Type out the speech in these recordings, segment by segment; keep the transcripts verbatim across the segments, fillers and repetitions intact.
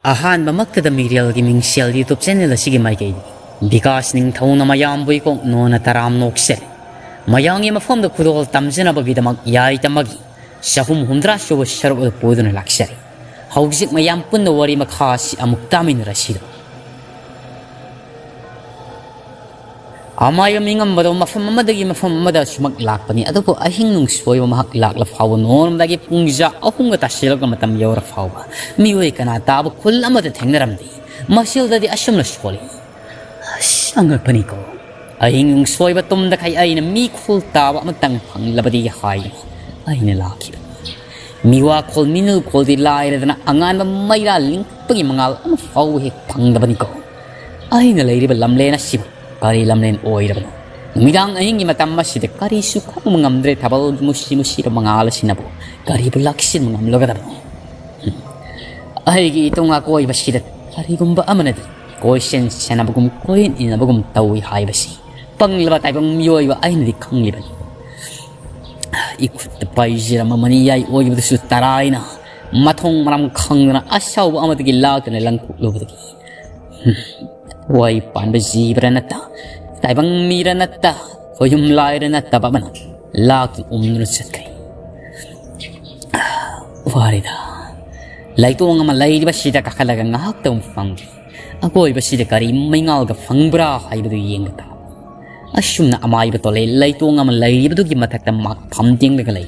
ꯑꯍꯥꯟꯕꯃꯛꯇꯗ ꯃꯤꯔꯦꯜꯒꯤ ꯃꯤꯡꯁꯦꯜ YouTube channel ꯑꯁꯤꯒꯤ ꯃꯥꯏꯀꯩꯗꯒꯤ ꯕꯤꯀꯥꯁ ꯅꯤꯡꯊꯧꯅ ꯃꯌꯥꯝꯕꯨ ꯏꯀꯣꯛ ꯅꯣꯟꯅ ꯇꯔꯥꯝ ꯅꯣꯛꯆꯔꯤ꯫ ꯃꯌꯥꯝꯒꯤ ꯃꯐꯝꯗ ꯈꯨꯗꯣꯜ ꯇꯝꯖꯅꯕꯒꯤꯗꯃꯛ ꯌꯥꯏꯇꯃꯒꯤ ꯆꯍꯨꯝ ꯍꯨꯝꯗ꯭ꯔꯥ ꯁꯨꯕ ꯁꯔꯨꯛ ꯑꯗꯨ ꯄꯨꯗꯨꯅ ꯂꯥꯛꯆꯔꯤ꯫ ꯍꯧꯖꯤꯛ ꯃꯌꯥꯝ ꯄꯨꯟꯅ ꯋꯥꯔꯤ ꯃꯈꯥ ꯑꯁꯤ ꯑꯃꯨꯛ ꯇꯥꯃꯤꯟꯅꯔꯁꯤꯗꯣ꯫ ꯑꯃꯥꯏꯕ ꯃꯤꯉꯝꯕꯗꯣ ꯃꯐꯝ ꯑꯃꯗꯒꯤ ꯃꯐꯝ ꯑꯃꯗ ꯁꯨꯃꯛ ꯂꯥꯛꯄꯅꯤ꯫ ꯑꯗꯨꯕꯨ ꯑꯍꯤꯡ ꯅꯨꯡꯁꯣꯏꯕ ꯃꯍꯥꯛ ꯂꯥꯛꯂ ꯐꯥꯎꯕ ꯅꯣꯡꯉꯥꯟꯕꯗꯒꯤ ꯄꯨꯡꯖꯥ ꯑꯍꯨꯝꯒ ꯇꯥꯁꯤꯜꯂꯛꯄ ꯃꯇꯝ ꯌꯧꯔ ꯐꯥꯎꯕ ꯃꯤꯑꯣꯏ ꯀꯅꯥ ꯇꯥꯕ ꯈꯨꯜ ꯑꯃꯗ ꯊꯦꯡꯅꯔꯝꯗꯦ꯫ ꯃꯁꯤꯗꯗꯤ ꯑꯁꯨꯝꯅ ꯁꯣꯜꯂꯤ꯫ ꯑꯁ, ꯑꯉꯛꯄꯅꯤꯀꯣ꯫ ꯑꯍꯤꯡ ꯅꯨꯡꯁꯣꯏꯕ ꯇꯨꯝꯗꯈꯩ ꯑꯩꯅ ꯃꯤ ꯈꯨꯜ ꯇꯥꯕ ꯑꯃꯇꯪ ꯐꯪꯂꯕꯗꯤ ꯍꯥꯏꯅ ꯑꯩꯅ ꯂꯥꯛꯈꯤꯕꯅꯤ꯫ ꯃꯤꯋꯥ ꯈꯣꯜ ꯃꯤꯅꯨ ꯈꯣꯜꯗꯤ ꯂꯥꯏꯔꯗꯅ ꯑꯉꯥꯟꯕ ꯃꯩꯔꯥ ꯂꯤꯡꯄꯒꯤ ꯃꯉꯥꯜ ꯑꯃ ꯐꯥꯎꯕ ꯍꯦꯛ ꯐꯪꯗꯕꯅꯤꯀꯣ꯫ ꯑꯩꯅ ꯂꯩꯔꯤꯕ ꯂꯝꯂꯦꯟ ꯑꯁꯤꯕꯨ ꯀꯔꯤ ꯂꯝꯂꯦꯟ ꯑꯣꯏꯔꯕꯅꯣ? ꯅꯨꯃꯤꯗꯥꯡ ꯑꯍꯤꯡꯒꯤ ꯃꯇꯝ ꯑꯁꯤꯗ ꯀꯔꯤꯁꯨ ꯈꯪꯕ ꯉꯝꯗ꯭ꯔꯦ꯫ ꯊꯥꯕꯜꯒꯤ ꯃꯨꯁꯤ ꯃꯨꯁꯤꯕ ꯃꯉꯥꯜ ꯑꯁꯤꯅꯕꯨ ꯀꯔꯤꯕꯨ ꯂꯥꯛꯁꯤꯟꯕ ꯉꯝꯂꯒꯗꯕꯅꯣ? ꯑꯩꯒꯤ ꯏꯇꯨꯡ ꯑꯀꯣꯏꯕꯁꯤꯗ ꯀꯔꯤꯒꯨꯝꯕ ꯑꯃꯅꯗꯤ ꯀꯣꯏꯁꯦꯟ ꯁꯦꯟꯅꯕꯒꯨꯝ ꯀꯣꯏꯌꯦꯟ ꯏꯟꯅꯕꯒꯨꯝ ꯇꯧꯏ ꯍꯥꯏꯕꯁꯤ ꯄꯪꯂꯕ ꯇꯥꯏꯕꯪ ꯃꯤꯑꯣꯏꯕ ꯑꯩꯅꯗꯤ ꯈꯪꯂꯤꯕꯅꯤ꯫ ꯏꯈꯨꯠꯇ ꯄꯥꯏꯖꯔꯝꯕ ꯃꯅꯤ ꯌꯥꯏ ꯑꯣꯏꯕꯗꯨꯁꯨ ꯇꯔꯥꯏꯅ ꯃꯊꯣꯡ ꯃꯔꯝ ꯈꯪꯗꯅ ꯑꯁꯥꯎꯕ ꯑꯃꯗꯒꯤ ꯂꯥꯛꯇꯨꯅ ꯂꯪꯊꯣꯛꯂꯨꯕꯗꯒꯤ ꯋꯥꯏ ꯄꯥꯟꯕ ꯖꯤꯕꯔ ꯅꯠꯇ, ꯇꯥꯏꯕꯪ ꯃꯤꯔ ꯅꯠꯇ, ꯈꯣꯌꯨꯝ ꯂꯥꯏꯔ ꯅꯠꯇꯕ ꯑꯃꯅ ꯂꯥꯛꯇꯨꯅ ꯎꯝꯗꯨꯅ ꯆꯠꯈ꯭ꯔꯦ꯫ ꯋꯥꯔꯤꯗ ꯂꯩꯇꯣꯡ ꯑꯃ ꯂꯩꯔꯤꯕꯁꯤꯗ ꯀꯥꯈꯠꯂꯒ ꯉꯥꯏꯍꯥꯛꯇꯪ ꯐꯝꯈꯤ꯫ ꯑꯀꯣꯏꯕꯁꯤꯗ ꯀꯔꯤ ꯃꯩꯉꯥꯜꯒ ꯐꯪꯕ꯭ꯔꯥ ꯍꯥꯏꯕꯗꯨ ꯌꯦꯡꯕ ꯇꯥꯕꯅꯤ꯫ ꯑꯁꯨꯝꯅ ꯑꯃꯥꯏꯕ ꯇꯣꯂꯩ ꯂꯩꯇꯣꯡ ꯑꯃ ꯂꯩꯔꯤꯕꯗꯨꯒꯤ ꯃꯊꯛꯇ ꯃꯥꯛ ꯐꯝ ꯇꯦꯡꯂꯒ ꯂꯩ꯫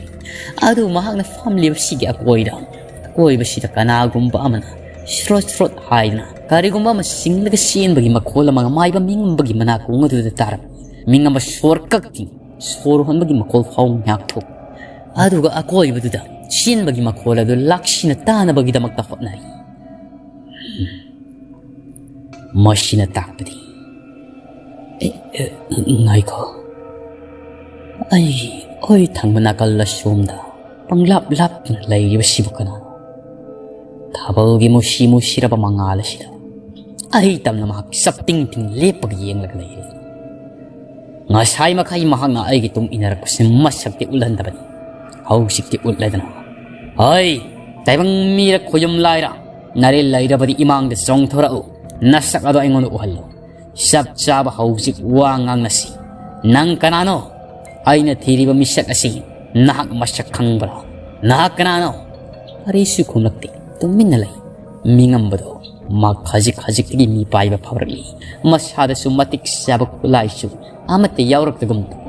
ꯑꯗꯨ ꯃꯍꯥꯛꯅ ꯐꯝꯂꯤꯕꯁꯤꯒꯤ ꯑꯀꯣꯏꯗ, ꯑꯀꯣꯏꯕꯁꯤꯗ ꯀꯅꯥꯒꯨꯝꯕ ꯑꯃꯅ ꯁ꯭ꯔꯣꯠ ꯁ꯭ꯔꯣꯠ ꯍꯥꯏꯗꯅ ꯀꯔꯤꯒꯨꯝꯕ ꯑꯃ ꯆꯤꯡꯂꯒ ꯆꯦꯟꯕꯒꯤ ꯃꯈꯣꯜ ꯑꯃ ꯑꯃꯥꯏꯕ ꯃꯤꯉꯝꯕꯒꯤ ꯃꯅꯥꯀꯣꯡ ꯑꯗꯨꯗ ꯇꯥꯔꯝꯃꯤ꯫ ꯃꯤꯉꯝꯕ ꯁꯣꯔ ꯀꯛꯇꯤꯡ ꯁꯣꯔ ꯍꯣꯟꯕꯒꯤ ꯃꯈꯣꯜ ꯐꯥꯎ ꯉꯥꯛꯊꯣꯛ꯫ ꯑꯗꯨꯒ ꯑꯀꯣꯏꯕꯗꯨꯗ ꯆꯦꯟꯕꯒꯤ ꯃꯈꯣꯜ ꯑꯗꯨ ꯂꯥꯛꯁꯤꯟꯅ ꯇꯥꯅꯕꯒꯤꯗꯃꯛꯇ ꯍꯣꯠꯅꯔꯤ꯫ ꯃꯁꯤꯅ ꯇꯥꯛꯄꯗꯤ, ꯑꯦ, ꯑꯦ, ꯉꯥꯏꯈꯣ꯫ ꯑꯩꯒꯤ ꯑꯣꯏ ꯊꯪꯕ ꯅꯥꯀꯜ ꯑꯁꯣꯝꯗ ꯄꯪꯂꯥꯞ ꯂꯥꯞꯇꯨꯅ ꯂꯩꯔꯤꯕꯁꯤꯕꯨ ꯀꯅꯥꯅꯣ? ꯊꯥꯕꯜꯒꯤ ꯃꯨꯁꯤ ꯃꯨꯁꯤꯔꯕ ꯃꯉꯥꯜ ꯑꯁꯤꯗ ꯑꯩ ꯇꯝꯅ ꯃꯍꯥꯛ ꯆꯞꯇꯤꯡ ꯇꯤꯡ ꯂꯦꯞꯄꯒ ꯌꯦꯡꯂꯒ ꯂꯩꯔꯤ꯫ ꯉꯁꯥꯏ ꯃꯈꯩ ꯃꯍꯥꯛꯅ ꯑꯩꯒꯤ ꯇꯨꯡ ꯏꯟꯅꯔꯛꯄꯁꯤ ꯃꯁꯛꯇꯤ ꯎꯠꯍꯟꯗꯕꯅꯤ꯫ ꯍꯧꯖꯤꯛꯇꯤ ꯎꯠꯂꯗꯅ, "ꯍꯩ, ꯇꯥꯏꯕꯪ ꯃꯤꯔ ꯈꯣꯌꯨꯝ ꯂꯥꯏꯔ, ꯅꯔꯤꯜ ꯂꯩꯔꯕꯗꯤ ꯏꯃꯥꯡꯗ ꯆꯣꯡꯊꯣꯔꯛꯎ꯫ ꯅꯁꯛ ꯑꯗꯣ ꯑꯩꯉꯣꯟꯗ ꯎꯍꯜꯂꯨ꯫ ꯆꯞ ꯆꯥꯕ ꯍꯧꯖꯤꯛ ꯋꯥ ꯉꯥꯡꯅꯁꯤ꯫ ꯅꯪ ꯀꯅꯥꯅꯣ? ꯑꯩꯅ ꯊꯤꯔꯤꯕ ꯃꯤꯁꯛ ꯑꯁꯤ ꯅꯍꯥꯛ ꯃꯁꯛ ꯈꯪꯕ꯭ꯔꯥ? ꯅꯍꯥꯛ ꯀꯅꯥꯅꯣ? ꯀꯔꯤꯁꯨ ꯈꯨꯝꯂꯛꯇꯦ꯫ ꯇꯨꯃꯤꯟꯅ ꯂꯩ꯫ ꯃꯤꯉꯝꯕꯗꯣ ꯃꯥ ꯈꯖꯤꯛ ꯈꯖꯤꯛꯇꯒꯤ ꯃꯤ ꯄꯥꯏꯕ ꯐꯥꯎꯔꯛꯂꯤ꯫ ꯃꯁꯥꯗꯁꯨ ꯃꯇꯤꯛ ꯆꯥꯕ ꯈꯨꯠꯂꯥꯏꯁꯨ ꯑꯃꯠꯇ ꯌꯥꯎꯔꯛꯇꯒꯨꯝ ꯇꯧ꯫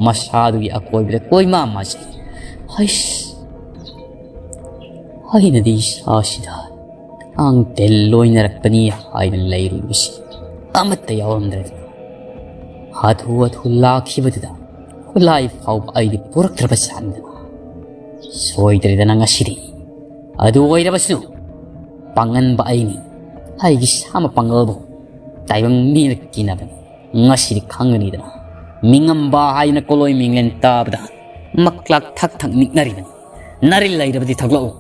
ꯃꯁꯥꯗꯨꯒꯤ ꯑꯀꯣꯏꯕꯗ ꯀꯣꯏꯃꯥ ꯃꯥꯖꯩ꯫ ꯍꯩꯁ! ꯑꯩꯅꯗꯤ ꯏꯁꯥꯁꯤꯗ ꯊꯥꯡ ꯇꯦꯜ ꯂꯣꯏꯅꯔꯛꯄꯅꯤ ꯍꯥꯏꯅ ꯂꯩꯔꯨꯕꯁꯤ ꯑꯃꯠꯇ ꯌꯥꯎꯔꯝꯗ꯭ꯔꯦ꯫ ꯍꯥꯊꯨ ꯍꯥꯊꯨ ꯂꯥꯛꯈꯤꯕꯗꯨꯗ ꯈꯨꯠꯂꯥꯏ ꯐꯥꯎꯕ ꯑꯩꯗꯤ ꯄꯨꯔꯛꯇ꯭ꯔꯕ ꯖꯥꯠꯅꯤꯗꯅ꯫ ꯁꯣꯏꯗ꯭ꯔꯦꯗꯅ ꯉꯁꯤꯗꯤ꯫ ꯑꯗꯨ ꯑꯣꯏꯔꯕꯁꯨ ꯄꯥꯡꯒꯟꯕ ꯑꯩꯅꯤ꯫ ꯑꯩꯒꯤ ꯁꯥ ꯃꯄꯥꯡꯒꯜꯕꯨ ꯇꯥꯏꯕꯪ ꯃꯤꯅ ꯀꯤꯅꯕꯅꯤ꯫ ꯉꯁꯤꯗꯤ ꯈꯪꯒꯅꯤꯗꯅ꯫ ꯃꯤꯉꯝꯕ ꯍꯥꯏꯅ ꯀꯣꯂꯣꯏ ꯃꯤꯡꯂꯦꯟ ꯇꯥꯕꯗ ꯃꯛꯂꯥꯛ ꯊꯛ ꯊꯛ ꯅꯤꯛꯅꯔꯤꯕꯅꯤ꯫ ꯅꯔꯤꯜ ꯂꯩꯔꯕꯗꯤ ꯊꯛꯂꯛꯎ꯫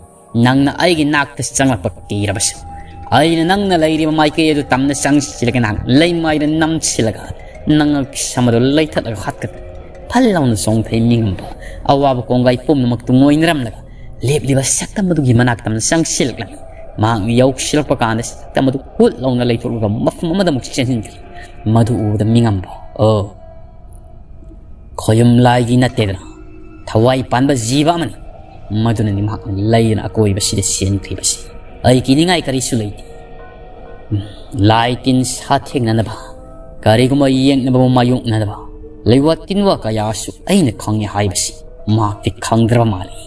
ꯅꯪꯅ ꯑꯩꯒꯤ ꯅꯥꯛꯇ ꯆꯪꯂꯛꯄ ꯀꯤꯔꯕꯁꯨ, ꯑꯩꯅ ꯅꯪꯅ ꯂꯩꯔꯤꯕ ꯃꯥꯏꯀꯩ ꯑꯗꯨ ꯇꯝꯅ ꯆꯪꯁꯤꯜꯂꯒ ꯅꯍꯥꯛ ꯂꯩꯃꯥꯏꯗ ꯅꯝꯁꯤꯜꯂꯒ ꯅꯉꯛ ꯁꯝ ꯑꯗꯨ ꯂꯩꯊꯠꯂꯒ ꯍꯥꯠꯀꯅꯤ꯫ ꯐꯜ ꯂꯥꯎꯅ ꯆꯣꯡꯊꯩ ꯃꯤꯉꯝꯕ꯫ ꯑꯋꯥꯕ ꯀꯣꯡꯒꯥꯏ ꯄꯨꯝꯅꯃꯛꯇꯨ ꯉꯣꯏꯅꯔꯝꯂꯒ ꯂꯦꯞꯂꯤꯕ ꯁꯛꯇꯝ ꯑꯗꯨꯒꯤ ꯃꯅꯥꯛꯇ ꯆꯪꯁꯤꯜꯂꯛꯂꯝꯃꯤ꯫ ꯃꯍꯥꯛꯅ ꯌꯧꯁꯤꯜꯂꯛꯄ ꯀꯥꯟꯗ ꯁꯛꯇꯝ ꯑꯗꯨ ꯍꯨꯠ ꯂꯥꯎꯅ ꯂꯩꯊꯣꯛꯂꯒ ꯃꯐꯝ ꯑꯃꯗ ꯑꯃꯨꯛ ꯆꯦꯟꯁꯤꯟꯈꯤ꯫ ꯃꯗꯨ ꯎꯕꯗ ꯃꯤꯉꯝꯕ, "ꯑꯣ, ꯈꯣꯌꯨꯝ ꯂꯥꯏꯒꯤ ꯅꯠꯇꯦꯗꯅ, ꯊꯋꯥꯏ ꯄꯥꯟꯕ ꯖꯤꯕ ꯑꯃꯅꯤ꯫ ꯃꯗꯨꯅꯅꯤ ꯃꯍꯥꯛꯅ ꯂꯩꯗꯅ ꯑꯀꯣꯏꯕꯁꯤꯗ ꯆꯦꯟꯈ꯭ꯔꯤꯕꯁꯤ꯫ ꯑꯩ ꯀꯤꯅꯤꯡꯉꯥꯏ ꯀꯔꯤꯁꯨ ꯂꯩꯇꯦ꯫ ꯂꯥꯏ ꯇꯤꯟ ꯁꯥꯊꯦꯡꯅꯅꯕ, ꯀꯔꯤꯒꯨꯝꯕ ꯌꯦꯛꯅꯕꯕꯨ ꯃꯥꯌꯣꯛꯅꯅꯕ ꯂꯩꯋꯥ ꯇꯤꯟꯋꯥ ꯀꯌꯥꯁꯨ ꯑꯩꯅ ꯈꯪꯉꯦ ꯍꯥꯏꯕꯁꯤ ꯃꯍꯥꯛꯇꯤ ꯈꯪꯗ꯭ꯔꯕ ꯃꯥꯜꯂꯤ꯫"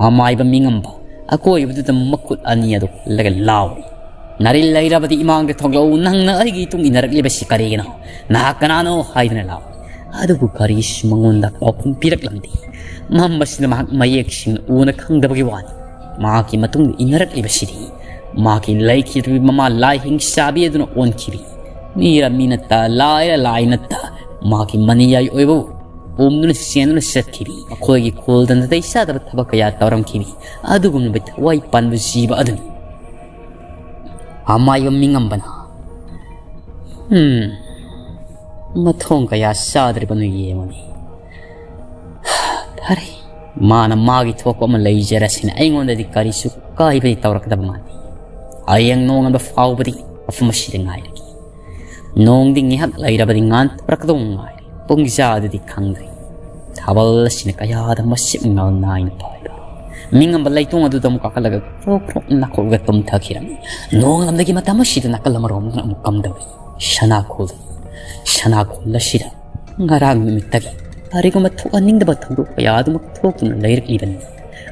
ꯑꯃꯥꯏꯕ ꯃꯤꯉꯝꯕ ꯑꯀꯣꯏꯕꯗꯨꯗ ꯃꯈꯨꯠ ꯑꯅꯤ ꯑꯗꯨ ꯍꯜꯂꯒ ꯂꯥꯎꯔꯤ꯫ "ꯅꯔꯤꯜ ꯂꯩꯔꯕꯗꯤ ꯏꯃꯥꯡꯗ ꯊꯣꯛꯂꯛꯎ꯫ ꯅꯪꯅ ꯑꯩꯒꯤ ꯏꯇꯨꯡ ꯏꯟꯅꯔꯛꯂꯤꯕꯁꯤ ꯀꯔꯤꯒꯤꯅꯣ? ꯅꯍꯥꯛ ꯀꯅꯥꯅꯣ?" ꯍꯥꯏꯗꯨꯅ ꯂꯥꯎꯔꯤ꯫ ꯑꯗꯨꯕꯨ ꯀꯔꯤꯁꯨ ꯃꯉꯣꯟꯗ ꯄꯥꯎꯈꯨꯝ ꯄꯤꯔꯛꯂꯝꯗꯦ꯫ ꯃꯝꯕꯁꯤꯗ ꯃꯍꯥꯛ ꯃꯌꯦꯛ ꯁꯦꯡꯅ ꯎꯅ ꯈꯪꯗꯕꯒꯤ ꯋꯥꯅꯤ꯫ ꯃꯍꯥꯛꯀꯤ ꯃꯇꯨꯡꯗ ꯏꯟꯅꯔꯛꯂꯤꯕꯁꯤꯗꯤ ꯃꯍꯥꯛꯀꯤ ꯂꯩꯈꯤꯗ꯭ꯔꯤꯕ ꯃꯃꯥ ꯂꯥꯏ ꯍꯤꯡꯆꯥꯕꯤ ꯑꯗꯨꯅ ꯑꯣꯟꯈꯤꯕꯤ ꯃꯤꯔ ꯃꯤ ꯅꯠꯇ, ꯂꯥꯏꯔ ꯂꯥꯏ ꯅꯠꯇ, ꯃꯍꯥꯛꯀꯤ ꯃꯅꯤꯌꯥꯏ ꯑꯣꯏꯕꯕꯨ ꯄꯣꯝꯗꯨꯅ ꯆꯦꯟꯗꯨꯅ ꯆꯠꯈꯤꯕꯤ, ꯃꯈꯣꯏꯒꯤ ꯈꯨꯜꯗ ꯅꯥꯇꯩ ꯆꯥꯗꯕ ꯊꯕꯛ ꯀꯌꯥ ꯇꯧꯔꯝꯈꯤꯕꯤ ꯑꯗꯨꯒꯨꯝꯂꯕ ꯊꯋꯥꯏ ꯄꯥꯟꯕ ꯖꯤꯕ ꯑꯗꯨꯅꯤ꯫ ꯑꯃꯥꯏꯕ ꯃꯤꯉꯝꯕꯅ, "ꯍꯝ, ꯃꯊꯣꯡ ꯀꯌꯥ ꯆꯥꯗ꯭ꯔꯤꯕꯅꯣ ꯌꯦꯡꯉꯨꯅꯤ꯫ ꯐꯔꯦ, ꯃꯥꯅ ꯃꯥꯒꯤ ꯊꯣꯛꯄ ꯑꯃ ꯂꯩꯖꯔꯁꯤꯅ, ꯑꯩꯉꯣꯟꯗꯗꯤ ꯀꯔꯤꯁꯨ ꯀꯥꯏꯕꯗꯤ ꯇꯧꯔꯛꯀꯗꯕ ꯃꯥꯟꯗꯦ꯫ ꯍꯌꯦꯡ ꯅꯣꯡꯉꯥꯟꯕ ꯐꯥꯎꯕꯗꯤ ꯃꯐꯝ ꯑꯁꯤꯗ ꯉꯥꯏꯔꯒꯦ꯫ ꯅꯣꯡꯗꯤ ꯉꯥꯏꯍꯥꯛ ꯂꯩꯔꯕꯗꯤ ꯉꯥꯟꯊꯣꯔꯛꯀꯗꯧ ꯉꯥꯏꯔꯦ꯫ ꯄꯨꯡ ꯀꯌꯥꯗꯨꯗꯤ ꯈꯪꯗ꯭ꯔꯦ꯫ ꯊꯥꯕꯜ ꯑꯁꯤꯅ ꯀꯌꯥꯗ ꯃꯁꯤꯡ ꯉꯥꯜ ꯅꯥꯏꯅ ꯄꯥꯏꯕ꯫ ꯃꯤꯉꯝꯕ ꯂꯩꯇꯣꯡ ꯑꯗꯨꯗ ꯑꯃꯨꯛ ꯀꯥꯈꯠꯂꯒ ꯀ꯭ꯔꯣꯛ ꯀ꯭ꯔꯣꯛ ꯅꯥꯈꯣꯛꯂꯒ ꯇꯨꯝꯊꯈꯤꯔꯝꯃꯤ꯫ ꯅꯣꯡꯉꯥꯟꯕꯒꯤ ꯃꯇꯝ ꯑꯁꯤꯗ ꯅꯥꯀꯜ ꯑꯃꯔꯣꯝꯗꯅ ꯑꯃꯨꯛ ꯀꯝꯗꯧꯏ? ꯁꯅꯥꯈꯣꯜ, ꯁꯅꯥꯈꯣꯜ ꯑꯁꯤꯗ ꯉꯔꯥꯡ ꯅꯨꯃꯤꯠꯇꯒꯤ ꯀꯔꯤꯒꯨꯝꯕ ꯊꯣꯛꯍꯟꯅꯤꯡꯗꯕ ꯊꯧꯗꯣꯛ ꯀꯌꯥ ꯑꯗꯨꯃꯛ ꯊꯣꯛꯇꯨꯅ ꯂꯩꯔꯛꯂꯤꯕꯅꯤ꯫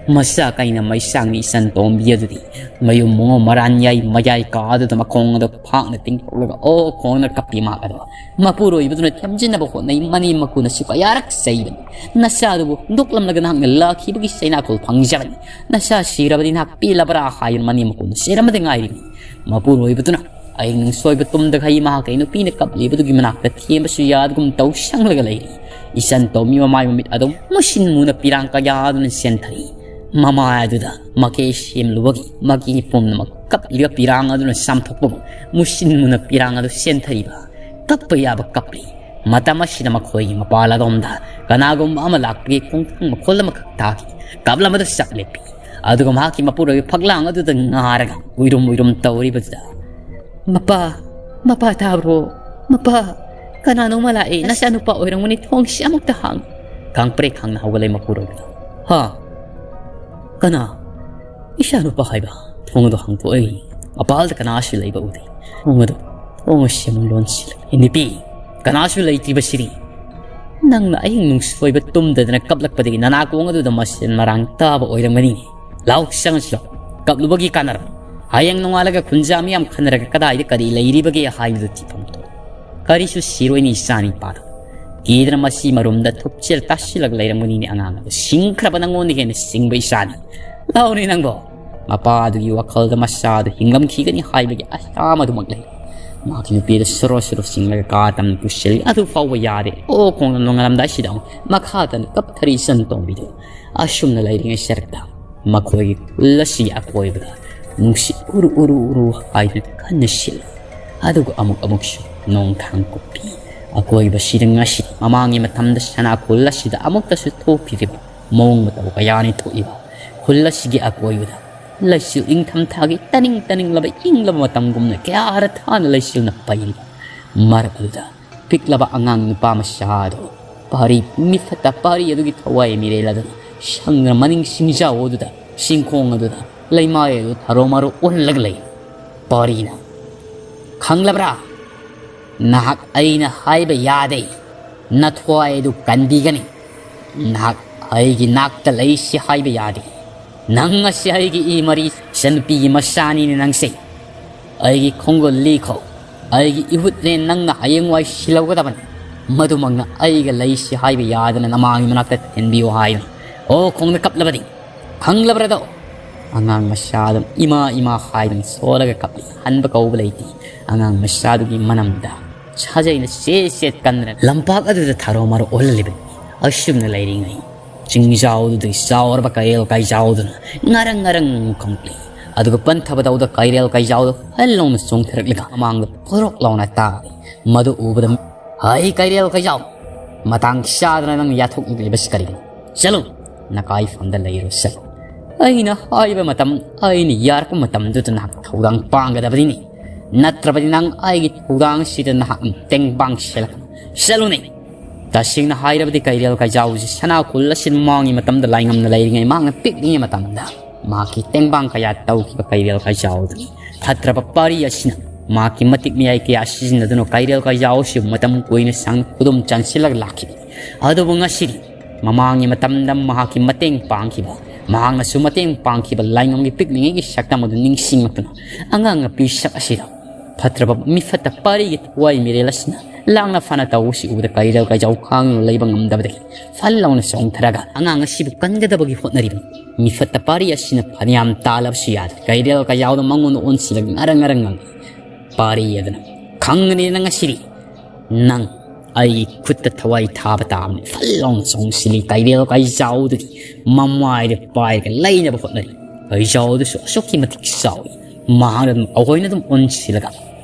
ꯃꯆꯥ ꯀꯩꯅ ꯃꯩꯁꯥꯡꯒꯤ ꯏꯆꯟ ꯇꯣꯝꯕꯤ ꯑꯗꯨꯗꯤ ꯃꯌꯨꯝ ꯃꯉꯣ ꯃꯔꯥꯟ ꯌꯥꯏ ꯃꯌꯥꯏ ꯀꯥꯗꯨꯗ ꯃꯈꯣꯡ ꯑꯗꯨ ꯐꯥꯛꯅ ꯇꯤꯡꯊꯣꯛꯂꯒ ꯑꯣ ꯈꯣꯡꯅ ꯀꯞꯄꯤ꯫ ꯃꯍꯥꯛ ꯑꯗꯣ ꯃꯄꯨꯔꯣꯏꯕꯗꯨꯅ ꯊꯦꯝꯖꯤꯟꯅꯕ ꯍꯣꯠꯅꯩ꯫ ꯃꯅꯦꯝ ꯃꯀꯨꯅꯁꯨ ꯀꯌꯥꯔꯛ ꯆꯩꯕꯅꯤ꯫ "ꯅꯆꯥꯗꯨꯕꯨ ꯍꯨꯟꯗꯣꯛꯂꯝꯂꯒ ꯅꯍꯥꯛꯅ ꯂꯥꯛꯈꯤꯕꯒꯤ ꯆꯩꯅꯥꯈꯣꯜ ꯐꯪꯖꯕꯅꯤ꯫ ꯅꯆꯥ ꯁꯤꯔꯕꯗꯤ ꯅꯍꯥꯛ ꯄꯦꯜꯂꯕ꯭ꯔꯥ?" ꯍꯥꯏꯗꯨꯅ ꯃꯅꯦꯝ ꯃꯀꯨꯅ ꯆꯩꯔꯝꯕꯗ ꯉꯥꯏꯔꯤꯕꯅꯤ꯫ ꯃꯄꯨꯔꯣꯏꯕꯗꯨꯅ ꯑꯍꯤꯡ ꯅꯨꯡꯁꯣꯏꯕ ꯇꯨꯝꯗꯈꯩ ꯃꯍꯥꯛꯀꯤ ꯅꯨꯄꯤꯅ ꯀꯞꯂꯤꯕꯗꯨꯒꯤ ꯃꯅꯥꯛꯇ ꯊꯦꯝꯕꯁꯨ ꯌꯥꯗꯒꯨꯝ ꯇꯧ ꯁꯪꯂꯒ ꯂꯩꯔꯤ꯫ ꯏꯆꯟ ꯇꯣꯝꯕꯤ ꯃꯃꯥꯏ ꯃꯃꯤꯠ ꯑꯗꯨ ꯃꯨꯁꯤꯟ ꯃꯨꯅ ꯄꯤꯔꯥꯡ ꯀꯌꯥꯗꯨꯅ ꯆꯦꯟꯊꯔꯤ꯫ ꯃꯃꯥꯏ ꯑꯗꯨꯗ ꯃꯀꯦ ꯁꯦꯝꯂꯨꯕꯒꯤ ꯃꯀꯦ ꯄꯨꯝꯅꯃꯛ ꯀꯞꯂꯤꯕ ꯄꯤꯔꯥꯡ ꯑꯗꯨꯅ ꯆꯥꯝꯊꯣꯛꯄꯒꯨꯝ ꯃꯨꯁꯤꯟ ꯃꯨꯅ ꯄꯤꯔꯥꯡ ꯑꯗꯨ ꯆꯦꯟꯊꯔꯤꯕ꯫ ꯀꯞꯄ ꯌꯥꯕ ꯀꯞꯂꯤ꯫ ꯃꯇꯝ ꯑꯁꯤꯗ ꯃꯈꯣꯏꯒꯤ ꯃꯄꯥꯜ ꯑꯗꯣꯝꯗ ꯀꯅꯥꯒꯨꯝꯕ ꯑꯃ ꯂꯥꯛꯄꯒꯤ ꯈꯣꯡꯊꯥꯡ ꯃꯈꯣꯜ ꯑꯃꯈꯛ ꯇꯥꯈꯤ꯫ ꯀꯞꯂꯝꯕꯗ ꯆꯞ ꯂꯦꯞꯄꯤ꯫ ꯑꯗꯨꯒ ꯃꯍꯥꯛꯀꯤ ꯃꯄꯨꯔꯣꯏꯕ ꯐꯛꯂꯥꯡ ꯑꯗꯨꯗ ꯉꯥꯔꯒ ꯎꯏꯔꯨꯝ ꯎꯏꯔꯨꯝ ꯇꯧꯔꯤꯕꯗꯨꯗ, "ꯃꯄꯥ, ꯃꯄꯥ ꯇꯥꯕ꯭ꯔꯣ? ꯃꯄꯥ, ꯀꯅꯥꯅꯣꯃ ꯂꯥꯛꯑꯦ, ꯅꯆꯥꯅꯨꯄꯥ ꯑꯣꯏꯔꯝꯒꯅꯤ, ꯊꯣꯡꯁꯤ ꯑꯃꯨꯛꯇ ꯍꯥꯡꯉꯨ꯫" ꯈꯪꯄ꯭ꯔꯦꯛ ꯈꯪꯅ ꯍꯧꯒꯠꯂꯦ ꯃꯄꯨꯔꯣꯏꯕꯗꯣ꯫ "ꯍꯥ? ꯀꯅꯥ? ꯏꯆꯥꯅꯨꯄꯥ ꯍꯥꯏꯕ?" ꯊꯣꯡ ꯑꯗꯨ ꯍꯥꯡꯗꯣꯛꯑꯦ꯫ ꯃꯄꯥꯜꯗ ꯀꯅꯥꯁꯨ ꯂꯩꯕ ꯎꯗꯦ꯫ ꯊꯣꯡ ꯑꯗꯨ, ꯊꯣꯡ ꯑꯁꯤ ꯑꯃꯨꯛ ꯂꯣꯟꯁꯤꯜꯂꯦ꯫ "ꯅꯨꯄꯤ, ꯀꯅꯥꯁꯨ ꯂꯩꯇ꯭ꯔꯤꯕꯁꯤꯗꯤ? ꯅꯪꯅ ꯑꯍꯤꯡ ꯅꯨꯡꯁꯣꯏꯕ ꯇꯨꯝꯗꯗꯅ ꯀꯞꯂꯛꯄꯗꯒꯤ ꯅꯅꯥꯀꯣꯡ ꯑꯗꯨꯗ ꯃꯁꯦꯟ ꯃꯔꯥꯡ ꯇꯥꯕ ꯑꯣꯏꯔꯝꯒꯅꯤ꯫ ꯂꯥꯎ, ꯆꯪꯁꯤꯜꯂꯣ꯫ ꯀꯞꯂꯨꯕꯒꯤ ꯀꯥꯟꯅꯔꯣꯏ꯫ ꯍꯌꯦꯡ ꯅꯣꯡꯉꯥꯜꯂꯒ ꯈꯨꯟꯖꯥ ꯃꯤꯌꯥꯝ ꯈꯟꯅꯔꯒ ꯀꯗꯥꯏꯗ ꯀꯔꯤ ꯂꯩꯔꯤꯕꯒꯦ ꯍꯥꯏꯕꯗꯨ ꯊꯤꯐꯝ ꯊꯣꯛꯏ꯫ ꯀꯔꯤꯁꯨ ꯁꯤꯔꯣꯏꯅꯤ ꯏꯆꯥꯅꯤꯄꯥꯗꯣ꯫ ꯀꯤꯗꯅ ꯃꯁꯤ ꯃꯔꯨꯝꯗ ꯊꯨꯞꯆꯦꯜ ꯇꯥꯁꯤꯜꯂꯒ ꯂꯩꯔꯝꯒꯅꯤꯅꯦ ꯑꯉꯥꯡ ꯑꯗꯣ꯫ ꯁꯤꯡꯈ꯭ꯔꯕ ꯅꯪꯉꯣꯟꯗ ꯍꯦꯟꯅ ꯁꯤꯡꯕ ꯏꯆꯥꯅꯤ꯫ ꯂꯥꯎꯅꯦ ꯅꯪꯕꯣ?" ꯃꯄꯥꯗꯨꯒꯤ ꯋꯥꯈꯜꯗ ꯃꯆꯥꯗꯨ ꯍꯤꯡꯂꯝꯈꯤꯒꯅꯤ ꯍꯥꯏꯕꯒꯤ ꯑꯁꯥ ꯑꯃꯗꯨꯃꯛ ꯂꯩ꯫ ꯃꯍꯥꯛꯀꯤ ꯅꯨꯄꯤꯗ ꯁꯣꯔꯣ ꯁꯣꯔꯣ ꯆꯤꯡꯂꯒ ꯀꯥ ꯇꯝꯅ ꯄꯨꯁꯤꯜꯂꯤ꯫ ꯑꯗꯨ ꯐꯥꯎꯕ ꯌꯥꯗꯦ꯫ ꯑꯣ ꯈꯣꯡꯅ ꯅꯣꯡꯉꯥꯜꯂꯝꯗꯥꯏꯁꯤꯗ ꯑꯃꯨꯛ ꯃꯈꯥ ꯇꯝꯅ ꯀꯞꯊꯔꯤ ꯏꯆꯟ ꯇꯣꯝꯕꯤꯗꯨ꯫ ꯑꯁꯨꯝꯅ ꯂꯩꯔꯤꯉꯩ ꯁꯔꯛꯇ ꯃꯈꯣꯏꯒꯤ ꯈꯨꯜ ꯑꯁꯤꯒꯤ ꯑꯀꯣꯏꯕꯗ ꯅꯨꯡꯁꯤꯠ ꯎꯔꯨ ꯎꯔꯨ ꯎꯔꯨ ꯍꯥꯏꯗꯨꯅ ꯀꯟꯅ ꯁꯤꯠꯂꯤ꯫ ꯑꯗꯨꯒ ꯑꯃꯨꯛ ꯑꯃꯨꯛꯁꯨ ꯅꯣꯡꯊꯥꯡ ꯀꯨꯞꯄꯤ꯫ ꯑꯀꯣꯏꯕꯁꯤꯗ ꯉꯁꯤ ꯃꯃꯥꯡꯒꯤ ꯃꯇꯝꯗ ꯁꯅꯥ ꯈꯨꯜ ꯑꯁꯤꯗ ꯑꯃꯨꯛꯇꯁꯨ ꯊꯣꯛꯈꯤꯗ꯭ꯔꯤꯕ ꯃꯑꯣꯡ ꯃꯇꯧ ꯀꯌꯥꯅꯤ ꯊꯣꯛꯏꯕ꯫ ꯈꯨꯜ ꯑꯁꯤꯒꯤ ꯑꯀꯣꯏꯕꯗ ꯂꯩꯆꯤꯜ ꯏꯪꯊꯝꯊꯥꯒꯤ ꯇꯅꯤꯡ ꯇꯅꯤꯡꯂꯕ ꯏꯪꯂꯕ ꯃꯇꯝꯒꯨꯝꯅ ꯀꯌꯥ ꯊꯥꯅ ꯂꯩꯆꯤꯜꯅ ꯄꯩꯔꯤꯕ ꯃꯔꯛ ꯑꯗꯨꯗ ꯄꯤꯛꯂꯕ ꯑꯉꯥꯡ ꯅꯨꯄꯥ ꯃꯆꯥ ꯑꯗꯨ ꯄꯥꯔꯤ, ꯃꯤꯐꯠꯇ ꯄꯥꯔꯤ ꯑꯗꯨꯒꯤ ꯊꯋꯥꯏ ꯃꯤꯔꯦꯜ ꯑꯗꯨꯅ ꯁꯪꯗꯨꯅ ꯃꯅꯤꯡ ꯁꯤꯡꯖꯥꯎ ꯑꯗꯨꯗ, ꯆꯤꯡꯈꯣꯡ ꯑꯗꯨꯗ ꯂꯩꯃꯥꯏ ꯑꯗꯨ ꯊꯥꯔꯣ ꯃꯥꯔꯣ ꯑꯣꯜꯂꯒ ꯂꯩ꯫ ꯄꯥꯔꯤꯅ, "ꯈꯪꯂꯕ꯭ꯔꯥ? ꯅꯍꯥꯛ ꯑꯩꯅ ꯍꯥꯏꯕ ꯌꯥꯗꯦ꯫ ꯅꯊ꯭ꯋꯥꯏ ꯑꯗꯨ ꯀꯟꯕꯤꯒꯅꯤ꯫ ꯅꯍꯥꯛ ꯑꯩꯒꯤ ꯅꯥꯛꯇ ꯂꯩꯁꯤ ꯍꯥꯏꯕ ꯌꯥꯗꯦ꯫ ꯅꯪ ꯑꯁꯤ ꯑꯩꯒꯤ ꯏ ꯃꯔꯤ ꯏꯆꯟꯅꯨꯄꯤꯒꯤ ꯃꯆꯥꯅꯤꯅꯦ ꯅꯪꯁꯦ꯫ ꯑꯩꯒꯤ ꯈꯣꯡꯒꯨꯜ ꯂꯤꯈꯣ꯫ ꯑꯩꯒꯤ ꯏꯍꯨꯠꯅꯦ ꯅꯪꯅ ꯍꯌꯦꯡꯋꯥꯏ ꯁꯤꯜꯍꯧꯒꯗꯕꯅꯤ꯫ ꯃꯗꯨꯃꯛꯅ ꯑꯩꯒ ꯂꯩꯁꯤ ꯍꯥꯏꯕ ꯌꯥꯗꯅ ꯅꯃꯥꯒꯤ ꯃꯅꯥꯛꯇ ꯊꯤꯟꯕꯤꯌꯨ ꯍꯥꯏꯗꯅ ꯑꯣ ꯈꯣꯡꯗ ꯀꯞꯂꯕꯗꯤ꯫ ꯈꯪꯂꯕ꯭ꯔꯗꯣ?" ꯑꯉꯥꯡ ꯃꯆꯥ ꯑꯗꯨꯝ ꯏꯃꯥ ꯏꯃꯥ ꯍꯥꯏꯗꯨꯅ ꯁꯣꯜꯂꯒ ꯀꯞꯂꯤ꯫ ꯍꯟꯕ ꯀꯧꯕ ꯂꯩꯇꯦ꯫ ꯑꯉꯥꯡ ꯃꯆꯥꯗꯨꯒꯤ ꯃꯅꯝꯗ ꯁꯥꯖꯩꯅ ꯆꯦꯠ ꯆꯦꯠ ꯀꯟꯗꯅ ꯂꯝꯄꯥꯛ ꯑꯗꯨꯗ ꯊꯥꯔꯣ ꯃꯥꯔꯣ ꯑꯣꯜꯍꯜꯂꯤꯕꯅꯤ꯫ ꯑꯁꯨꯝꯅ ꯂꯩꯔꯤꯉꯩ ꯆꯤꯡꯖꯥꯎꯗꯨꯗꯒꯤ ꯆꯥꯎꯔꯕ ꯀꯩꯔꯦꯜ ꯀꯩꯖꯥꯎꯗꯨꯅ ꯉꯔꯪ ꯉꯔꯪ ꯈꯣꯡꯂꯛꯂꯤ꯫ ꯑꯗꯨꯒ ꯄꯟꯊꯕꯗꯧꯗ ꯀꯩꯔꯦꯜ ꯀꯩꯖꯥꯎꯗꯨ ꯐꯜ ꯂꯥꯎꯅ ꯆꯣꯡꯊꯔꯛꯂꯒ ꯃꯃꯥꯡꯗ ꯄꯣꯔꯣꯛ ꯂꯥꯎꯅ ꯇꯥꯔꯤ꯫ ꯃꯗꯨ ꯎꯕꯗ, "ꯍꯩ ꯀꯩꯔꯦꯜ ꯀꯩꯖꯥꯎ, ꯃꯇꯥꯡ ꯆꯥꯗꯅ ꯅꯪ ꯌꯥꯊꯣꯛꯂꯤꯕꯁꯤ ꯀꯔꯤꯒꯤꯅꯣ? ꯆꯠꯂꯨ, ꯅꯀꯥꯏꯐꯝꯗ ꯂꯩꯔꯨ ꯆꯠꯂꯨ꯫ ꯑꯩꯅ ꯍꯥꯏꯕ ꯃꯇꯝ, ꯑꯩꯅ ꯌꯥꯔꯛꯄ ꯃꯇꯝꯗꯨꯗ ꯅꯍꯥꯛ ꯊꯧꯗꯥꯡ ꯄꯥꯡꯒꯗꯕꯅꯤꯅꯦ꯫ ꯅꯠꯇ꯭ꯔꯕꯗꯤ ꯅꯪ ꯑꯩꯒꯤ ꯊꯧꯗꯥꯡꯁꯤꯗ ꯅꯍꯥꯛ ꯇꯦꯡꯕꯥꯡ ꯁꯦꯜꯂꯛꯀꯅꯨ꯫ ꯆꯠꯂꯨꯅꯦ!" ꯇꯁꯦꯡꯅ ꯍꯥꯏꯔꯕꯗꯤ ꯀꯩꯔꯦꯜ ꯀꯩꯖꯥꯎꯁꯤ ꯁꯅꯥ ꯈꯨꯜ ꯑꯁꯤ ꯃꯥꯡꯉꯤ ꯃꯇꯝꯗ, ꯂꯥꯏꯉꯝꯅ ꯂꯩꯔꯤꯉꯩ, ꯃꯍꯥꯛꯅ ꯄꯤꯛꯂꯤꯉꯩ ꯃꯇꯝꯗ ꯃꯍꯥꯛꯀꯤ ꯇꯦꯡꯕꯥꯡ ꯀꯌꯥ ꯇꯧꯈꯤꯕ ꯀꯩꯔꯦꯜ ꯀꯩꯖꯥꯎꯗꯨꯅꯤ꯫ ꯐꯠꯇ꯭ꯔꯕ ꯄꯥꯔꯤ ꯑꯁꯤꯅ ꯃꯍꯥꯛꯀꯤ ꯃꯇꯤꯛ ꯃꯌꯥꯏ ꯀꯌꯥ ꯁꯤꯖꯤꯟꯅꯗꯨꯅ ꯀꯩꯔꯦꯜ ꯀꯩꯖꯥꯎ ꯑꯁꯤꯕꯨ ꯃꯇꯝ ꯀꯨꯏꯅ ꯁꯥꯡꯅ ꯈꯨꯗꯨꯝ ꯆꯟꯁꯤꯜꯂꯒ ꯂꯥꯛꯈꯤꯕꯅꯤ꯫ ꯑꯗꯨꯕꯨ ꯉꯁꯤꯗꯤ ꯃꯃꯥꯡꯒꯤ ꯃꯇꯝꯗ ꯃꯍꯥꯛꯀꯤ ꯃꯇꯦꯡ ꯄꯥꯡꯈꯤꯕ, ꯃꯍꯥꯛꯅꯁꯨ ꯃꯇꯦꯡ ꯄꯥꯡꯈꯤꯕ ꯂꯥꯏꯉꯝꯒꯤ ꯄꯤꯛꯂꯤꯉꯩꯒꯤ ꯁꯛꯇꯝ ꯑꯗꯨ ꯅꯤꯡꯁꯤꯡꯂꯛꯇꯨꯅ ꯑꯉꯥꯡ ꯅꯨꯄꯤ ꯁꯛ ꯑꯁꯤꯗ ꯐꯠꯇ꯭ꯔꯕ ꯃꯤꯐꯠꯇ ꯄꯥꯔꯤꯒꯤ ꯊꯋꯥꯏ ꯃꯤꯔꯦꯜ ꯑꯁꯤꯅ ꯂꯥꯡꯅ ꯐꯅ ꯇꯧꯕꯁꯤ ꯎꯕꯗ ꯀꯩꯔꯦꯜ ꯀꯩꯖꯥꯎ ꯈꯥꯡꯗꯨꯅ ꯂꯩꯕ ꯉꯝꯗꯕꯗꯒꯤ ꯐꯜ ꯂꯥꯎꯅ ꯆꯣꯡꯊꯔꯒ ꯑꯉꯥꯡ ꯑꯁꯤꯕꯨ ꯀꯟꯒꯗꯕꯒꯤ ꯍꯣꯠꯅꯔꯤꯕꯅꯤ꯫ ꯃꯤꯐꯠꯇ ꯄꯥꯔꯤ ꯑꯁꯤꯅ ꯐꯅꯌꯥꯝ ꯇꯥꯜꯂꯕꯁꯨ ꯌꯥꯗ꯭ꯔꯦ꯫ ꯀꯩꯔꯦꯜ ꯀꯩꯖꯥꯎꯗ ꯃꯉꯣꯟꯗ ꯑꯣꯟꯁꯤꯜꯂꯒ ꯉꯔꯪ ꯉꯔꯪ ꯉꯪꯏ꯫ ꯄꯥꯔꯤ ꯑꯗꯨꯅ, "ꯈꯪꯒꯅꯤ ꯅꯪ ꯉꯁꯤꯗꯤ꯫ ꯅꯪ ꯑꯩꯒꯤ ꯈꯨꯠꯇ ꯊꯋꯥꯏ ꯊꯥꯕ ꯇꯥꯕꯅꯤ꯫" ꯐꯜ ꯂꯥꯎꯅ ꯆꯣꯡꯁꯤꯜꯂꯤ꯫ ꯀꯩꯔꯦꯜ ꯀꯩꯖꯥꯎꯗꯨꯒꯤ ꯃꯃꯥꯏꯗ ꯄꯥꯏꯔꯒ ꯂꯩꯅꯕ ꯍꯣꯠꯅꯔꯤ꯫ ꯀꯩꯖꯥꯎꯗꯨꯁꯨ ꯑꯁꯨꯛꯀꯤ ꯃꯇꯤꯛ ꯆꯥꯎꯏ꯫ ꯃꯍꯥꯛꯅ ꯑꯗꯨꯝ ꯑꯩꯈꯣꯏꯅ ꯑꯗꯨꯝ ꯑꯣꯟꯁꯤꯜꯂꯒ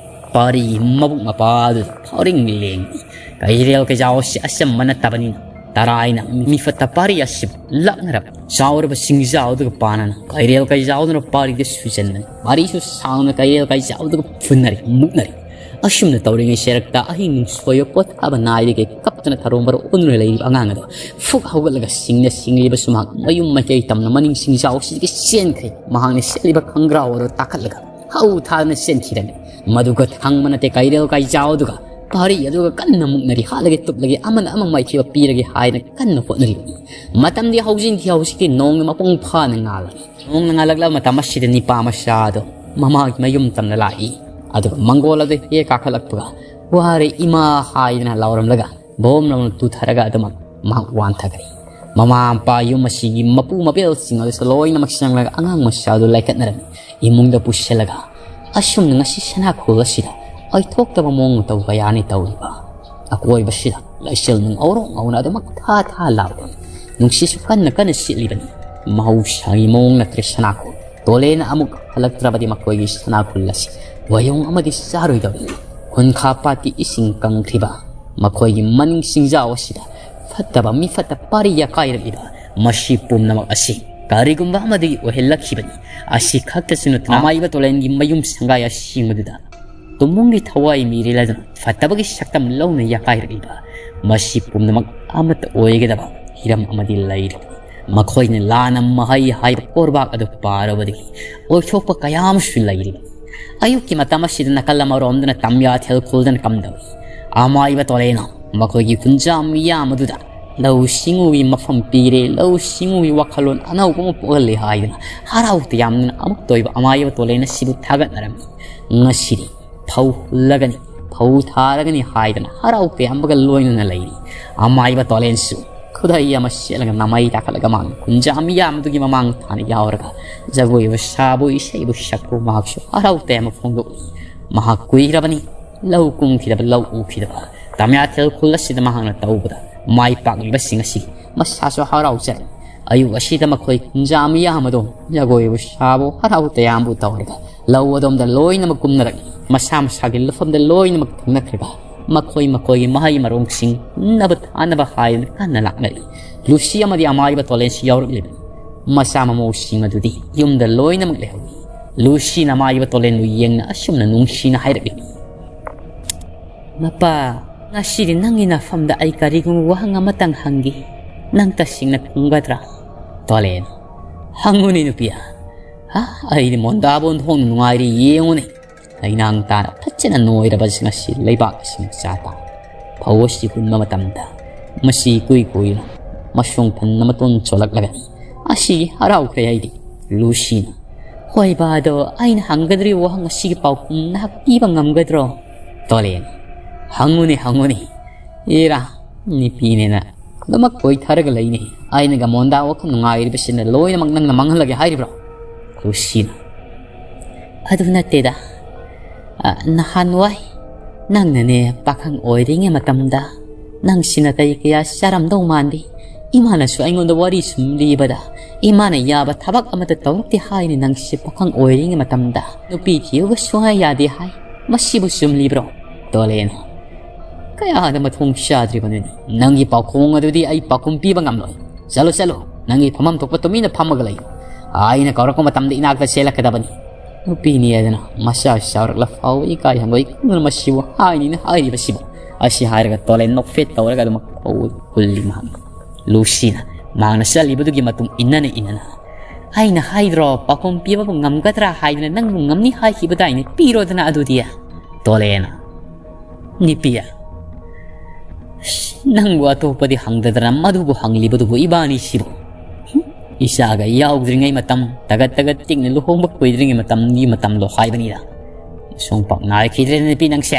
ꯄꯥꯔꯤꯒꯤ ꯃꯕꯨꯛ ꯃꯄꯥꯗꯨꯗ ꯐꯥꯎꯔꯤꯡ ꯂꯦꯡꯉꯤ꯫ ꯀꯩꯔꯦꯜ ꯀꯩꯖꯥꯎ ꯑꯁꯤ ꯑꯆꯝꯕ ꯅꯠꯇꯕꯅꯤꯅ ꯇꯔꯥꯏꯅ ꯃꯤꯐꯠꯇ ꯄꯥꯔꯤ ꯑꯁꯤꯕꯨ ꯂꯥꯛꯅꯔꯕ ꯆꯥꯎꯔꯕ ꯁꯤꯡꯖꯥꯎꯗꯨꯒ ꯄꯥꯟꯅꯅ ꯀꯩꯔꯦꯜ ꯀꯩꯖꯥꯎꯗꯨꯅ ꯄꯥꯔꯤꯗ ꯁꯨꯖꯟꯅꯩ꯫ ꯄꯥꯔꯤꯁꯨ ꯁꯥꯡꯅ ꯀꯩꯔꯦꯜ ꯀꯩꯖꯥꯎꯗꯨꯒ ꯐꯨꯟꯅꯔꯤ, ꯃꯨꯛꯅꯔꯤ꯫ ꯑꯁꯨꯝꯅ ꯇꯧꯔꯤꯉꯩ ꯁꯦꯔꯛꯇ ꯑꯍꯤꯡ ꯅꯨꯡꯁꯣꯏꯕ ꯄꯣꯊꯥꯕ ꯅꯥꯏꯗꯒꯩ ꯀꯞꯇꯅ ꯊꯔꯣ ꯃꯔꯣ ꯑꯣꯟꯗꯨꯅ ꯂꯩꯔꯤꯕ ꯑꯉꯥꯡ ꯑꯗꯣ ꯐꯨꯛ ꯍꯧꯒꯠꯂꯒ ꯁꯤꯡꯅ ꯁꯤꯡꯂꯤꯕ ꯁꯨꯃꯥꯡ ꯃꯌꯨꯝ ꯃꯥꯏꯀꯩ ꯇꯝꯅ ꯃꯅꯤꯡ ꯁꯤꯡꯖꯥꯎꯁꯤꯗꯒꯤ ꯆꯦꯟꯈ꯭ꯔꯦ꯫ ꯃꯍꯥꯛꯅ ꯁꯦꯠꯂꯤꯕ ꯈꯪꯒ꯭ꯔꯥꯎ ꯑꯗꯨ ꯇꯥꯈꯠꯂꯒ ꯍꯧ ꯊꯥꯗꯅ ꯆꯦꯟꯈꯤꯔꯝꯃꯤ꯫ ꯃꯗꯨꯒ ꯊꯪꯕ ꯅꯠꯇꯦ ꯀꯩꯔꯦꯜ ꯀꯩꯖꯥꯎꯗꯨꯒ ꯄꯥꯔꯤ ꯑꯗꯨꯒ ꯀꯟꯅ ꯃꯨꯛꯅꯔꯤ꯫ ꯍꯥꯠꯂꯒꯦ, ꯇꯨꯞꯂꯒꯦ, ꯑꯃꯅ ꯑꯃ ꯃꯥꯏꯊꯤꯕ ꯄꯤꯔꯒꯦ ꯍꯥꯏꯅ ꯀꯟꯅ ꯍꯣꯠꯅꯔꯤꯕꯅꯤ꯫ ꯃꯇꯝꯗꯤ ꯍꯧꯖꯤꯛꯇꯤ ꯍꯧꯖꯤꯛꯇꯤ ꯅꯣꯡꯅ ꯃꯄꯨꯡ ꯐꯥꯅ ꯉꯥꯜꯂꯤ꯫ ꯅꯣꯡꯅ ꯉꯥꯜꯂꯛꯂꯕ ꯃꯇꯝ ꯑꯁꯤꯗ ꯅꯤꯄꯥ ꯃꯆꯥ ꯑꯗꯨ ꯃꯃꯥꯒꯤ ꯃꯌꯨꯝ ꯇꯝꯅ ꯂꯥꯛꯏ꯫ ꯑꯗꯨꯒ ꯃꯪꯒꯣꯜ ꯑꯗꯨ ꯍꯦꯛ ꯀꯥꯈꯠꯂꯛꯄꯒ "ꯋꯥꯔꯦ ꯏꯃꯥ" ꯍꯥꯏꯗꯅ ꯂꯥꯎꯔꯝꯂꯒ ꯕꯣꯝ ꯂꯥꯎꯅ ꯇꯨꯊꯔꯒ ꯑꯗꯨꯃꯛ ꯃꯍꯥꯛ ꯋꯥꯟꯊꯈ꯭ꯔꯦ꯫ ꯃꯃꯥ ꯃꯄꯥ ꯌꯨꯝ ꯑꯁꯤꯒꯤ ꯃꯄꯨ ꯃꯄꯦꯜꯁꯤꯡ ꯑꯗꯨꯁꯨ ꯂꯣꯏꯅꯃꯛ ꯆꯪꯂꯒ ꯑꯉꯥꯡ ꯃꯆꯥ ꯑꯗꯨ ꯂꯥꯏꯀꯠꯅꯔꯝꯃꯤ꯫ ꯏꯃꯨꯡꯗ ꯄꯨꯁꯤꯜꯂꯒ ꯑꯁꯨꯝꯅ ꯉꯁꯤ ꯁꯅꯥꯈꯣꯜ ꯑꯁꯤꯗ ꯑꯣꯏꯊꯣꯛꯇꯕ ꯃꯑꯣꯡ ꯃꯇꯧ ꯀꯌꯥꯅꯤ ꯇꯧꯔꯤꯕ꯫ ꯑꯀꯣꯏꯕꯁꯤꯗ ꯂꯩꯆꯤꯜ ꯅꯨꯡ ꯑꯧꯔꯣꯡ ꯉꯧꯅ ꯑꯗꯨꯃꯛ ꯊꯥ ꯊꯥ ꯂꯥꯎꯔꯤ꯫ ꯅꯨꯡꯁꯤꯠꯁꯨ ꯀꯟꯅ ꯀꯟꯅ ꯁꯤꯠꯂꯤꯕꯅꯤ꯫ ꯃꯍꯧꯁꯥꯒꯤ ꯃꯑꯣꯡ ꯅꯠꯇ꯭ꯔꯦ ꯁꯅꯥꯈꯣꯜ꯫ ꯇꯣꯂꯦꯅ ꯑꯃꯨꯛ ꯍꯜꯂꯛꯇ꯭ꯔꯕꯗꯤ ꯃꯈꯣꯏꯒꯤ ꯁꯅꯥꯈꯣꯜ ꯑꯁꯤ ꯋꯥꯌꯣꯡ ꯑꯃꯗꯤ ꯆꯥꯔꯣꯏꯗꯧꯔꯤ꯫ ꯈꯨꯟꯈꯥ ꯄꯥꯠꯀꯤ ꯏꯁꯤꯡ ꯀꯪꯈ꯭ꯔꯤꯕ ꯃꯈꯣꯏꯒꯤ ꯃꯅꯤꯡ ꯁꯤꯡꯖꯥꯎ ꯑꯁꯤꯗ ꯐꯠꯇꯕ ꯃꯤ ꯐꯠꯇ ꯄꯥꯔꯤ ꯌꯥꯀꯥꯏꯔꯛꯂꯤꯕ ꯃꯁꯤ ꯄꯨꯝꯅꯃꯛ ꯑꯁꯤ ꯀꯔꯤꯒꯨꯝꯕ ꯑꯃꯗꯒꯤ ꯑꯣꯏꯍꯜꯂꯛꯈꯤꯕꯅꯤ꯫ ꯑꯁꯤ ꯈꯛꯇꯁꯨ ꯅꯠꯇꯅ ꯑꯃꯥꯏꯕ ꯇꯣꯂꯦꯟꯒꯤ ꯃꯌꯨꯝ ꯁꯪꯒꯥꯏ ꯑꯁꯦꯡꯕꯗꯨꯗ ꯇꯨꯝꯕꯨꯡꯒꯤ ꯊꯋꯥꯏ ꯃꯤꯔꯦꯜ ꯑꯗꯨꯅ ꯐꯠꯇꯕꯒꯤ ꯁꯛꯇꯝ ꯂꯧꯅ ꯌꯥꯀꯥꯏꯔꯛꯂꯤꯕ ꯃꯁꯤ ꯄꯨꯝꯅꯃꯛ ꯑꯃꯠꯇ ꯑꯣꯏꯒꯗꯕ ꯍꯤꯔꯝ ꯑꯃꯗꯤ ꯂꯩꯔꯤꯕꯅꯤ꯫ ꯃꯈꯣꯏꯅ ꯂꯥꯟꯅ ꯃꯍꯩ ꯍꯥꯏꯕ ꯀꯣꯔꯕꯥꯛ ꯑꯗꯨ ꯄꯥꯔꯨꯕꯗꯒꯤ ꯑꯣꯏꯊꯣꯛꯄ ꯀꯌꯥ ꯑꯃꯁꯨ ꯂꯩꯔꯤꯕꯅꯤ꯫ ꯑꯌꯨꯛꯀꯤ ꯃꯇꯝ ꯑꯁꯤꯗ ꯅꯥꯀꯜ ꯑꯃꯔꯣꯝꯗꯅ ꯇꯝꯌꯥꯊꯦꯜ ꯈꯨꯜꯗꯅ ꯀꯝꯗꯧꯏ꯫ ꯑꯃꯥꯏꯕ ꯇꯣꯂꯦꯅ ꯃꯈꯣꯏꯒꯤ ꯀꯨꯟꯖꯥ ꯃꯤꯌꯥꯝ ꯑꯗꯨꯗ ꯂꯧꯎ ꯁꯤꯡꯎꯒꯤ ꯃꯐꯝ ꯄꯤꯔꯦ, ꯂꯧꯎ ꯁꯤꯡꯎꯒꯤ ꯋꯥꯈꯜꯂꯣꯟ ꯑꯅꯧꯕ ꯑꯃ ꯄꯣꯛꯍꯜꯂꯦ ꯍꯥꯏꯗꯅ ꯍꯔꯥꯎ ꯇꯌꯥꯝꯗꯅ ꯑꯃꯨꯛꯇ ꯑꯣꯏꯕ ꯑꯃꯥꯏꯕ ꯇꯣꯂꯦꯟ ꯑꯁꯤꯕꯨ ꯊꯥꯒꯠꯅꯔꯝꯃꯤ꯫ ꯉꯁꯤꯗꯤ ꯐꯧ ꯍꯨꯜꯂꯒꯅꯤ, ꯐꯧ ꯊꯥꯔꯒꯅꯤ ꯍꯥꯏꯗꯅ ꯍꯔꯥꯎ ꯇꯌꯥꯝꯕꯒ ꯂꯣꯏꯅꯅ ꯂꯩꯔꯤ꯫ ꯑꯃꯥꯏꯕ ꯇꯣꯂꯦꯟꯁꯨ ꯈꯨꯗꯩ ꯑꯃ ꯁꯦꯠꯂꯒ ꯅꯃꯩ ꯇꯥꯈꯠꯂꯒ ꯃꯥꯅ ꯀꯨꯟꯖꯥ ꯃꯤꯌꯥꯝ ꯑꯗꯨꯒꯤ ꯃꯃꯥꯡ ꯊꯥꯅ ꯌꯥꯎꯔꯒ ꯖꯒꯣꯏꯕꯨ ꯁꯥꯕꯨ ꯏꯁꯩꯕꯨ ꯁꯛꯄꯨ ꯃꯍꯥꯛꯁꯨ ꯍꯔꯥꯎ ꯇꯌꯥꯝꯕ ꯐꯣꯡꯗꯣꯛꯂꯤ꯫ ꯃꯍꯥꯛ ꯀꯨꯏꯔꯕꯅꯤ ꯂꯧ ꯀꯨꯝꯈꯤꯗꯕ, ꯂꯧ ꯎꯈꯤꯗꯕ꯫ ꯇꯝꯌꯥꯊꯦꯜ ꯈꯨꯜ ꯑꯁꯤꯗ ꯃꯍꯥꯛꯅ ꯇꯧꯕꯗ ꯃꯥꯏ ꯄꯥꯛꯂꯤꯕꯁꯤꯡ ꯑꯁꯤ ꯃꯁꯥꯁꯨ ꯍꯔꯥꯎꯖꯔꯦ꯫ ꯑꯌꯨꯛ ꯑꯁꯤꯗ ꯃꯈꯣꯏ ꯀꯨꯟꯖꯥ ꯃꯤꯌꯥꯝ ꯑꯗꯨ ꯖꯒꯣꯏꯕꯨ ꯁꯥꯕꯨ ꯍꯔꯥꯎ ꯇꯌꯥꯝꯕꯨ ꯇꯧꯔꯒ ꯂꯧ ꯑꯗꯣꯝꯗ ꯂꯣꯏꯅꯃꯛ ꯀꯨꯝꯅꯔꯛꯏ꯫ ꯃꯁꯥ ꯃꯁꯥꯒꯤ ꯂꯧꯐꯝꯗ ꯂꯣꯏꯅꯃꯛ ꯊꯨꯡꯅꯈ꯭ꯔꯒ ꯃꯈꯣꯏ ꯃꯈꯣꯏꯒꯤ ꯃꯍꯩ ꯃꯔꯣꯡꯁꯤꯡ ꯍꯨꯟꯅꯕ ꯊꯥꯅꯕ ꯍꯥꯏꯗꯨꯅ ꯀꯟꯅ ꯂꯥꯛꯅꯔꯤ꯫ ꯂꯨꯁꯤ ꯑꯃꯗꯤ ꯑꯃꯥꯏꯕ ꯇꯣꯂꯦꯟꯁꯨ ꯌꯥꯎꯔꯛꯂꯤꯕꯅꯤ꯫ ꯃꯆꯥ ꯃꯃꯧꯁꯤꯡ ꯑꯗꯨꯗꯤ ꯌꯨꯝꯗ ꯂꯣꯏꯅꯃꯛ ꯂꯩꯍꯧꯏ꯫ ꯂꯨꯁꯤꯅ ꯑꯃꯥꯏꯕ ꯇꯣꯂꯦꯟꯕꯨ ꯌꯦꯡꯅ ꯑꯁꯨꯝꯅ ꯅꯨꯡꯁꯤꯅ ꯍꯥꯏꯔꯛꯂꯤ꯫ "ꯃꯄꯥ, ꯉꯁꯤꯗꯤ ꯅꯪꯒꯤ ꯅꯐꯝꯗ ꯑꯩ ꯀꯔꯤꯒꯨꯝꯕ ꯋꯥꯍꯪ ꯑꯃꯇꯪ ꯍꯪꯒꯦ꯫ ꯅꯪ ꯇꯁꯦꯡꯅ ꯈꯨꯝꯒꯗ꯭ꯔꯥ?" ꯇꯣꯂꯦꯟ, "ꯍꯪꯉꯨꯅꯦ ꯅꯨꯄꯤ꯫ ꯍꯥ, ꯑꯩꯗꯤ ꯃꯣꯟꯗꯥꯕ ꯑꯣꯟꯊꯣꯛꯅ ꯅꯨꯡꯉꯥꯏꯔꯤ, ꯌꯦꯡꯉꯨꯅꯦ꯫ ꯂꯩꯅꯥꯡ ꯇꯥꯅ ꯐꯖꯅ ꯅꯣꯏꯔꯕ ꯉꯁꯤ ꯂꯩꯕꯥꯛ ꯑꯁꯤ ꯃꯆꯥ ꯇꯥ꯫ ꯐꯧ ꯑꯁꯤ ꯍꯨꯟꯕ ꯃꯇꯝꯗ ꯃꯁꯤ ꯏꯀꯨꯏ ꯀꯨꯏꯅ ꯃꯁꯣꯡ ꯐꯟꯅ ꯃꯇꯣꯟ ꯆꯣꯜꯂꯛꯂꯒꯅꯤ꯫ ꯑꯁꯤ ꯍꯔꯥꯎꯈ꯭ꯔꯦ ꯑꯩꯗꯤ꯫" ꯂꯨꯁꯤꯅ, "ꯍꯣꯏꯕ, ꯑꯗꯣ ꯑꯩꯅ ꯍꯪꯒꯗꯧꯔꯤꯕ ꯋꯥꯍꯪ ꯑꯁꯤꯒꯤ ꯄꯥꯎꯈꯨꯝ ꯅꯍꯥꯛ ꯄꯤꯕ ꯉꯝꯒꯗ꯭ꯔꯣ?" ꯇꯣꯂꯦꯟ, "ꯍꯪꯉꯨꯅꯦ, ꯍꯪꯉꯨꯅꯦ꯫ ꯏꯔꯥ, ꯅꯨꯄꯤꯅꯦꯅ ꯑꯗꯨꯃꯛ ꯀꯣꯏꯊꯔꯒ ꯂꯩꯅꯦ꯫ ꯑꯩꯅꯒ ꯃꯣꯟꯗꯥ ꯋꯥꯈꯜ ꯅꯨꯡꯉꯥꯏꯔꯤꯕꯁꯤꯅ ꯂꯣꯏꯅꯃꯛ ꯅꯪꯅ ꯃꯥꯡꯍꯜꯂꯒꯦ ꯍꯥꯏꯔꯤꯕ꯭ꯔꯣ?" ꯂꯨꯁꯤꯅ, "ꯑꯗꯨ ꯅꯠꯇꯦꯗ꯫ ꯑ, ꯅꯍꯥꯟꯋꯥꯏ ꯅꯪꯅꯅꯦ ꯄꯥꯈꯪ ꯑꯣꯏꯔꯤꯉꯩ ꯃꯇꯝꯗ ꯅꯪꯁꯤ ꯅꯥꯇꯩ ꯀꯌꯥ ꯆꯥꯔꯝꯗꯧ ꯃꯥꯟꯗꯦ꯫ ꯏꯃꯥꯅꯁꯨ ꯑꯩꯉꯣꯟꯗ ꯋꯥꯔꯤ ꯁꯨꯝ ꯂꯤꯕꯗ ꯏꯃꯥꯅ ꯌꯥꯕ ꯊꯕꯛ ꯑꯃꯠꯇ ꯇꯧꯔꯛꯇꯦ ꯍꯥꯏꯅ ꯅꯪꯁꯤ ꯄꯥꯈꯪ ꯑꯣꯏꯔꯤꯉꯩ ꯃꯇꯝꯗ ꯅꯨꯄꯤ ꯊꯤꯕ ꯁꯨꯡꯌꯥ ꯌꯥꯗꯦ ꯍꯥꯏ꯫ ꯃꯁꯤꯕꯨ ꯆꯨꯝꯂꯤꯕ꯭ꯔꯣ?" ꯇꯣꯂꯦꯟ, "ꯀꯌꯥꯗ ꯃꯊꯣꯡ ꯆꯥꯗ꯭ꯔꯤꯕꯅꯣꯅꯦ? ꯅꯪꯒꯤ ꯄꯥꯎꯈꯣꯡ ꯑꯗꯨꯗꯤ ꯑꯩ ꯄꯥꯎꯈꯨꯝ ꯄꯤꯕ ꯉꯝꯂꯣꯏ꯫ ꯆꯠꯂꯣ, ꯆꯠꯂꯣ꯫ ꯅꯪꯒꯤ ꯐꯝꯐꯝ ꯊꯣꯛꯄ ꯇꯨꯃꯤꯟꯅ ꯐꯝꯃꯒ ꯂꯩꯌꯨ꯫ ꯑꯩꯅ ꯀꯧꯔꯛꯄ ꯃꯇꯝꯗ ꯏꯅꯥꯛꯇ ꯆꯦꯜꯂꯛꯀꯗꯕꯅꯤ꯫" ꯅꯨꯄꯤꯅꯤ ꯑꯗꯨꯅ ꯃꯁꯥ ꯆꯥꯎꯔꯛꯂ ꯐꯥꯎꯕ ꯏꯀꯥꯏ ꯍꯪꯒꯣꯏ ꯈꯪꯗꯨꯅ ꯃꯁꯤꯕꯨ ꯍꯥꯏꯅꯤꯅ ꯍꯥꯏꯔꯤꯕꯁꯤꯕꯨ꯫ ꯑꯁꯤ ꯍꯥꯏꯔꯒ ꯇꯣꯂꯦꯟ ꯅꯣꯛꯐꯦꯠ ꯇꯧꯔꯒ ꯑꯗꯨꯃꯛ ꯍꯨꯜꯂꯤ ꯃꯍꯥꯛ꯫ ꯂꯨꯁꯤꯅ ꯃꯍꯥꯛꯅ ꯆꯠꯂꯤꯕꯗꯨꯒꯤ ꯃꯇꯨꯡ ꯏꯟꯅꯅ ꯏꯟꯅꯅ, "ꯑꯩꯅ ꯍꯥꯏꯗ꯭ꯔꯣ, ꯄꯥꯎꯈꯨꯝ ꯄꯤꯕꯕꯨ ꯉꯝꯒꯗ꯭ꯔꯥ ꯍꯥꯏꯗꯅ ꯅꯪꯕꯨ ꯉꯝꯅꯤ ꯍꯥꯏꯈꯤꯕꯗꯥꯏꯅꯦ? ꯄꯤꯔꯣꯗꯅ ꯑꯗꯨꯗꯤ꯫" ꯇꯣꯂꯦꯟ, "ꯅꯨꯄꯤ, ꯅꯪꯕꯨ ꯑꯇꯣꯞꯄꯗꯤ ꯍꯪꯗꯗꯅ ꯃꯗꯨꯕꯨ ꯍꯪꯂꯤꯕꯗꯨꯕꯨ ꯏꯕꯥꯅꯤꯁꯤꯕꯨ? ꯍꯨꯝ? ꯏꯆꯥꯒ ꯌꯥꯎꯗ꯭ꯔꯤꯉꯩ ꯃꯇꯝ, ꯇꯒꯠ ꯇꯒꯠ ꯇꯤꯛꯅ ꯂꯨꯍꯣꯡꯕ ꯀꯨꯏꯗ꯭ꯔꯤꯉꯩ ꯃꯇꯝꯒꯤ ꯃꯇꯝꯗꯣ ꯍꯥꯏꯕꯅꯤꯗ꯫ ꯁꯨꯡꯄꯥꯛ ꯅꯥꯏꯈꯤꯗ꯭ꯔꯦ ꯅꯨꯄꯤ ꯅꯪꯁꯦ꯫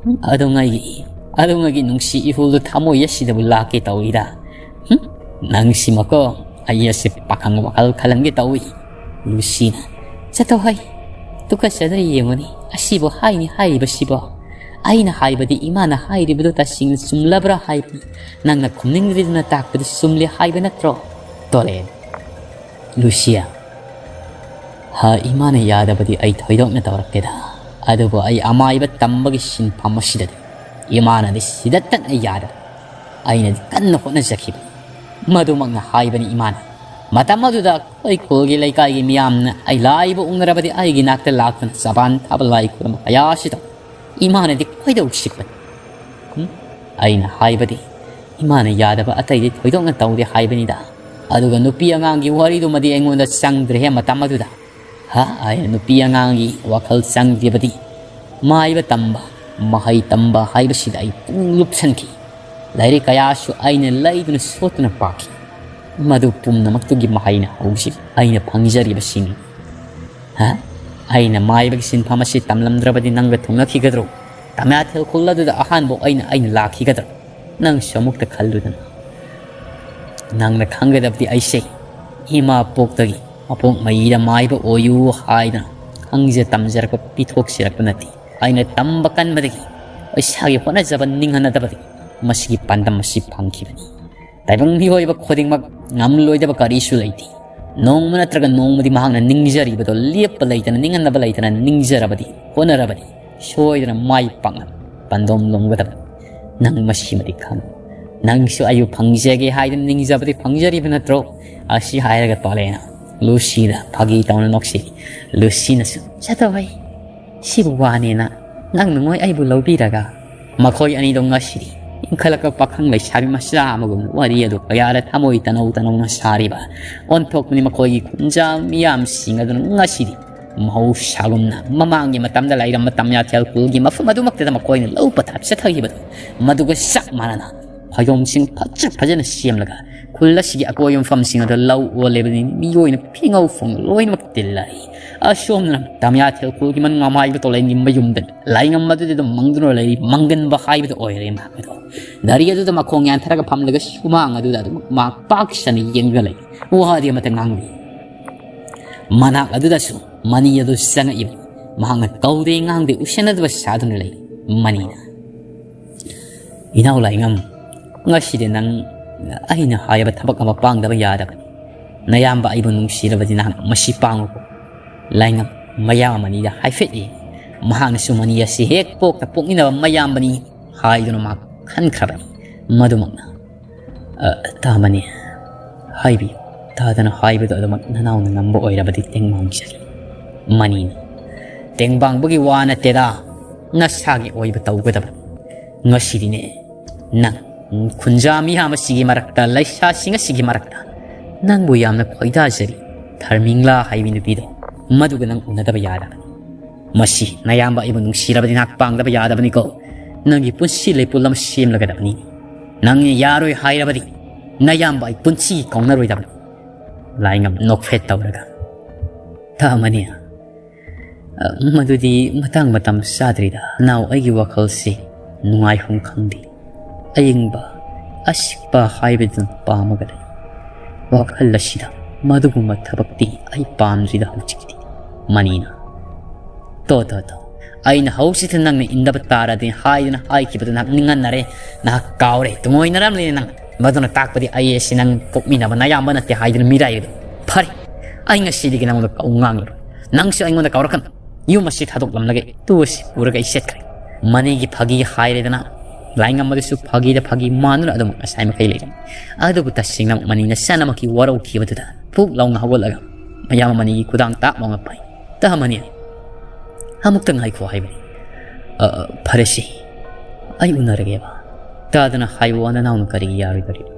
ꯍꯨꯝ? ꯑꯗꯨꯉꯩꯒꯤ, ꯑꯗꯨꯉꯩꯒꯤ ꯅꯨꯡꯁꯤ ꯏꯍꯨꯜꯗꯨ ꯊꯃꯣꯏ ꯑꯁꯤꯗꯕꯨ ꯂꯥꯛꯀꯦ ꯇꯧꯏꯗ꯫ ꯍꯨꯝ? ꯅꯪꯁꯤꯃꯀꯣ, ꯑꯩ ꯑꯁꯤ ꯄꯥꯈꯪ ꯋꯥꯈꯜ ꯈꯜꯍꯟꯒꯦ ꯇꯧꯏ꯫" ꯂꯨꯁꯤꯅ, "ꯆꯠꯊꯣꯛ ꯍꯩ, ꯇꯨꯀꯠꯆꯗ꯭ꯔ ꯌꯦꯡꯉꯨꯅꯤ, ꯑꯁꯤꯕꯨ ꯍꯥꯏꯅꯤ ꯍꯥꯏꯔꯤꯕꯁꯤꯕꯣ? ꯑꯩꯅ ꯍꯥꯏꯕꯗꯤ ꯏꯃꯥꯅ ꯍꯥꯏꯔꯤꯕꯗꯨ ꯇꯁꯦꯡꯅ ꯆꯨꯝꯂꯕ꯭ꯔꯥ ꯍꯥꯏꯕꯅꯤ꯫ ꯅꯪꯅ ꯈꯨꯝꯅꯤꯡꯗ꯭ꯔꯤꯗꯨꯅ ꯇꯥꯛꯄꯗꯤ ꯆꯨꯝꯂꯦ ꯍꯥꯏꯕ ꯅꯠꯇ꯭ꯔꯣ?" ꯇꯣꯂꯦꯟ, "ꯂꯨꯁꯤꯌꯥ, ꯍꯥ, ꯏꯃꯥꯅ ꯌꯥꯗꯕꯗꯤ ꯑꯩ ꯊꯣꯏꯗꯣꯛꯅ ꯇꯧꯔꯛꯇꯦꯗ꯫ ꯑꯗꯨꯕꯨ ꯑꯩ ꯑꯃꯥꯏꯕ ꯇꯝꯕꯒꯤ ꯁꯤꯟꯐꯝ ꯑꯁꯤꯗꯗꯤ ꯏꯃꯥꯅꯗꯤ ꯁꯤꯗꯠꯇꯅ ꯌꯥꯗꯕ꯫ ꯑꯩꯅꯗꯤ ꯀꯟꯅ ꯍꯣꯠꯅꯖꯈꯤꯕꯅꯤ꯫ ꯃꯗꯨꯃꯛꯅ ꯍꯥꯏꯕꯅꯤ ꯏꯃꯥꯅ꯫ ꯃꯇꯝ ꯑꯗꯨꯗ ꯑꯩꯈꯣꯏ ꯈꯨꯜꯒꯤ ꯂꯩꯀꯥꯏꯒꯤ ꯃꯤꯌꯥꯝꯅ ꯑꯩ ꯂꯥꯏꯕ ꯎꯅꯔꯕꯗꯤ ꯑꯩꯒꯤ ꯅꯥꯛꯇ ꯂꯥꯛꯇꯨꯅ ꯆꯕꯥꯟ ꯊꯥꯕ ꯂꯥꯏ ꯈꯨꯔꯨꯝꯕ ꯀꯌꯥꯁꯤꯗ ꯏꯃꯥꯅꯗꯤ ꯈꯣꯏꯗꯧ ꯁꯤꯛꯄꯅꯤ꯫ ꯎꯝ? ꯑꯩꯅ ꯍꯥꯏꯕꯗꯤ ꯏꯃꯥꯅ ꯌꯥꯗꯕ ꯑꯇꯩꯗꯤ ꯊꯣꯏꯗꯣꯛꯅ ꯇꯧꯗꯦ ꯍꯥꯏꯕꯅꯤꯗ꯫ ꯑꯗꯨꯒ ꯅꯨꯄꯤ ꯑꯉꯥꯡꯒꯤ ꯋꯥꯔꯤꯗꯨꯃꯗꯤ ꯑꯩꯉꯣꯟꯗ ꯆꯪꯗ꯭ꯔꯦꯍꯦ ꯃꯇꯝ ꯑꯗꯨꯗ꯫ ꯍꯥ? ꯑꯩꯅ ꯅꯨꯄꯤ ꯑꯉꯥꯡꯒꯤ ꯋꯥꯈꯜ ꯆꯪꯗ꯭ꯔꯤꯕꯗꯤ ꯃꯥꯏꯕ ꯇꯝꯕ, ꯃꯍꯩ ꯇꯝꯕ ꯍꯥꯏꯕꯁꯤꯗ ꯑꯩ ꯄꯨꯛꯅꯤꯡ ꯂꯨꯞꯁꯟꯈꯤ꯫ ꯂꯥꯏꯔꯤꯛ ꯀꯌꯥꯁꯨ ꯑꯩꯅ ꯂꯩꯗꯨꯅ ꯁꯣꯠꯇꯨꯅ ꯄꯥꯈꯤ꯫ ꯃꯗꯨ ꯄꯨꯝꯅꯃꯛꯇꯨꯒꯤ ꯃꯍꯩꯅ ꯍꯧꯖꯤꯛ ꯑꯩꯅ ꯐꯪꯖꯔꯤꯕꯁꯤꯅꯤ꯫ ꯍꯥ? ꯑꯩꯅ ꯃꯥꯏꯕꯒꯤ ꯁꯤꯟꯐꯝ ꯑꯁꯤ ꯇꯝꯂꯝꯗ꯭ꯔꯕꯗꯤ ꯅꯪꯒ ꯊꯨꯡꯅꯈꯤꯒꯗ꯭ꯔꯣ? ꯇꯃꯥꯊꯦꯜ ꯈꯨꯜ ꯑꯗꯨꯗ ꯑꯍꯥꯟꯕ ꯑꯣꯏꯅ ꯑꯩꯅ ꯂꯥꯛꯈꯤꯒꯗ꯭ꯔꯣ? ꯅꯪꯁꯨ ꯑꯃꯨꯛꯇ ꯈꯜꯂꯨꯗꯅ꯫ ꯅꯪꯅ ꯈꯪꯒꯗꯕꯗꯤ ꯑꯩꯁꯦ ꯏꯃꯥ ꯄꯣꯛꯇꯒꯤ ꯃꯄꯣꯛ ꯃꯌꯤꯗ ꯃꯥꯏꯕ ꯑꯣꯏꯌꯨ ꯍꯥꯏꯗꯅ ꯈꯪꯖ ꯇꯝꯖꯔꯛꯄ ꯄꯤꯊꯣꯛꯆꯔꯛꯄ ꯅꯠꯇꯦ꯫ ꯑꯩꯅ ꯇꯝꯕ ꯀꯟꯕꯗꯒꯤ ꯏꯁꯥꯒꯤ ꯍꯣꯠꯅꯖꯕ ꯅꯤꯡꯍꯟꯅꯗꯕꯗꯒꯤ ꯃꯁꯤꯒꯤ ꯄꯥꯟꯗꯝ ꯑꯁꯤ ꯐꯪꯈꯤꯕꯅꯤ꯫ ꯇꯥꯏꯕꯪ ꯃꯤꯑꯣꯏꯕ ꯈꯨꯗꯤꯡꯃꯛ ꯉꯝꯂꯣꯏꯗꯕ ꯀꯔꯤꯁꯨ ꯂꯩꯇꯦ꯫ ꯅꯣꯡꯃ ꯅꯠꯇ꯭ꯔꯒ ꯅꯣꯡꯃꯗꯤ ꯃꯍꯥꯛꯅ ꯅꯤꯡꯖꯔꯤꯕꯗꯣ ꯂꯦꯞꯄ ꯂꯩꯇꯅ, ꯅꯤꯡꯍꯟꯅꯕ ꯂꯩꯇꯅ ꯅꯤꯡꯖꯔꯕꯗꯤ, ꯍꯣꯠꯅꯔꯕꯗꯤ ꯁꯣꯏꯗꯅ ꯃꯥꯏ ꯄꯥꯛꯅ ꯄꯥꯟꯗꯝ ꯂꯣꯝꯒꯗꯕꯅꯤ꯫ ꯅꯪ ꯃꯁꯤꯃꯗꯤ ꯈꯪꯉꯨ꯫ ꯅꯪꯁꯨ ꯑꯩꯕꯨ ꯐꯪꯖꯒꯦ ꯍꯥꯏꯗꯨꯅ ꯅꯤꯡꯖꯕꯗꯤ ꯐꯪꯖꯔꯤꯕ ꯅꯠꯇ꯭ꯔꯣ? ꯑꯁꯤ ꯍꯥꯏꯔꯒ ꯇꯣꯂꯦꯅ ꯂꯨꯁꯤꯗ ꯐꯥꯒꯤ ꯇꯧꯅ ꯅꯣꯛꯁꯤ꯫ ꯂꯨꯁꯤꯅꯁꯨ, "ꯆꯠꯇꯧꯍꯩ, ꯁꯤꯕꯨ ꯋꯥꯅꯦꯅ ꯅꯪ ꯅꯉꯣꯏ ꯑꯩꯕꯨ ꯂꯧꯕꯤꯔꯒ?" ꯃꯈꯣꯏ ꯑꯅꯤꯗꯣ ꯉꯁꯤꯗꯤ ꯏꯟꯈꯠꯂꯛꯄ ꯄꯥꯈꯪ ꯂꯩꯁꯥꯕꯤ ꯃꯆꯥ ꯑꯃꯒꯨꯝꯅ ꯋꯥꯔꯤ ꯑꯗꯨ ꯀꯌꯥꯗ ꯊꯃꯣꯏ ꯇꯅꯧ ꯇꯅꯧꯅ ꯁꯥꯔꯤꯕ ꯑꯣꯟꯊꯣꯛꯄꯅꯤ꯫ ꯃꯈꯣꯏꯒꯤ ꯈꯨꯟꯖꯥ ꯃꯤꯌꯥꯝꯁꯤꯡ ꯑꯗꯨꯅ ꯉꯁꯤꯗꯤ ꯃꯍꯧꯁꯥꯒꯨꯝꯅ ꯃꯃꯥꯡꯒꯤ ꯃꯇꯝꯗ ꯂꯩꯔꯝꯕ ꯇꯝꯌꯥꯊꯦꯜ ꯈꯨꯜꯒꯤ ꯃꯐꯝ ꯑꯗꯨꯃꯛꯇꯗ ꯃꯈꯣꯏꯅ ꯂꯧ ꯄꯊꯥꯞ ꯆꯠꯊꯈꯤꯕꯗꯣ, ꯃꯗꯨꯒ ꯆꯞ ꯃꯥꯟꯅꯅ ꯐꯌꯣꯝꯁꯤꯡ ꯐꯖ ꯐꯖꯅ ꯁꯦꯝꯂꯒ ꯈꯨꯜ ꯑꯁꯤꯒꯤ ꯑꯀꯣꯏꯕ ꯃꯐꯝꯁꯤꯡ ꯑꯗꯨ ꯂꯧ ꯑꯣꯜꯂꯤꯕꯅꯤ꯫ ꯃꯤꯑꯣꯏꯅ ꯐꯤꯉꯧ ꯐꯣꯡ ꯂꯣꯏꯅꯃꯛ ꯇꯤꯜꯂꯛꯏ꯫ ꯑꯁꯣꯝꯗꯅ ꯇꯝꯌꯥꯊꯦꯜ ꯈꯨꯜꯒꯤ ꯃꯅꯨꯡ ꯃꯥꯏꯕ ꯇꯣꯂꯦꯟꯒꯤ ꯃꯌꯨꯝꯗ ꯂꯥꯏꯉꯝ ꯑꯗꯨꯗ ꯑꯗꯨꯝ ꯃꯪꯗꯨꯅ ꯂꯩꯔꯤ꯫ ꯃꯪꯒꯟꯕ ꯍꯥꯏꯕꯗꯨ ꯑꯣꯏꯔꯦ ꯃꯍꯥꯛ ꯑꯗꯣ꯫ ꯒꯥꯔꯤ ꯑꯗꯨꯗ ꯃꯈꯣꯡ ꯌꯥꯟꯊꯔꯒ ꯐꯝꯂꯒ ꯁꯨꯃꯥꯡ ꯑꯗꯨꯗ ꯑꯗꯨꯝ ꯃꯍꯥꯛ ꯄꯥꯛ ꯁꯟꯅ ꯌꯦꯡꯗꯨꯅ ꯂꯩ꯫ ꯋꯥꯗꯤ ꯑꯃꯠꯇ ꯉꯥꯡꯗꯦ꯫ ꯃꯅꯥꯛ ꯑꯗꯨꯗꯁꯨ ꯃꯅꯤ ꯑꯗꯨ ꯆꯪꯉꯛꯏꯕꯅꯤ꯫ ꯃꯍꯥꯛꯅ ꯀꯧꯗꯦ ꯉꯥꯡꯗꯦ ꯎꯁꯤꯟꯅꯗꯕ ꯁꯥꯗꯨꯅ ꯂꯩ꯫ ꯃꯅꯤꯅ, "ꯏꯅꯥꯎ ꯂꯥꯏꯉꯝ, ꯉꯁꯤꯗꯤ ꯅꯪ ꯑꯩꯅ ꯍꯥꯏꯕ ꯊꯕꯛ ꯑꯃ ꯄꯥꯡꯗꯕ ꯌꯥꯗꯕꯅꯤ꯫ ꯅꯌꯥꯝꯕ ꯑꯩꯕꯨ ꯅꯨꯡꯁꯤꯔꯕꯗꯤ ꯅꯍꯥꯛ ꯃꯁꯤ ꯄꯥꯡꯉꯨꯀꯣ꯫" ꯂꯥꯏꯉꯝ ꯃꯌꯥꯝꯕ ꯃꯅꯤꯗ ꯍꯥꯏꯐꯦꯠ ꯌꯦꯡꯉꯤ꯫ ꯃꯍꯥꯛꯅꯁꯨ ꯃꯅꯤ ꯑꯁꯤ ꯍꯦꯛ ꯄꯣꯛꯇ ꯄꯣꯛꯃꯤꯟꯅꯕ ꯃꯌꯥꯝꯕꯅꯤ ꯍꯥꯏꯗꯨꯅ ꯃꯍꯥꯛ ꯈꯟꯈ꯭ꯔꯕꯅꯤ꯫ ꯃꯗꯨꯃꯛꯅ "ꯑ, ꯇꯥꯃꯅꯤ, ꯍꯥꯏꯕꯤꯌꯨ, ꯇꯥꯗꯅ ꯍꯥꯏꯕꯗꯣ ꯑꯗꯨꯃꯛ ꯅꯅꯥꯎꯅ ꯉꯝꯕ ꯑꯣꯏꯔꯕꯗꯤ ꯇꯦꯡꯕꯥꯡꯖꯒꯦ꯫" ꯃꯅꯤꯅ "ꯇꯦꯡꯕꯥꯡꯕꯒꯤ ꯋꯥ ꯅꯠꯇꯦꯗ, ꯅꯁꯥꯒꯤ ꯑꯣꯏꯕ ꯇꯧꯒꯗꯕꯅꯤ꯫ ꯉꯁꯤꯗꯤꯅꯦ, ꯅꯪ ꯈꯨꯟꯖꯥ ꯃꯤꯌꯥꯝ ꯑꯁꯤꯒꯤ ꯃꯔꯛꯇ, ꯂꯩꯁꯥꯁꯤꯡ ꯑꯁꯤꯒꯤ ꯃꯔꯛꯇ ꯅꯪꯕꯨ ꯌꯥꯝꯅ ꯈꯣꯏꯗꯥꯖꯔꯤ ꯊꯔꯃꯤꯡꯂꯥ ꯍꯥꯏꯕꯤ ꯅꯨꯄꯤꯗꯣ, ꯃꯗꯨꯒ ꯅꯪ ꯎꯅꯗꯕ ꯌꯥꯗꯕꯅꯤ꯫ ꯃꯁꯤ ꯅꯌꯥꯝꯕ ꯑꯩꯕꯨ ꯅꯨꯡꯁꯤꯔꯕꯗꯤ ꯅꯍꯥꯛ ꯄꯥꯡꯗꯕ ꯌꯥꯗꯕꯅꯤꯀꯣ꯫ ꯅꯪꯒꯤ ꯄꯨꯟꯁꯤ ꯂꯩꯄꯨꯜ ꯑꯃ ꯁꯦꯝꯂꯒꯗꯕꯅꯤ꯫ ꯅꯪꯅ ꯌꯥꯔꯣꯏ ꯍꯥꯏꯔꯕꯗꯤ ꯅꯌꯥꯝꯕ ꯑꯩ ꯄꯨꯟꯁꯤ ꯀꯥꯎꯅꯔꯣꯏꯗꯕꯅꯤ꯫" ꯂꯥꯏꯉꯝ ꯅꯣꯛꯐꯦꯠ ꯇꯧꯔꯒ, "ꯇꯥꯃꯅꯤ, ꯑ, ꯃꯗꯨꯗꯤ ꯃꯇꯥꯡ ꯃꯇꯝ ꯆꯥꯗ꯭ꯔꯤꯗ꯫ ꯅꯅꯥꯎ ꯑꯩꯒꯤ ꯋꯥꯈꯜꯁꯤ ꯅꯨꯡꯉꯥꯏꯐꯝ ꯈꯪꯗꯦ꯫ ꯑꯏꯪꯕ, ꯑꯁꯤꯛꯄ ꯍꯥꯏꯕꯗꯨꯅ ꯄꯥꯝꯃꯒ ꯂꯩ꯫ ꯋꯥꯈꯜ ꯑꯁꯤꯗ ꯃꯗꯨꯒꯨꯝꯕ ꯊꯕꯛꯇꯤ ꯑꯩ ꯄꯥꯝꯗ꯭ꯔꯤꯗ ꯍꯧꯖꯤꯛꯇꯤ꯫" ꯃꯅꯤꯅ, "ꯇꯣ, ꯇꯣ, ꯇꯣ, ꯑꯩꯅ ꯍꯧꯖꯤꯛꯇ ꯅꯪꯅ ꯏꯟꯗꯕ ꯇꯥꯔꯗꯤ ꯍꯥꯏꯗꯨꯅ ꯍꯥꯏꯈꯤꯕꯗꯨ ꯅꯍꯥꯛ ꯅꯤꯡꯍꯟꯅꯔꯦ, ꯅꯍꯥꯛ ꯀꯥꯎꯔꯦ, ꯇꯨꯡꯑꯣꯏꯅꯔꯝꯂꯦ ꯅꯪ꯫ ꯃꯗꯨꯅ ꯇꯥꯛꯄꯗꯤ ꯑꯩ ꯑꯁꯤ ꯅꯪ ꯄꯣꯛꯃꯤꯟꯅꯕ ꯅꯌꯥꯝꯕ ꯅꯠꯇꯦ ꯍꯥꯏꯗꯨꯅ ꯃꯤꯔꯥꯏꯕꯗꯨ꯫ ꯐꯔꯦ, ꯑꯩ ꯉꯁꯤꯗꯒꯤ ꯅꯪꯉꯣꯟꯗ ꯀꯧ ꯉꯥꯡꯂꯔꯣꯏ꯫ ꯅꯪꯁꯨ ꯑꯩꯉꯣꯟꯗ ꯀꯧꯔꯛꯀꯅꯨ꯫ ꯌꯨꯝ ꯑꯁꯤ ꯊꯥꯗꯣꯛꯂꯝꯂꯒꯦ, ꯇꯨ ꯑꯁꯤ ꯄꯨꯔꯒ ꯑꯩ ꯆꯠꯈ꯭ꯔꯦ꯫" ꯃꯅꯤꯒꯤ ꯐꯥꯒꯤ ꯍꯥꯏꯔꯦꯗꯅ꯫ ꯂꯥꯏꯉꯝ ꯑꯗꯨꯁꯨ ꯐꯥꯒꯤꯗ ꯐꯥꯒꯤ ꯃꯥꯟꯗꯨꯅ ꯑꯗꯨꯝ ꯉꯁꯥꯏ ꯃꯈꯩ ꯂꯩꯔꯝꯃꯤ꯫ ꯑꯗꯨꯕꯨ ꯇꯁꯦꯡꯅ ꯃꯅꯤꯅ ꯆꯅꯃꯛꯀꯤ ꯋꯥꯔꯧꯈꯤꯕꯗꯨꯗ ꯄꯨꯛ ꯂꯥꯎꯅ ꯍꯧꯒꯠꯂꯒ ꯃꯌꯥꯝ ꯃꯅꯤꯒꯤ ꯈꯨꯗꯥꯡ ꯇꯥꯛ ꯂꯥꯎꯅ ꯄꯥꯏ꯫ "ꯇꯥꯃꯅꯤ, ꯑꯃꯨꯛꯇ ꯉꯥꯏꯈꯣ ꯍꯥꯏꯕꯅꯤ꯫ ꯑ, ꯑ, ꯐꯔꯦꯁꯦ, ꯑꯩ ꯎꯅꯔꯒꯦꯕ꯫ ꯇꯥꯗꯅ ꯍꯥꯏꯕ ꯋꯥ ꯅꯅꯥꯎꯅ ꯀꯔꯤꯒꯤ ꯌꯥꯔꯣꯏꯗꯧꯔꯤꯕ?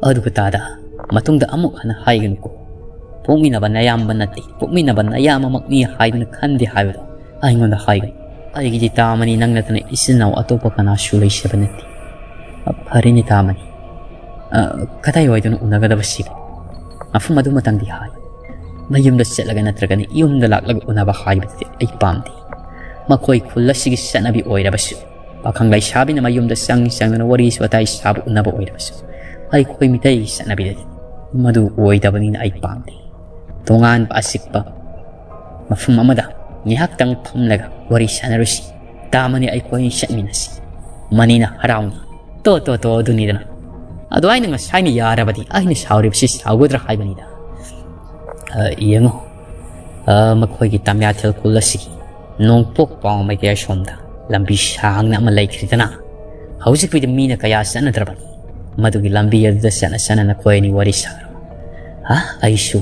ꯑꯗꯨꯒ ꯇꯥꯗ, ꯃꯇꯨꯡꯗ ꯑꯃꯨꯛ ꯍꯟꯅ ꯍꯥꯏꯒꯅꯨꯀꯣ꯫ ꯄꯣꯛꯃꯤꯟꯅꯕ ꯅꯌꯥꯝꯕ ꯅꯠꯇꯦ, ꯄꯣꯛꯃꯤꯟꯅꯕ ꯅꯌꯥꯝꯕꯃꯛꯅꯤ ꯍꯥꯏꯗꯨꯅ ꯈꯟꯗꯦ ꯍꯥꯏꯕꯗꯣ ꯑꯩꯉꯣꯟꯗ ꯍꯥꯏꯒꯅꯨ꯫ ꯑꯩꯒꯤꯗꯤ ꯇꯥꯃꯅꯤ ꯅꯪ ꯅꯠꯇꯅ ꯏꯆꯤꯟ ꯏꯅꯥꯎ ꯑꯇꯣꯞꯄ ꯀꯅꯥꯁꯨ ꯂꯩꯖꯕ ꯅꯠꯇꯦ꯫" "ꯑ, ꯐꯔꯦꯅꯦ ꯇꯥꯃꯅꯤ꯫ ꯑ, ꯀꯗꯥꯏꯋꯥꯏꯗꯅꯣ ꯎꯅꯒꯗꯕꯁꯤꯕꯣ? ꯃꯐꯝ ꯑꯗꯨꯃꯇꯪꯗꯤ ꯍꯥꯏ꯫" "ꯃꯌꯨꯝꯗ ꯆꯠꯂꯒ ꯅꯠꯇ꯭ꯔꯒꯅ ꯌꯨꯝꯗ ꯂꯥꯛꯂꯒ ꯎꯅꯕ ꯍꯥꯏꯕꯗꯨꯗꯤ ꯑꯩ ꯄꯥꯝꯗꯦ꯫ ꯃꯈꯣꯏ ꯈꯨꯜ ꯑꯁꯤꯒꯤ ꯆꯠꯅꯕꯤ ꯑꯣꯏꯔꯕꯁꯨ, ꯄꯥꯈꯪ ꯂꯩꯁꯥꯕꯤꯅ ꯃꯌꯨꯝꯗ ꯆꯪ ꯆꯪꯗꯨꯅ ꯋꯥꯔꯤ ꯋꯥꯇꯥꯏ ꯁꯥꯕ ꯎꯅꯕ ꯑꯣꯏꯔꯕꯁꯨ, ꯑꯩꯈꯣꯏ ꯃꯤꯇꯩꯒꯤ ꯆꯠꯅꯕꯤꯗꯗꯤ ꯃꯗꯨ ꯑꯣꯏꯗꯕꯅꯤꯅ ꯑꯩ ꯄꯥꯝꯗꯦ꯫ ꯇꯣꯉꯥꯟꯕ ꯑꯆꯤꯛꯄ ꯃꯐꯝ ꯑꯃꯗ ꯉꯥꯏꯍꯥꯛꯇꯪ ꯐꯝꯂꯒ ꯋꯥꯔꯤ ꯁꯥꯟꯅꯔꯨꯁꯤ꯫ ꯇꯥꯃꯅꯤ ꯑꯩꯈꯣꯏ ꯆꯠꯃꯤꯟꯅꯁꯤ꯫" ꯃꯅꯤꯅ ꯍꯔꯥꯎꯅ, "ꯇꯣ, ꯇꯣ, ꯇꯣ, ꯑꯗꯨꯅꯤꯗꯅ꯫ ꯑꯗꯨ ꯑꯩꯅ ꯉꯁꯥꯏꯅ ꯌꯥꯔꯕꯗꯤ ꯑꯩꯅ ꯁꯥꯎꯔꯤꯕꯁꯤ ꯁꯥꯎꯒꯗ꯭ꯔꯥ ꯍꯥꯏꯕꯅꯤꯗ꯫ ꯑ, ꯌꯦꯡꯉꯨ, ꯑ, ꯃꯈꯣꯏꯒꯤ ꯇꯝꯌꯥꯊꯦꯜ ꯈꯨꯜ ꯑꯁꯤꯒꯤ ꯅꯣꯡꯄꯣꯛ ꯄꯥꯎ ꯃꯥꯏꯀꯩ ꯑꯁꯣꯝꯗ ꯂꯝꯕꯤ ꯁꯥꯡꯅ ꯑꯃ ꯂꯩꯈ꯭ꯔꯤꯗꯅ, ꯍꯧꯖꯤꯛꯄꯨꯗꯤ ꯃꯤꯅ ꯀꯌꯥ ꯆꯠꯅꯗ꯭ꯔꯕꯅꯤ꯫ ꯃꯗꯨꯒꯤ ꯂꯝꯕꯤ ꯑꯗꯨꯗ ꯆꯠꯅ ꯆꯠꯅ ꯅꯈꯣꯏ ꯑꯅꯤ ꯋꯥꯔꯤ ꯁꯥꯔꯣ꯫ ꯍꯥ? ꯑꯩꯁꯨ,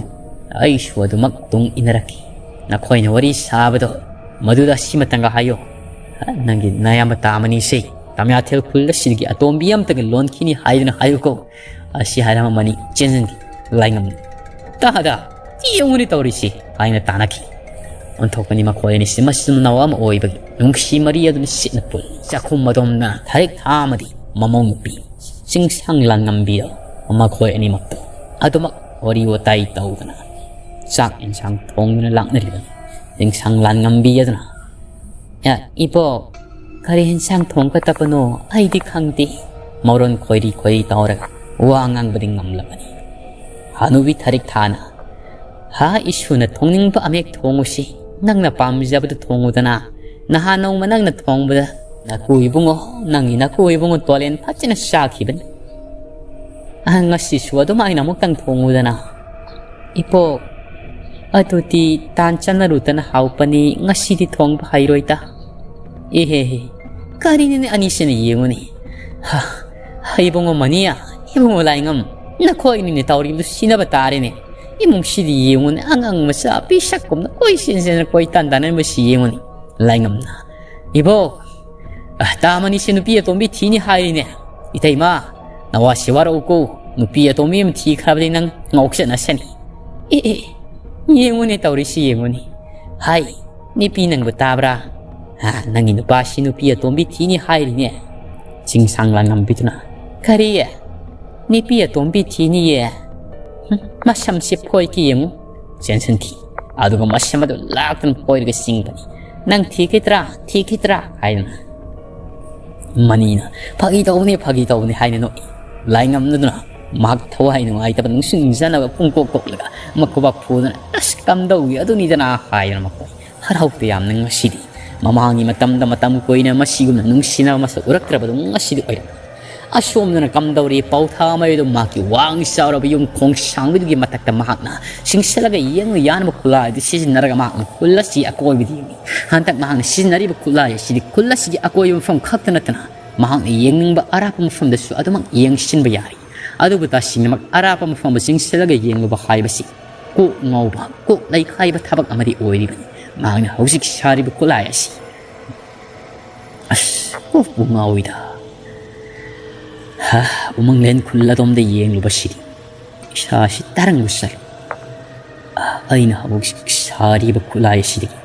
ꯑꯩꯁꯨ ꯑꯗꯨꯃꯛ ꯇꯨꯡ ꯏꯟꯅꯔꯛꯈꯤ꯫ ꯅꯈꯣꯏꯅ ꯋꯥꯔꯤ ꯁꯥꯕꯗꯣ ꯃꯗꯨꯗ ꯑꯁꯤꯃꯇꯪꯒ ꯍꯥꯏꯌꯣ꯫ ꯍꯥ? ꯅꯪꯒꯤ ꯅꯌꯥꯝꯕ ꯇꯥꯃꯅꯤꯁꯦ ꯇꯃꯌꯥꯊꯦꯜ ꯈꯨꯜ ꯑꯁꯤꯒꯤ ꯑꯇꯣꯝꯕꯤ ꯑꯃꯇꯒ ꯂꯣꯟꯈꯤꯅꯤ ꯍꯥꯏꯗꯨꯅ ꯍꯥꯏꯌꯨꯀꯣ꯫ ꯑꯁꯤ ꯍꯥꯏꯔꯝꯃꯅꯤ, ꯆꯦꯟꯁꯤꯟꯈꯤ꯫ ꯂꯥꯏꯉꯝ, "ꯇꯥꯗ, ꯌꯦꯡꯉꯨꯅꯤ ꯇꯧꯔꯤꯁꯤ" ꯍꯥꯏꯅ ꯇꯥꯅꯈꯤ꯫ ꯑꯣꯟꯊꯣꯛꯄꯅꯤ ꯃꯈꯣꯏ ꯑꯅꯤꯁꯤ ꯃꯆꯤꯟ ꯃꯅꯥꯎ ꯑꯃ ꯑꯣꯏꯕꯒꯤ ꯅꯨꯡꯁꯤ ꯃꯔꯤ ꯑꯗꯨꯅ ꯁꯤꯠꯅ ꯄꯨꯜꯂꯤ꯫ ꯆꯥꯛꯈꯨꯝ ꯑꯗꯣꯝꯅ ꯊꯥꯔꯤꯛ ꯊꯥ ꯑꯃꯗꯤ ꯃꯃꯧ ꯅꯨꯄꯤ ꯆꯤꯡꯁꯥꯡ ꯂꯥꯟꯉꯝꯕꯤꯗꯣ ꯃꯈꯣꯏ ꯑꯅꯤꯃꯛꯇꯣ ꯑꯗꯨꯃꯛ ꯋꯥꯔꯤ ꯋꯥꯇꯥꯏ ꯇꯧꯗꯅ ꯆꯥꯛ ꯏꯟꯁꯥꯡ ꯊꯣꯡꯗꯨꯅ ꯂꯥꯛꯅꯔꯤꯕꯅꯤ꯫ ꯆꯤꯡꯁꯥꯡ ꯂꯥꯟꯉꯝꯕꯤ ꯑꯗꯨꯅ, "ꯑꯦ, ꯏꯕꯣꯛ, ꯀꯔꯤ ꯏꯟꯁꯥꯡ ꯊꯣꯡꯒꯗꯕꯅꯣ ꯑꯩꯗꯤ ꯈꯪꯗꯦ"꯫ ꯃꯔꯣꯟ ꯈꯣꯏꯔꯤ ꯈꯣꯏꯔꯤ ꯇꯧꯔꯒ ꯋꯥ ꯉꯥꯡꯕꯗꯤ ꯉꯝꯂꯕꯅꯤ꯫ ꯍꯅꯨꯕꯤ ꯊꯥꯔꯤꯛ ꯊꯥꯅ, "ꯍꯥ, ꯏꯁꯨꯅ ꯊꯣꯡꯅꯤꯡꯕ ꯑꯃꯍꯦꯛ ꯊꯣꯡꯉꯨꯁꯤ, ꯅꯪꯅ ꯄꯥꯝꯖꯕꯗꯨ ꯊꯣꯡꯉꯨꯗꯅ꯫ ꯅꯍꯥꯟ ꯅꯣꯡꯃ ꯅꯪꯅ ꯊꯣꯡꯕꯗ ꯅꯀꯨ ꯏꯕꯨꯡꯉꯣ, ꯅꯪꯒꯤ ꯅꯀꯨ ꯏꯕꯨꯡꯉꯣ ꯇꯣꯂꯦꯟ ꯐꯖꯅ ꯆꯥꯈꯤꯕꯅꯤ꯫ ꯑ, ꯉꯁꯤꯁꯨ ꯑꯗꯨꯃꯥꯏꯅ ꯑꯃꯨꯛꯇꯪ ꯊꯣꯡꯉꯨꯗꯅ"꯫ "ꯏꯕꯣꯛ, ꯑꯗꯨꯗꯤ ꯇꯥꯟ ꯆꯥꯟꯅꯔꯨꯗꯅ ꯍꯥꯎꯕꯅꯤ, ꯉꯁꯤꯗꯤ ꯊꯣꯡꯕ ꯍꯩꯔꯣꯏꯗ"꯫ "ꯏꯍꯦ ꯍꯦ, ꯀꯔꯤꯅꯣꯅꯦ ꯑꯅꯤꯁꯤꯅ ꯌꯦꯡꯉꯨꯅꯦ꯫ ꯍꯥ, ꯏꯕꯨꯡꯉꯣ ꯃꯅꯤꯌꯥ, ꯏꯕꯨꯡꯉꯣ ꯂꯥꯏꯉꯝ, ꯅꯈꯣꯏ ꯑꯅꯤꯅ ꯇꯧꯔꯤꯕꯗꯨ ꯁꯤꯟꯅꯕ ꯇꯥꯔꯦꯅꯦ꯫ ꯏꯃꯨꯡꯁꯤꯗꯤ ꯌꯦꯡꯉꯨꯅꯦ, ꯑꯉꯥꯡ ꯃꯆꯥ ꯄꯤꯁꯛꯀꯨꯝꯅ ꯀꯣꯏꯆꯦꯟ ꯆꯦꯟꯗꯅ ꯀꯣꯏꯇꯥꯟ ꯇꯥꯟꯅꯔꯤꯕꯁꯤ ꯌꯦꯡꯉꯨꯅꯦ"꯫ ꯂꯥꯏꯉꯝꯅ, "ꯏꯕꯣꯛ, ꯑ, ꯇꯥꯃꯅꯤꯁꯦ ꯅꯨꯄꯤ ꯑꯇꯣꯝꯕꯤ ꯊꯤꯅꯤ ꯍꯥꯏꯔꯤꯅꯦ꯫ ꯏꯇꯩꯃ, ꯅꯋꯥꯁꯤ ꯋꯥꯔꯛꯎꯀꯣ, ꯅꯨꯄꯤ ꯑꯇꯣꯝꯕꯤ ꯑꯃ ꯊꯤꯈ꯭ꯔꯕꯗꯤ ꯅꯪ ꯉꯥꯎꯆꯠꯅꯁꯅꯤ"꯫ "ꯑꯦ, ꯑꯦ, ꯌꯦꯡꯉꯨꯅꯦ ꯇꯧꯔꯤꯁꯤ ꯌꯦꯡꯉꯨꯅꯦ꯫ ꯍꯥꯏ, ꯅꯨꯄꯤ ꯅꯪꯕꯨ ꯇꯥꯕ꯭ꯔꯥ? ꯑ, ꯅꯪꯒꯤ ꯅꯨꯄꯥꯁꯤ ꯅꯨꯄꯤ ꯑꯇꯣꯝꯕꯤ ꯊꯤꯅꯤ ꯍꯥꯏꯔꯤꯅꯦ"꯫ ꯆꯤꯡꯁꯥꯡ ꯂꯥꯡꯉꯝꯕꯤꯗꯨꯅ, "ꯀꯔꯤ? ꯅꯨꯄꯤ ꯑꯇꯣꯝꯕꯤ ꯊꯤꯅꯤꯌꯦ? ꯍꯨꯝ, ꯃꯁꯝꯁꯤ ꯐꯣꯏꯈꯤ ꯌꯦꯡꯉꯨ"꯫ ꯆꯦꯟꯁꯤꯟꯈꯤ꯫ ꯑꯗꯨꯒ ꯃꯁꯝ ꯑꯗꯨ ꯂꯥꯛꯇꯨꯅ ꯐꯣꯏꯔꯒ ꯆꯤꯡꯕꯅꯤ꯫ "ꯅꯪ ꯊꯤꯈꯤꯗ꯭ꯔꯥ? ꯊꯤꯈꯤꯗ꯭ꯔꯥ?" ꯍꯥꯏꯗꯨꯅ꯫ ꯃꯅꯤꯅ, "ꯐꯥꯒꯤ ꯇꯧꯕꯅꯤ, ꯐꯥꯒꯤ ꯇꯧꯕꯅꯤ" ꯍꯥꯏꯅ ꯅꯣꯛꯏ꯫ ꯂꯥꯏꯉꯝꯗꯨꯅ ꯃꯍꯥꯛ ꯊꯋꯥꯏ ꯅꯨꯡꯉꯥꯏꯇꯕ ꯅꯨꯡꯁꯤ ꯅꯨꯡꯖꯅꯕ ꯄꯨꯡꯀꯣꯛ ꯀꯣꯛꯂꯒ ꯃꯈꯨꯕꯥꯛ ꯐꯨꯗꯨꯅ, "ꯑꯁ, ꯀꯝꯗꯧꯏ ꯑꯗꯨꯅꯤꯗꯅ" ꯍꯥꯏꯗꯅ ꯃꯈꯣꯏ ꯍꯔꯥꯎ ꯇꯌꯥꯝꯅ ꯉꯁꯤꯗꯤ ꯃꯃꯥꯡꯒꯤ ꯃꯇꯝꯗ ꯃꯇꯝ ꯀꯨꯏꯅ ꯃꯁꯤꯒꯨꯝꯅ ꯅꯨꯡꯁꯤꯅꯕ ꯃꯁꯛ ꯎꯔꯛꯇ꯭ꯔꯕꯗꯨ ꯉꯁꯤꯗꯤ ꯑꯣꯏꯔꯝꯃꯤ꯫ ꯑꯁꯣꯝꯗꯅ ꯀꯝꯗꯧꯔꯤ ꯄꯧꯊꯥ ꯃꯌꯨꯗꯨ ꯃꯍꯥꯛꯀꯤ ꯋꯥꯡ ꯆꯥꯎꯔꯕ ꯌꯨꯝ ꯈꯣꯡ ꯁꯥꯡꯕꯗꯨꯒꯤ ꯃꯊꯛꯇ ꯃꯍꯥꯛꯅ ꯆꯤꯡꯁꯤꯜꯂꯒ ꯌꯦꯡꯕ ꯌꯥꯅꯕ ꯈꯨꯠꯂꯥꯏ ꯑꯗꯨ ꯁꯤꯖꯤꯟꯅꯔꯒ ꯃꯍꯥꯛꯅ ꯈꯨꯜ ꯑꯁꯤ ꯑꯀꯣꯏꯕꯗ ꯌꯦꯡꯏ꯫ ꯍꯟꯗꯛ ꯃꯍꯥꯛꯅ ꯁꯤꯖꯤꯟꯅꯔꯤꯕ ꯈꯨꯠꯂꯥꯏ ꯑꯁꯤꯗꯤ ꯈꯨꯜ ꯑꯁꯤꯒꯤ ꯑꯀꯣꯏꯕ ꯃꯐꯝ ꯈꯛꯇ ꯅꯠꯇꯅ ꯃꯍꯥꯛꯅ ꯌꯦꯡꯅꯤꯡꯕ ꯑꯔꯥꯞꯄ ꯃꯐꯝꯗꯁꯨ ꯑꯗꯨꯃꯛ ꯌꯦꯡꯁꯤꯟꯕ ꯌꯥꯔꯤ꯫ ꯑꯗꯨꯕꯨ ꯇꯁꯦꯡꯅꯃꯛ ꯑꯔꯥꯞꯄ ꯃꯐꯝꯕꯨ ꯆꯤꯡꯁꯤꯜꯂꯒ ꯌꯦꯡꯂꯨꯕ ꯍꯥꯏꯕꯁꯤ ꯀꯣꯛ ꯉꯥꯎꯕ, ꯀꯣꯛ ꯂꯩꯈꯥꯏꯕ ꯊꯕꯛ ꯑꯃꯗꯤ ꯑꯣꯏꯔꯤꯕꯅꯤ꯫ ꯃꯍꯥꯛꯅ ꯍꯧꯖꯤꯛ ꯁꯥꯔꯤꯕ ꯈꯨꯠꯂꯥꯏ ꯑꯁꯤ, ꯑꯁ, ꯀꯣꯛꯄꯨ ꯉꯥꯎꯏꯗ꯫ ꯍꯥ, ꯎꯃꯪꯂꯦꯟ ꯈꯨꯜ ꯑꯗꯣꯝꯗ ꯌꯦꯡꯂꯨꯕꯁꯤꯗꯤ ꯏꯁꯥꯁꯤ ꯇꯔꯪꯕꯨ ꯆꯠꯂꯤ꯫ ꯑꯩꯅ ꯍꯧꯖꯤꯛ ꯁꯥꯔꯤꯕ ꯈꯨꯠꯂꯥꯏ ꯑꯁꯤꯗꯒꯤ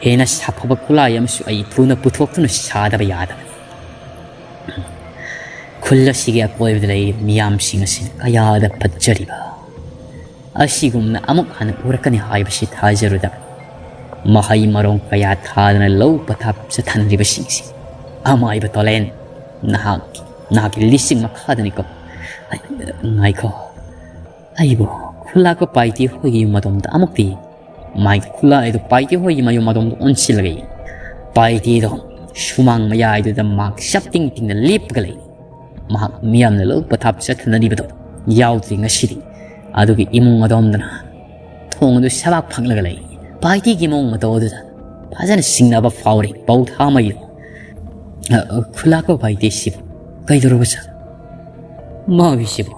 ꯍꯦꯟꯅ ꯁꯥꯐꯕ ꯈꯨꯠꯂꯥꯏ ꯑꯃꯁꯨ ꯑꯩ ꯊꯨꯅ ꯄꯨꯊꯣꯛꯇꯨꯅ ꯁꯥꯗꯕ ꯌꯥꯗꯕꯅꯤ꯫ ꯈꯨꯜ ꯑꯁꯤꯒꯤ ꯑꯀꯣꯏꯕꯗ ꯂꯩꯔꯤꯕ ꯃꯤꯌꯥꯝꯁꯤꯡ ꯑꯁꯤꯅ ꯀꯌꯥꯗ ꯐꯠꯆꯔꯤꯕ꯫ ꯑꯁꯤꯒꯨꯝꯅ ꯑꯃꯨꯛ ꯍꯟꯅ ꯎꯔꯛꯀꯅꯤ ꯍꯥꯏꯕꯁꯤ ꯊꯥꯖꯔꯨꯗꯕꯅꯤ꯫ ꯃꯍꯩ ꯃꯔꯣꯡ ꯀꯌꯥ ꯊꯥꯗꯅ ꯂꯧ ꯄꯊꯥꯞ ꯆꯠꯊꯟꯂꯤꯕꯁꯤꯡꯁꯤ꯫ ꯑꯃꯥꯏꯕ ꯇꯣꯂꯦꯟ, ꯅꯍꯥꯛ, ꯅꯍꯥꯛꯀꯤ ꯂꯤꯁꯤꯡ ꯃꯈꯥꯗꯅꯤꯀꯣ꯫ ꯑꯩ, ꯉꯥꯏꯈꯣ, ꯑꯩꯕꯨ ꯈꯨꯜꯂꯥꯛꯄ ꯄꯥꯏꯇꯤ ꯍꯣꯏꯒꯤ ꯌꯨꯝ ꯑꯗꯣꯝꯗ ꯑꯃꯨꯛꯇꯤ, ꯃꯥꯒꯤ ꯈꯨꯜꯂꯥꯏ ꯑꯗꯨ ꯄꯥꯏꯇꯤ ꯍꯣꯏꯒꯤ ꯃꯌꯨꯝ ꯑꯗꯣꯝꯗ ꯑꯣꯟꯁꯤꯜꯂꯒ ꯌꯦꯡ꯫ ꯄꯥꯏꯇꯤꯗꯣ ꯁꯨꯃꯥꯡ ꯃꯌꯥꯏꯗꯨꯗ ꯃꯍꯥꯛ ꯁꯞ ꯇꯤꯡ ꯇꯤꯡꯅ ꯂꯦꯞꯄꯒ ꯂꯩ꯫ ꯃꯍꯥꯛ ꯃꯤꯌꯥꯝꯅ ꯂꯧ ꯄꯊꯥꯞ ꯆꯠꯊꯅꯔꯤꯕꯗꯣ ꯌꯥꯎꯗ꯭ꯔꯤ ꯉꯁꯤꯗꯤ꯫ ꯑꯗꯨꯒꯤ ꯏꯃꯨꯡ ꯑꯗꯣꯝꯗꯅ ꯊꯣꯡ ꯑꯗꯨ ꯁꯕꯥꯛ ꯐꯛꯂꯒ ꯂꯩ꯫ ꯄꯥꯏꯇꯤꯒꯤ ꯃꯑꯣꯡ ꯃꯇꯧ ꯑꯗꯨꯗ ꯐꯖꯅ ꯆꯤꯡꯅꯕ ꯐꯥꯎꯔꯤ ꯄꯧꯊꯥꯃꯩꯗꯣ꯫ ꯑ, ꯑ, ꯈꯨꯜꯂꯥꯛꯄ ꯄꯥꯏꯇꯤꯁꯤꯕꯨ ꯀꯩꯗꯧꯔꯕ ꯖꯥꯠꯅꯣ? ꯃꯥꯒꯤꯁꯤꯕꯨ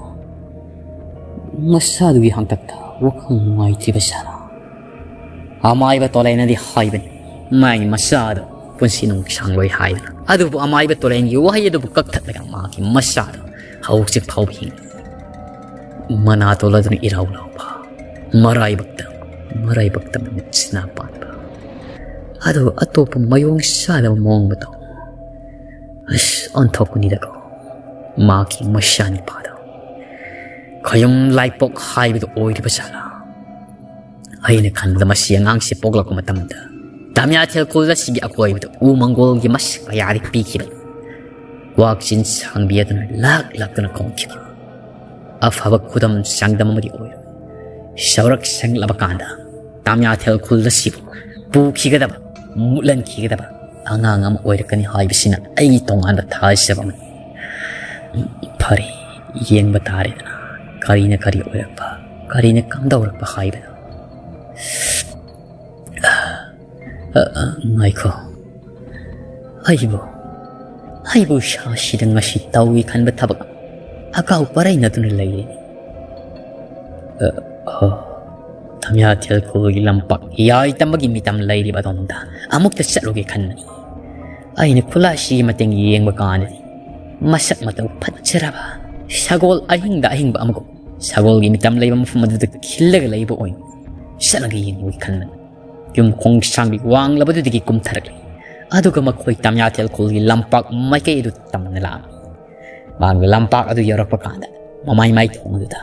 ꯃꯁꯥꯗꯨꯒꯤ ꯍꯥꯡꯇꯛꯇ ꯋꯥꯈꯜ ꯅꯨꯡꯉꯥꯏꯇ꯭ꯔꯤꯕ ꯖꯥꯠꯂꯥ? ꯑꯃꯥꯏꯕ ꯇꯣꯂꯦꯟꯅꯗꯤ ꯍꯥꯏꯕꯅꯤ, ꯃꯥꯒꯤ ꯃꯆꯥꯗꯣ ꯄꯨꯟꯁꯤ ꯅꯨꯡꯁꯥꯡꯂꯣꯏ ꯍꯥꯏꯗꯅ꯫ ꯑꯗꯨꯕꯨ ꯑꯃꯥꯏꯕ ꯇꯣꯂꯦꯟꯒꯤ ꯋꯥꯍꯩ ꯑꯗꯨꯕꯨ ꯀꯛꯊꯠꯂꯒ ꯃꯥꯒꯤ ꯃꯆꯥꯗꯣ ꯍꯧꯖꯤꯛ ꯐꯥꯎꯕ ꯍꯤꯡꯂꯤ꯫ ꯃꯅꯥꯇꯣꯟ ꯑꯗꯨꯅ ꯏꯔꯥꯎ ꯂꯥꯎꯕ, ꯃꯔꯥꯏꯕꯛꯇ, ꯃꯔꯥꯏꯕꯛꯇ ꯃꯃꯤꯠꯁꯤꯅ ꯄꯥꯟꯕ꯫ ꯑꯗꯨ ꯑꯇꯣꯞꯄ ꯃꯑꯣꯡ ꯆꯥꯗꯕ ꯃꯑꯣꯡ ꯃꯇꯧ꯫ ꯑꯁ, ꯑꯣꯟꯊꯣꯛꯄꯅꯤꯗꯀꯣ ꯃꯥꯒꯤ ꯃꯆꯥꯅꯨꯄꯥꯗꯣ꯫ ꯈꯌꯨꯝ ꯂꯥꯏꯄꯣꯛ ꯍꯥꯏꯕꯗꯨ ꯑꯣꯏꯔꯤꯕ ꯖꯥꯠꯂꯥ? ꯑꯩꯅ ꯈꯟꯕꯗ ꯃꯁꯤ ꯑꯉꯥꯡꯁꯤ ꯄꯣꯛꯂꯛꯄ ꯃꯇꯝꯗ ꯇꯥꯃꯤꯌꯥꯊꯦꯜ ꯈꯨꯜ ꯑꯁꯤꯒꯤ ꯑꯀꯣꯏꯕꯗ ꯎ ꯃꯪꯒꯣꯜꯒꯤ ꯃꯁꯛ ꯀꯌꯥꯗꯤ ꯄꯤꯈꯤꯕꯅꯤ꯫ ꯀ꯭ꯋꯥꯛꯆꯤꯟ ꯁꯥꯡꯕꯤ ꯑꯗꯨꯅ ꯂꯥꯛ ꯂꯥꯛꯇꯨꯅ ꯈꯣꯡꯈꯤꯕ꯫ ꯑꯐꯕ ꯈꯨꯗꯝ ꯆꯥꯡꯗꯝ ꯑꯃꯗꯤ ꯑꯣꯏꯔꯣꯏ꯫ ꯆꯥꯎꯔꯛ ꯁꯦꯡꯂꯕ ꯀꯥꯟꯗ ꯇꯥꯃꯤꯌꯥꯊꯦꯜ ꯈꯨꯜ ꯑꯁꯤꯕꯨ ꯄꯨꯈꯤꯒꯗꯕ, ꯃꯨꯠꯍꯟꯈꯤꯒꯗꯕ ꯑꯉꯥꯡ ꯑꯃ ꯑꯣꯏꯔꯛꯀꯅꯤ ꯍꯥꯏꯕꯁꯤꯅ ꯑꯩꯒꯤ ꯇꯣꯉꯥꯟꯕ ꯊꯥꯖꯕ ꯑꯃꯅꯤ꯫ ꯐꯔꯦ, ꯌꯦꯡꯕ ꯇꯥꯔꯦꯗꯅ, ꯀꯔꯤꯅ ꯀꯔꯤ ꯑꯣꯏꯔꯛꯄ, ꯀꯔꯤꯅ ꯀꯝꯗꯧꯔꯛꯄ ꯍꯥꯏꯕꯗꯣ꯫ ꯑ, ꯑ, ꯉꯥꯏꯈꯣ꯫ ꯑꯩꯕꯨ, ꯑꯩꯕꯨ ꯏꯁꯥꯁꯤꯗ ꯉꯁꯤ ꯇꯧꯏ ꯈꯟꯕ ꯊꯕꯛ ꯑꯀꯥꯎ ꯄꯔꯩꯅꯗꯨꯅ ꯂꯩꯔꯦ꯫ ꯑ, ꯑ, ꯇꯝꯌꯥꯊꯦꯜ ꯈꯨꯜꯒꯤ ꯂꯝꯄꯥꯛ ꯌꯥꯏ ꯇꯝꯕꯒꯤ ꯃꯤꯇꯝ ꯂꯩꯔꯤꯕ ꯑꯗꯣꯝꯗ ꯑꯃꯨꯛꯇ ꯆꯠꯂꯨꯒꯦ ꯈꯟꯕꯅꯤ꯫ ꯑꯩꯅ ꯈꯨꯠꯂꯥꯏꯁꯤꯒꯤ ꯃꯇꯦꯡ ꯌꯦꯡꯕ ꯀꯥꯟꯗꯗꯤ ꯃꯁꯛ ꯃꯇꯧ ꯐꯖꯔꯕ ꯁꯒꯣꯜ ꯑꯍꯤꯡꯗ ꯑꯍꯤꯡꯕ ꯑꯃꯒꯨꯝ ꯁꯒꯣꯜꯒꯤ ꯃꯤꯇꯝ ꯂꯩꯕ ꯃꯐꯝ ꯑꯗꯨꯗ ꯈꯤꯜꯂꯒ ꯂꯩꯕ ꯑꯣꯏꯅ ꯆꯠꯂꯒ ꯌꯦꯡꯉꯨꯒꯦ ꯈꯟꯕꯅꯤ꯫ ꯌꯨꯝ ꯈꯣꯡꯁꯥꯡꯕꯤ ꯋꯥꯡꯂꯕꯗꯨꯗꯒꯤ ꯀꯨꯝꯊꯔꯛꯂꯤ꯫ ꯑꯗꯨꯒ ꯃꯈꯣꯏ ꯇꯝꯌꯥꯊꯦꯜ ꯈꯨꯜꯒꯤ ꯂꯝꯄꯥꯛ ꯃꯥꯏꯀꯩ ꯑꯗꯨ ꯇꯝꯅ ꯂꯥꯛꯑꯝꯃꯤ꯫ ꯃꯍꯥꯛꯅ ꯂꯝꯄꯥꯛ ꯑꯗꯨ ꯌꯧꯔꯛꯄ ꯀꯥꯟꯗ ꯃꯃꯥꯏ ꯃꯥꯏꯊꯣꯡ ꯑꯗꯨꯗ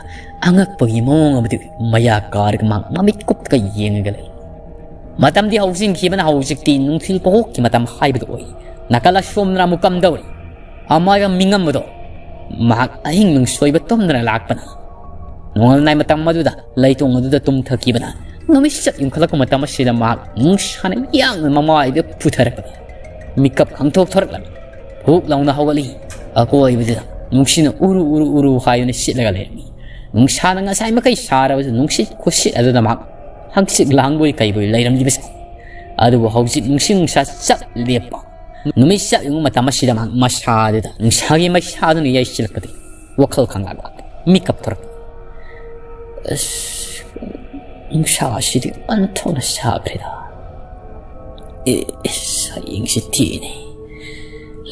ꯑꯉꯛꯄꯒꯤ ꯃꯑꯣꯡ ꯑꯃꯗꯤ ꯃꯌꯥ ꯀꯥꯔꯒ ꯃꯍꯥꯛ ꯃꯃꯤꯠ ꯀꯨꯞꯇꯒ ꯌꯦꯡꯉꯒ ꯂꯩ꯫ ꯃꯇꯝꯗꯤ ꯍꯧꯖꯤꯟꯈꯤꯕꯅ ꯍꯧꯖꯤꯛꯇꯤ ꯅꯨꯡꯊꯤꯜ ꯄꯣꯛꯀꯤ ꯃꯇꯝ ꯍꯥꯏꯕꯗꯨ ꯑꯣꯏ꯫ ꯅꯥꯀꯜ ꯑꯁꯣꯝꯗꯅ ꯑꯃꯨꯛ ꯀꯝꯗꯧꯔꯤ? ꯑꯃꯥꯏꯕ ꯃꯤꯉꯝꯕꯗꯣ ꯃꯍꯥꯛ ꯑꯍꯤꯡ ꯅꯨꯡꯁꯣꯏꯕ ꯇꯨꯝꯗꯅ ꯂꯥꯛꯄꯅ ꯅꯣꯡꯉꯥꯜꯂꯝꯗꯥꯏ ꯃꯇꯝ ꯑꯗꯨꯗ ꯂꯩꯇꯣꯡ ꯑꯗꯨꯗ ꯇꯨꯝꯊꯈꯤꯕꯅ ꯅꯨꯃꯤꯠ ꯆꯞ ꯌꯨꯡꯈꯠꯂꯛꯄ ꯃꯇꯝ ꯑꯁꯤꯗ ꯃꯍꯥꯛ ꯅꯨꯡꯁꯥꯅ ꯌꯥꯡꯅ ꯃꯃꯥꯏꯗ ꯄꯨꯊꯔꯛꯄꯅꯤ꯫ ꯃꯤꯀꯞ ꯈꯪꯊꯣꯛ ꯊꯣꯔꯛꯂꯝꯃꯤ꯫ ꯍꯨꯛ ꯂꯥꯎꯅ ꯍꯧꯒꯠꯂꯤ꯫ ꯑꯀꯣꯏꯕꯗꯨꯗ ꯅꯨꯡꯁꯤꯠꯅ ꯎꯔꯨ ꯎꯔꯨ ꯎꯔꯨ ꯍꯥꯏꯗꯨꯅ ꯁꯤꯠꯂꯒ ꯂꯩꯔꯝꯃꯤ꯫ ꯅꯨꯡꯁꯥꯅ ꯉꯁꯥꯏ ꯃꯈꯩ ꯁꯥꯔꯕꯁꯨ ꯅꯨꯡꯁꯤꯠ ꯈꯨꯁꯤꯠ ꯑꯗꯨꯗ ꯃꯍꯥꯛ ꯍꯪꯆꯤꯠ ꯂꯥꯡꯕꯣꯏ ꯀꯩꯕꯣꯏ ꯂꯩꯔꯝꯂꯤꯕꯁꯦ꯫ ꯑꯗꯨꯕꯨ ꯍꯧꯖꯤꯛ ꯅꯨꯡꯁꯤꯠ ꯅꯨꯡꯁꯥ ꯆꯞ ꯂꯦꯞꯄ ꯅꯨꯃꯤꯠ ꯆꯞ ꯌꯨꯡꯕ ꯃꯇꯝ ꯑꯁꯤꯗ ꯃꯍꯥꯛ ꯃꯁꯥꯗꯨꯗ ꯅꯨꯡꯁꯥꯒꯤ ꯃꯩꯁꯥꯗꯨꯅ ꯌꯩꯁꯤꯜꯂꯛꯄꯗꯒꯤ ꯋꯥꯈꯜ ꯈꯪꯂꯥꯛ ꯂꯥꯛꯇꯦ꯫ ꯃꯤꯀꯞ ꯊꯣꯔꯛꯄ꯫ ꯑꯁ, ꯅꯨꯡꯁꯥ ꯑꯁꯤꯗꯤ ꯑꯣꯟꯊꯣꯛꯅ ꯁꯥꯈ꯭ꯔꯦꯗ꯫ ꯑꯦ, ꯍꯌꯦꯡꯁꯤ ꯊꯤꯅꯤ꯫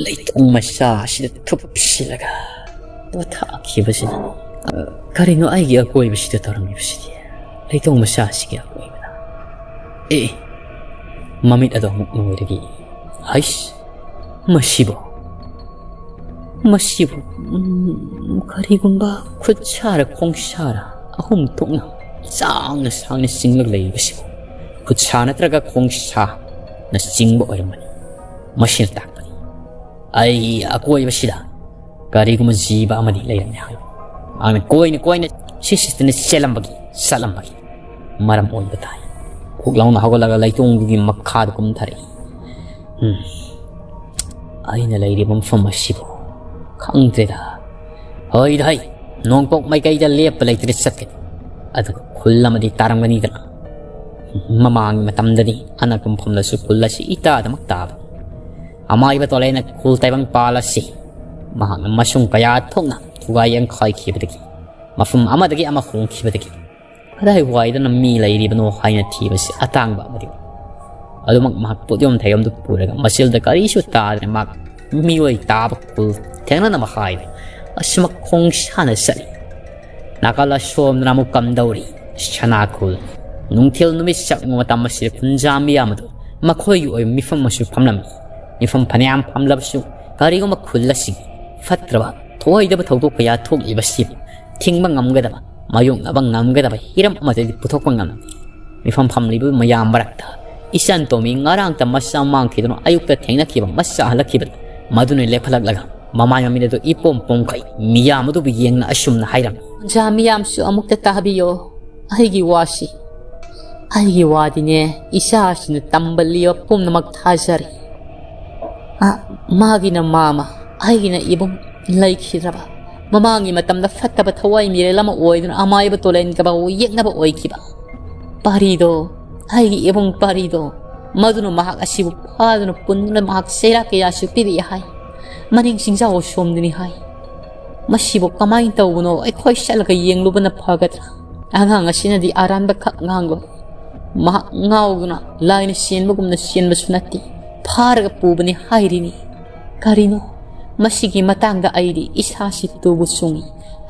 ꯂꯩꯇꯣꯡ ꯃꯆꯥ ꯑꯁꯤꯗ ꯊꯨꯞꯁꯤꯜꯂꯒ ꯄꯣꯊꯥꯈꯤꯕꯁꯤꯅ꯫ ꯀꯔꯤꯅꯣ ꯑꯩꯒꯤ ꯑꯀꯣꯏꯕꯁꯤꯗ ꯇꯧꯔꯝꯃꯤꯕꯁꯤꯗꯤ? ꯂꯩꯇꯣꯡ ꯃꯆꯥ ꯑꯁꯤꯒꯤ ꯑꯀꯣꯏꯕꯗ꯫ ꯑꯦ, ꯃꯃꯤꯠ ꯑꯗꯣ ꯑꯃꯨꯛ ꯅꯣꯏꯔꯒ ꯌꯦꯡꯉꯤ꯫ ꯍꯩꯁ, ꯃꯁꯤꯕꯨ, ꯃꯁꯤꯕꯨ, ꯎꯝ, ꯀꯔꯤꯒꯨꯝꯕ ꯈꯨꯠ ꯁꯥꯔ ꯈꯣꯡ ꯁꯥꯔ ꯑꯍꯨꯝ ꯊꯣꯛꯅ ꯁꯥꯡꯅ ꯁꯥꯡꯅ ꯆꯤꯡꯂꯒ ꯂꯩꯔꯤꯕꯁꯤꯕꯨ ꯈꯨꯠ ꯁꯥ ꯅꯠꯇ꯭ꯔꯒ ꯈꯣꯡ ꯁꯥꯅ ꯆꯤꯡꯕ ꯑꯣꯏꯔꯝꯒꯅꯤ꯫ ꯃꯁꯤꯅ ꯇꯥꯛꯄꯗꯤ ꯑꯩꯒꯤ ꯑꯀꯣꯏꯕꯁꯤꯗ ꯀꯔꯤꯒꯨꯝꯕ ꯖꯤꯕ ꯑꯃꯗꯤ ꯂꯩꯔꯝꯃꯤ ꯍꯥꯏ꯫ ꯃꯍꯥꯛꯅ ꯀꯣꯏꯅ ꯀꯣꯏꯅ ꯁꯤꯠ ꯁꯤꯠꯇꯅ ꯆꯦꯜꯂꯝꯕꯒꯤ, ꯆꯠꯂꯝꯕꯒꯤ ꯃꯔꯝ ꯑꯣꯏꯕ ꯇꯥꯏ꯫ ꯈꯨꯛ ꯂꯥꯎꯅ ꯍꯧꯒꯠꯂꯒ ꯂꯩꯇꯣꯡꯗꯨꯒꯤ ꯃꯈꯥꯗ ꯀꯨꯝꯊꯔꯛꯏ꯫ ꯎꯝ, ꯑꯩꯅ ꯂꯩꯔꯤꯕ ꯃꯐꯝ ꯑꯁꯤꯕꯨ ꯈꯪꯗ꯭ꯔꯦꯗ꯫ ꯍꯣꯏꯗ ꯍꯩ, ꯅꯣꯡꯄꯣꯛ ꯃꯥꯏꯀꯩꯗ ꯂꯦꯞꯄ ꯂꯩꯇ꯭ꯔꯦ ꯆꯠꯀꯅꯤ꯫ ꯑꯗꯨꯒ ꯈꯨꯜ ꯑꯃꯗꯤ ꯇꯥꯔꯝꯒꯅꯤꯗꯅ꯫ ꯃꯃꯥꯡꯒꯤ ꯃꯇꯝꯗꯗꯤ ꯑꯅꯛꯄ ꯃꯐꯝꯗꯁꯨ ꯈꯨꯜ ꯑꯁꯤ ꯏꯇꯥꯗꯃꯛ ꯇꯥꯕ꯫ ꯑꯃꯥꯏꯕ ꯇꯣꯂꯦꯅ ꯈꯨꯜ ꯇꯥꯏꯕꯪ ꯄꯥꯜ ꯑꯁꯤ ꯃꯍꯥꯛꯅ ꯃꯁꯨꯡ ꯀꯌꯥ ꯊꯣꯛꯅ ꯊꯨꯒꯥꯏ ꯌꯥꯡꯈꯥꯏꯈꯤꯕꯗꯒꯤ, ꯃꯐꯝ ꯑꯃꯗꯒꯤ ꯑꯃ ꯍꯣꯡꯈꯤꯕꯗꯒꯤ, ꯀꯗꯥꯏ ꯋꯥꯏꯗꯅ ꯃꯤ ꯂꯩꯔꯤꯕꯅꯣ ꯍꯥꯏꯅ ꯊꯤꯕꯁꯤ ꯑꯇꯥꯡꯕ ꯑꯃꯗꯤ ꯑꯣꯏ꯫ ꯑꯗꯨꯃꯛ ꯃꯍꯥꯛ ꯄꯣꯠꯌꯣꯝ ꯊꯩꯌꯣꯝꯗꯨ ꯄꯨꯔꯒ ꯃꯆꯤꯜꯗ ꯀꯔꯤꯁꯨ ꯇꯥꯗꯅ ꯃꯍꯥꯛ ꯃꯤꯑꯣꯏ ꯇꯥꯕ ꯈꯨꯜ ꯊꯦꯡꯅꯅꯕ ꯍꯥꯏꯗꯨꯅ ꯑꯁꯨꯃꯛ ꯈꯣꯡꯁꯥꯅ ꯆꯠꯂꯤ꯫ ꯅꯥꯀꯜ ꯑꯁꯣꯝꯗꯅ ꯑꯃꯨꯛ ꯀꯝꯗꯧꯔꯤ? ꯁꯅꯥ ꯈꯨꯜ꯫ ꯅꯨꯡꯊꯤꯜ ꯅꯨꯃꯤꯠ ꯆꯪꯕ ꯃꯇꯝ ꯑꯁꯤꯗ ꯈꯨꯟꯖꯥ ꯃꯤꯌꯥꯝ ꯑꯗꯨ ꯃꯈꯣꯏꯒꯤ ꯑꯣꯏꯕ ꯃꯤꯐꯝ ꯑꯃꯁꯨ ꯐꯝꯂꯝꯃꯤ꯫ ꯃꯤꯐꯝ ꯐꯅꯌꯥꯝ ꯐꯝꯂꯕꯁꯨ ꯀꯔꯤꯒꯨꯝꯕ ꯈꯨꯜ ꯑꯁꯤꯒꯤ ꯐꯠꯇ꯭ꯔꯕ ꯊꯣꯏꯗꯕ ꯊꯧꯗꯣꯛ ꯀꯌꯥ ꯊꯣꯛꯂꯤꯕꯁꯤꯕꯨ ꯊꯤꯡꯕ ꯉꯝꯒꯗꯕ, ꯃꯥꯌꯣꯛꯅꯕ ꯉꯝꯒꯗꯕ ꯍꯤꯔꯝ ꯑꯃꯠꯇꯗꯤ ꯄꯨꯊꯣꯛꯄ ꯉꯝꯂꯝꯗꯦ꯫ ꯃꯤꯐꯝ ꯐꯝꯂꯤꯕ ꯃꯌꯥꯝ ꯃꯔꯛꯇ ꯏꯆꯟ ꯇꯣꯝꯕꯤ ꯉꯔꯥꯡꯇ ꯃꯆꯥ ꯃꯥꯡꯈꯤꯗꯨꯅ ꯑꯌꯨꯛꯇ ꯊꯦꯡꯅꯈꯤꯕ ꯃꯆꯥ ꯍꯜꯂꯛꯈꯤꯕꯗꯨ, ꯃꯗꯨꯅ ꯂꯦꯞꯈꯠꯂꯛꯂꯒ ꯃꯃꯥꯏ ꯃꯃꯤꯠ ꯑꯗꯨ ꯏꯄꯣꯝ ꯄꯣꯝꯈꯩ ꯃꯤꯌꯥꯝ ꯑꯗꯨꯕꯨ ꯌꯦꯡꯅ ꯑꯁꯨꯝꯅ ꯍꯥꯏꯔꯝꯃꯤ꯫ "ꯑꯣꯖꯥ ꯃꯤꯌꯥꯝꯁꯨ ꯑꯃꯨꯛꯇ ꯇꯥꯕꯤꯌꯣ ꯑꯩꯒꯤ ꯋꯥꯁꯤ꯫ ꯑꯩꯒꯤ ꯋꯥꯗꯤꯅꯦ, ꯏꯆꯥꯁꯤꯅ ꯇꯝꯕ ꯂꯤꯕ ꯄꯨꯝꯅꯃꯛ ꯊꯥꯖꯔꯦ꯫ ꯑ, ꯃꯥꯒꯤꯅ ꯃꯥꯃ, ꯑꯩꯒꯤꯅ ꯏꯕꯨꯡ ꯂꯩꯈꯤꯗ꯭ꯔꯕ꯫ ꯃꯃꯥꯡꯒꯤ ꯃꯇꯝꯗ ꯐꯠꯇꯕ ꯊꯋꯥꯏ ꯃꯤꯔꯦꯜ ꯑꯃ ꯑꯣꯏꯗꯨꯅ ꯑꯃꯥꯏꯕ ꯇꯣꯂꯦꯟꯒꯕ ꯌꯦꯛꯅꯕ ꯑꯣꯏꯈꯤꯕ ꯄꯥꯔꯤꯗꯣ, ꯑꯩꯒꯤ ꯏꯕꯨꯡ ꯄꯥꯔꯤꯗꯣ, ꯃꯗꯨꯅ ꯃꯍꯥꯛ ꯑꯁꯤꯕꯨ ꯐꯥꯗꯨꯅ ꯄꯨꯟꯗꯨꯅ ꯃꯍꯥꯛ ꯆꯩꯔꯥꯛ ꯀꯌꯥꯁꯨ ꯄꯤꯔꯛꯏ ꯍꯥꯏ꯫ ꯃꯅꯤꯡ ꯆꯤꯡꯖꯥꯎ ꯁꯣꯝꯗꯨꯅꯤ ꯍꯥꯏ꯫ ꯃꯁꯤꯕꯨ ꯀꯃꯥꯏꯅ ꯇꯧꯕꯅꯣ? ꯑꯩꯈꯣꯏ ꯆꯠꯂꯒ ꯌꯦꯡꯂꯨꯕꯅ ꯐꯒꯗ꯭ꯔꯥ? ꯑꯉꯥꯡ ꯑꯁꯤꯅꯗꯤ ꯑꯔꯥꯟꯕ ꯈꯛ ꯉꯥꯡꯂꯣꯏ꯫ ꯃꯍꯥꯛ ꯉꯥꯎꯗꯨꯅ ꯂꯥꯏꯅ ꯆꯦꯟꯕꯒꯨꯝꯅ ꯆꯦꯟꯕꯁꯨ ꯅꯠꯇꯦ, ꯐꯥꯔꯒ ꯄꯨꯕꯅꯤ ꯍꯥꯏꯔꯤꯅꯤ꯫ ꯀꯔꯤꯅꯣ? ꯃꯁꯤꯒꯤ ꯃꯇꯥꯡꯗ ꯑꯩꯗꯤ ꯏꯁꯥꯁꯤ ꯇꯨꯕꯨ ꯆꯨꯡꯏ꯫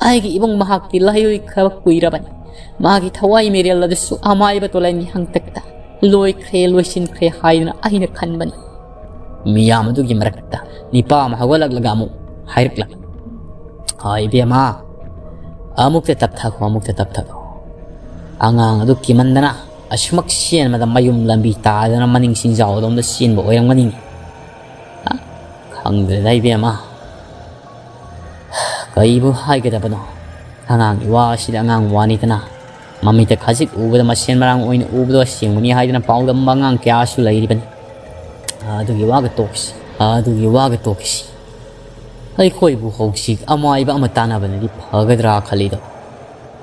ꯑꯩꯒꯤ ꯏꯕꯨꯡ ꯃꯍꯥꯛꯇꯤ ꯂꯥꯏꯑꯣꯏꯈ꯭ꯔꯕ ꯀꯨꯏꯔꯕꯅꯤ꯫ ꯃꯥꯒꯤ ꯊꯋꯥꯏ ꯃꯤꯔꯦꯜ ꯑꯗꯨꯁꯨ ꯑꯃꯥꯏꯕ ꯇꯣꯂꯥꯏꯒꯤ ꯍꯥꯡꯇꯛꯇ ꯂꯣꯏꯈ꯭ꯔꯦ, ꯂꯣꯏꯁꯤꯟꯈ꯭ꯔꯦ ꯍꯥꯏꯗꯨꯅ ꯑꯩꯅ ꯈꯟꯕꯅꯤ꯫" ꯃꯤꯌꯥꯝ ꯑꯗꯨꯒꯤ ꯃꯔꯛꯇ ꯅꯤꯄꯥ ꯑꯃ ꯍꯧꯒꯠꯂꯛꯂꯒ ꯑꯃꯨꯛ ꯍꯥꯏꯔꯛꯂꯝꯃꯤ꯫ "ꯍꯥꯏ ꯏꯕꯦꯝꯃ, ꯑꯃꯨꯛꯇ ꯇꯞꯊꯈꯣ, ꯑꯃꯨꯛꯇ ꯇꯞꯊꯈꯣ꯫ ꯑꯉꯥꯡ ꯑꯗꯨ ꯀꯤꯃꯟꯗꯅ ꯑꯁꯨꯃꯛ ꯆꯦꯟꯕꯗ ꯃꯌꯨꯝ ꯂꯝꯕꯤ ꯇꯥꯗꯅ ꯃꯅꯤꯡ ꯆꯤꯡꯖꯥꯎ ꯑꯗꯣꯝꯗ ꯆꯦꯟꯕ ꯑꯣꯏꯔꯝꯒꯅꯤ꯫ ꯑ, ꯈꯪꯗ꯭ꯔꯦꯗ ꯏꯕꯦꯝꯃ꯫ ꯀꯩꯕꯨ ꯍꯥꯏꯒꯗꯕꯅꯣ? ꯑꯉꯥꯡꯒꯤ ꯋꯥ ꯑꯁꯤꯗꯤ ꯑꯉꯥꯡ ꯋꯥꯅꯤꯗꯅ꯫ ꯃꯃꯤꯠꯇ ꯈꯖꯤꯛ ꯎꯕꯗ ꯃꯁꯦꯟ ꯃꯔꯥꯡ ꯑꯣꯏꯅ ꯎꯕꯗꯣ ꯑꯁꯦꯡꯕꯅꯤ ꯍꯥꯏꯗꯅ ꯄꯥꯎꯗꯝꯕ ꯑꯉꯥꯡ ꯀꯌꯥꯁꯨ ꯂꯩꯔꯤꯕꯅꯤ꯫ ꯑꯗꯨꯒꯤ ꯋꯥꯒ ꯇꯣꯛꯁꯤ, ꯑꯗꯨꯒꯤ ꯋꯥꯒ ꯇꯣꯛꯁꯤ꯫ ꯑꯩꯈꯣꯏꯕꯨ ꯍꯧꯖꯤꯛ ꯑꯃꯥꯏꯕ ꯑꯃ ꯇꯥꯟꯅꯕꯅꯗꯤ ꯐꯒꯗ꯭ꯔꯥ ꯈꯜꯂꯤꯗꯣ꯫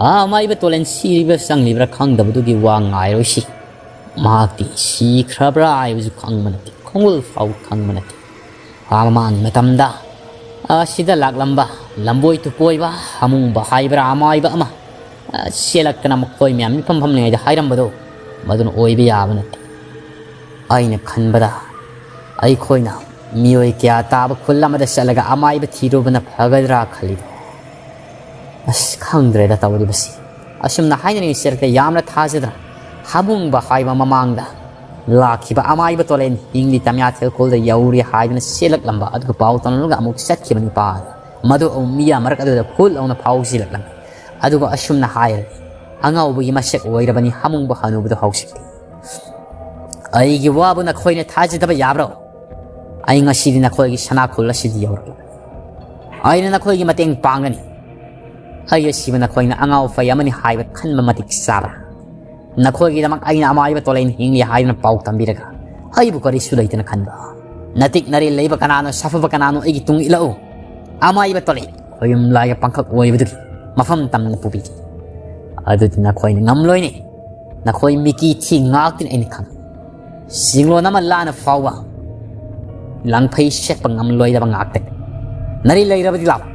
ꯑꯥ, ꯑꯃꯥꯏꯕ ꯇꯣꯂꯦꯟ ꯁꯤꯔꯤꯕ꯭ꯔꯥ ꯆꯪꯂꯤꯕ꯭ꯔꯥ ꯈꯪꯗꯕꯗꯨꯒꯤ ꯋꯥ ꯉꯥꯏꯔꯣꯏꯁꯤ꯫ ꯃꯍꯥꯛꯇꯤ ꯁꯤꯈ꯭ꯔꯕ꯭ꯔꯥ ꯍꯥꯏꯕꯁꯨ ꯈꯪꯕ ꯅꯠꯇꯦ, ꯈꯣꯡꯒꯨꯜ ꯐꯥꯎ ꯈꯪꯕ ꯅꯠꯇꯦ꯫ ꯃꯃꯥꯡꯒꯤ ꯃꯇꯝꯗ ꯑꯁꯤꯗ ꯂꯥꯛꯂꯝꯕ ꯂꯝꯕꯣꯏ ꯇꯨꯄꯣꯏꯕ ꯍꯥꯃꯨꯡꯕ ꯍꯥꯏꯕ꯭ꯔꯥ ꯑꯃꯥꯏꯕ ꯑꯃ, ꯑ, ꯆꯦꯜꯂꯛꯇꯅ ꯃꯈꯣꯏ ꯃꯌꯥꯝ ꯃꯤꯐꯝ ꯐꯝꯂꯤꯉꯩꯗ ꯍꯥꯏꯔꯝꯕꯗꯣ, ꯃꯗꯨꯅ ꯑꯣꯏꯕ ꯌꯥꯕ ꯅꯠꯇꯦ꯫ ꯑꯩꯅ ꯈꯟꯕꯗ ꯑꯩꯈꯣꯏꯅ ꯃꯤꯑꯣꯏ ꯀꯌꯥ ꯇꯥꯕ ꯈꯨꯜ ꯑꯃꯗ ꯆꯠꯂꯒ ꯑꯃꯥꯏꯕ ꯊꯤꯔꯨꯕꯅ ꯐꯒꯗ꯭ꯔꯥ ꯈꯜꯂꯤꯗꯣ꯫ ꯑꯁ, ꯈꯪꯗ꯭ꯔꯦꯗ ꯇꯧꯔꯤꯕꯁꯤ꯫ ꯑꯁꯨꯝꯅ ꯍꯥꯏꯅꯔꯤꯉꯩ ꯆꯦꯜꯂꯛꯇ ꯌꯥꯝꯅ ꯊꯥꯖꯗꯅ ꯍꯥꯃꯨꯡꯕ ꯍꯥꯏꯕ ꯃꯃꯥꯡꯗ ꯂꯥꯛꯈꯤꯕ ꯑꯃꯥꯏꯕ ꯇꯣꯂꯦꯟ ꯍꯤꯡꯂꯤ ꯇꯝꯌꯥꯊꯦꯜ ꯈꯨꯜꯗ ꯌꯧꯔꯤ ꯍꯥꯏꯗꯨꯅ ꯆꯦꯜꯂꯛꯂꯝꯕ ꯑꯗꯨꯒ ꯄꯥꯎ ꯇꯝꯂꯒ ꯑꯃꯨꯛ ꯆꯠꯈꯤꯕ ꯅꯨꯄꯥ ꯑꯗꯨ, ꯃꯗꯨ ꯑꯃꯨꯛ ꯃꯤꯌꯥꯝ ꯃꯔꯛ ꯑꯗꯨꯗ ꯐꯨꯜ ꯂꯥꯎꯅ ꯐꯥꯎꯖꯤꯜꯂꯛꯂꯝꯃꯤ꯫ ꯑꯗꯨꯒ ꯑꯁꯨꯝꯅ ꯍꯥꯏꯔꯦ, ꯑꯉꯥꯎꯕꯒꯤ ꯃꯁꯛ ꯑꯣꯏꯔꯕꯅꯤ ꯍꯥꯃꯨꯡꯕ ꯍꯅꯨꯕꯗꯨ ꯍꯧꯖꯤꯛꯇꯤ꯫ ꯑꯩꯒꯤ ꯋꯥꯕꯨ ꯅꯈꯣꯏꯅ ꯊꯥꯖꯗꯕ ꯌꯥꯕ꯭ꯔꯣ? ꯑꯩ ꯉꯁꯤꯗꯤ ꯅꯈꯣꯏꯒꯤ ꯁꯅꯥ ꯈꯨꯜ ꯑꯁꯤꯗ ꯌꯧꯔꯛꯂꯦ꯫ ꯑꯩꯅ ꯅꯈꯣꯏꯒꯤ ꯃꯇꯦꯡ ꯄꯥꯡꯒꯅꯤ꯫ ꯑꯩ ꯑꯁꯤꯕꯨ ꯅꯈꯣꯏꯅ ꯑꯉꯥꯎ ꯐꯩ ꯑꯃꯅꯤ ꯍꯥꯏꯕ ꯈꯟꯕ ꯃꯇꯤꯛ ꯆꯥꯕ꯭ꯔꯥ? ꯅꯈꯣꯏꯒꯤꯗꯃꯛ ꯑꯩꯅ ꯑꯃꯥꯏꯕ ꯇꯣꯂꯦꯟ ꯍꯤꯡꯂꯤ ꯍꯥꯏꯗꯨꯅ ꯄꯥꯎ ꯇꯝꯕꯤꯔꯒ ꯑꯩꯕꯨ ꯀꯔꯤꯁꯨ ꯂꯩꯇꯅ ꯈꯟꯕ? ꯅꯇꯤꯛ ꯅꯔꯤ ꯂꯩꯕ ꯀꯅꯥꯅꯣ, ꯁꯥꯐꯕ ꯀꯅꯥꯅꯣ ꯑꯩꯒꯤ ꯇꯨꯡ ꯏꯜꯂꯛꯎ꯫ ꯑꯃꯥꯏꯕ ꯇꯣꯂꯦꯟ ꯈꯣꯌꯨꯝ ꯂꯥꯏꯒ ꯄꯥꯡꯈꯛ ꯑꯣꯏꯕꯗꯨꯒꯤ ꯃꯐꯝ ꯇꯝꯅ ꯄꯨꯕꯤꯒꯦ꯫ ꯑꯗꯨꯗꯤ ꯅꯈꯣꯏꯅ ꯉꯝꯂꯣꯏꯅꯦ꯫ ꯅꯈꯣꯏ ꯃꯤꯀꯤ ꯊꯤ ꯉꯥꯛꯇꯅꯤ ꯑꯩꯅ ꯈꯪꯉꯤ꯫ ꯆꯤꯡꯂꯣꯟ ꯑꯃ ꯂꯥꯟꯅ ꯐꯥꯎꯕ ꯂꯪꯐꯩ ꯁꯦꯠꯄ ꯉꯝꯂꯣꯏꯗꯕ ꯉꯥꯛꯇꯅꯤ꯫ ꯅꯔꯤ ꯂꯩꯔꯕꯗꯤ ꯂꯥꯛꯑꯣ꯫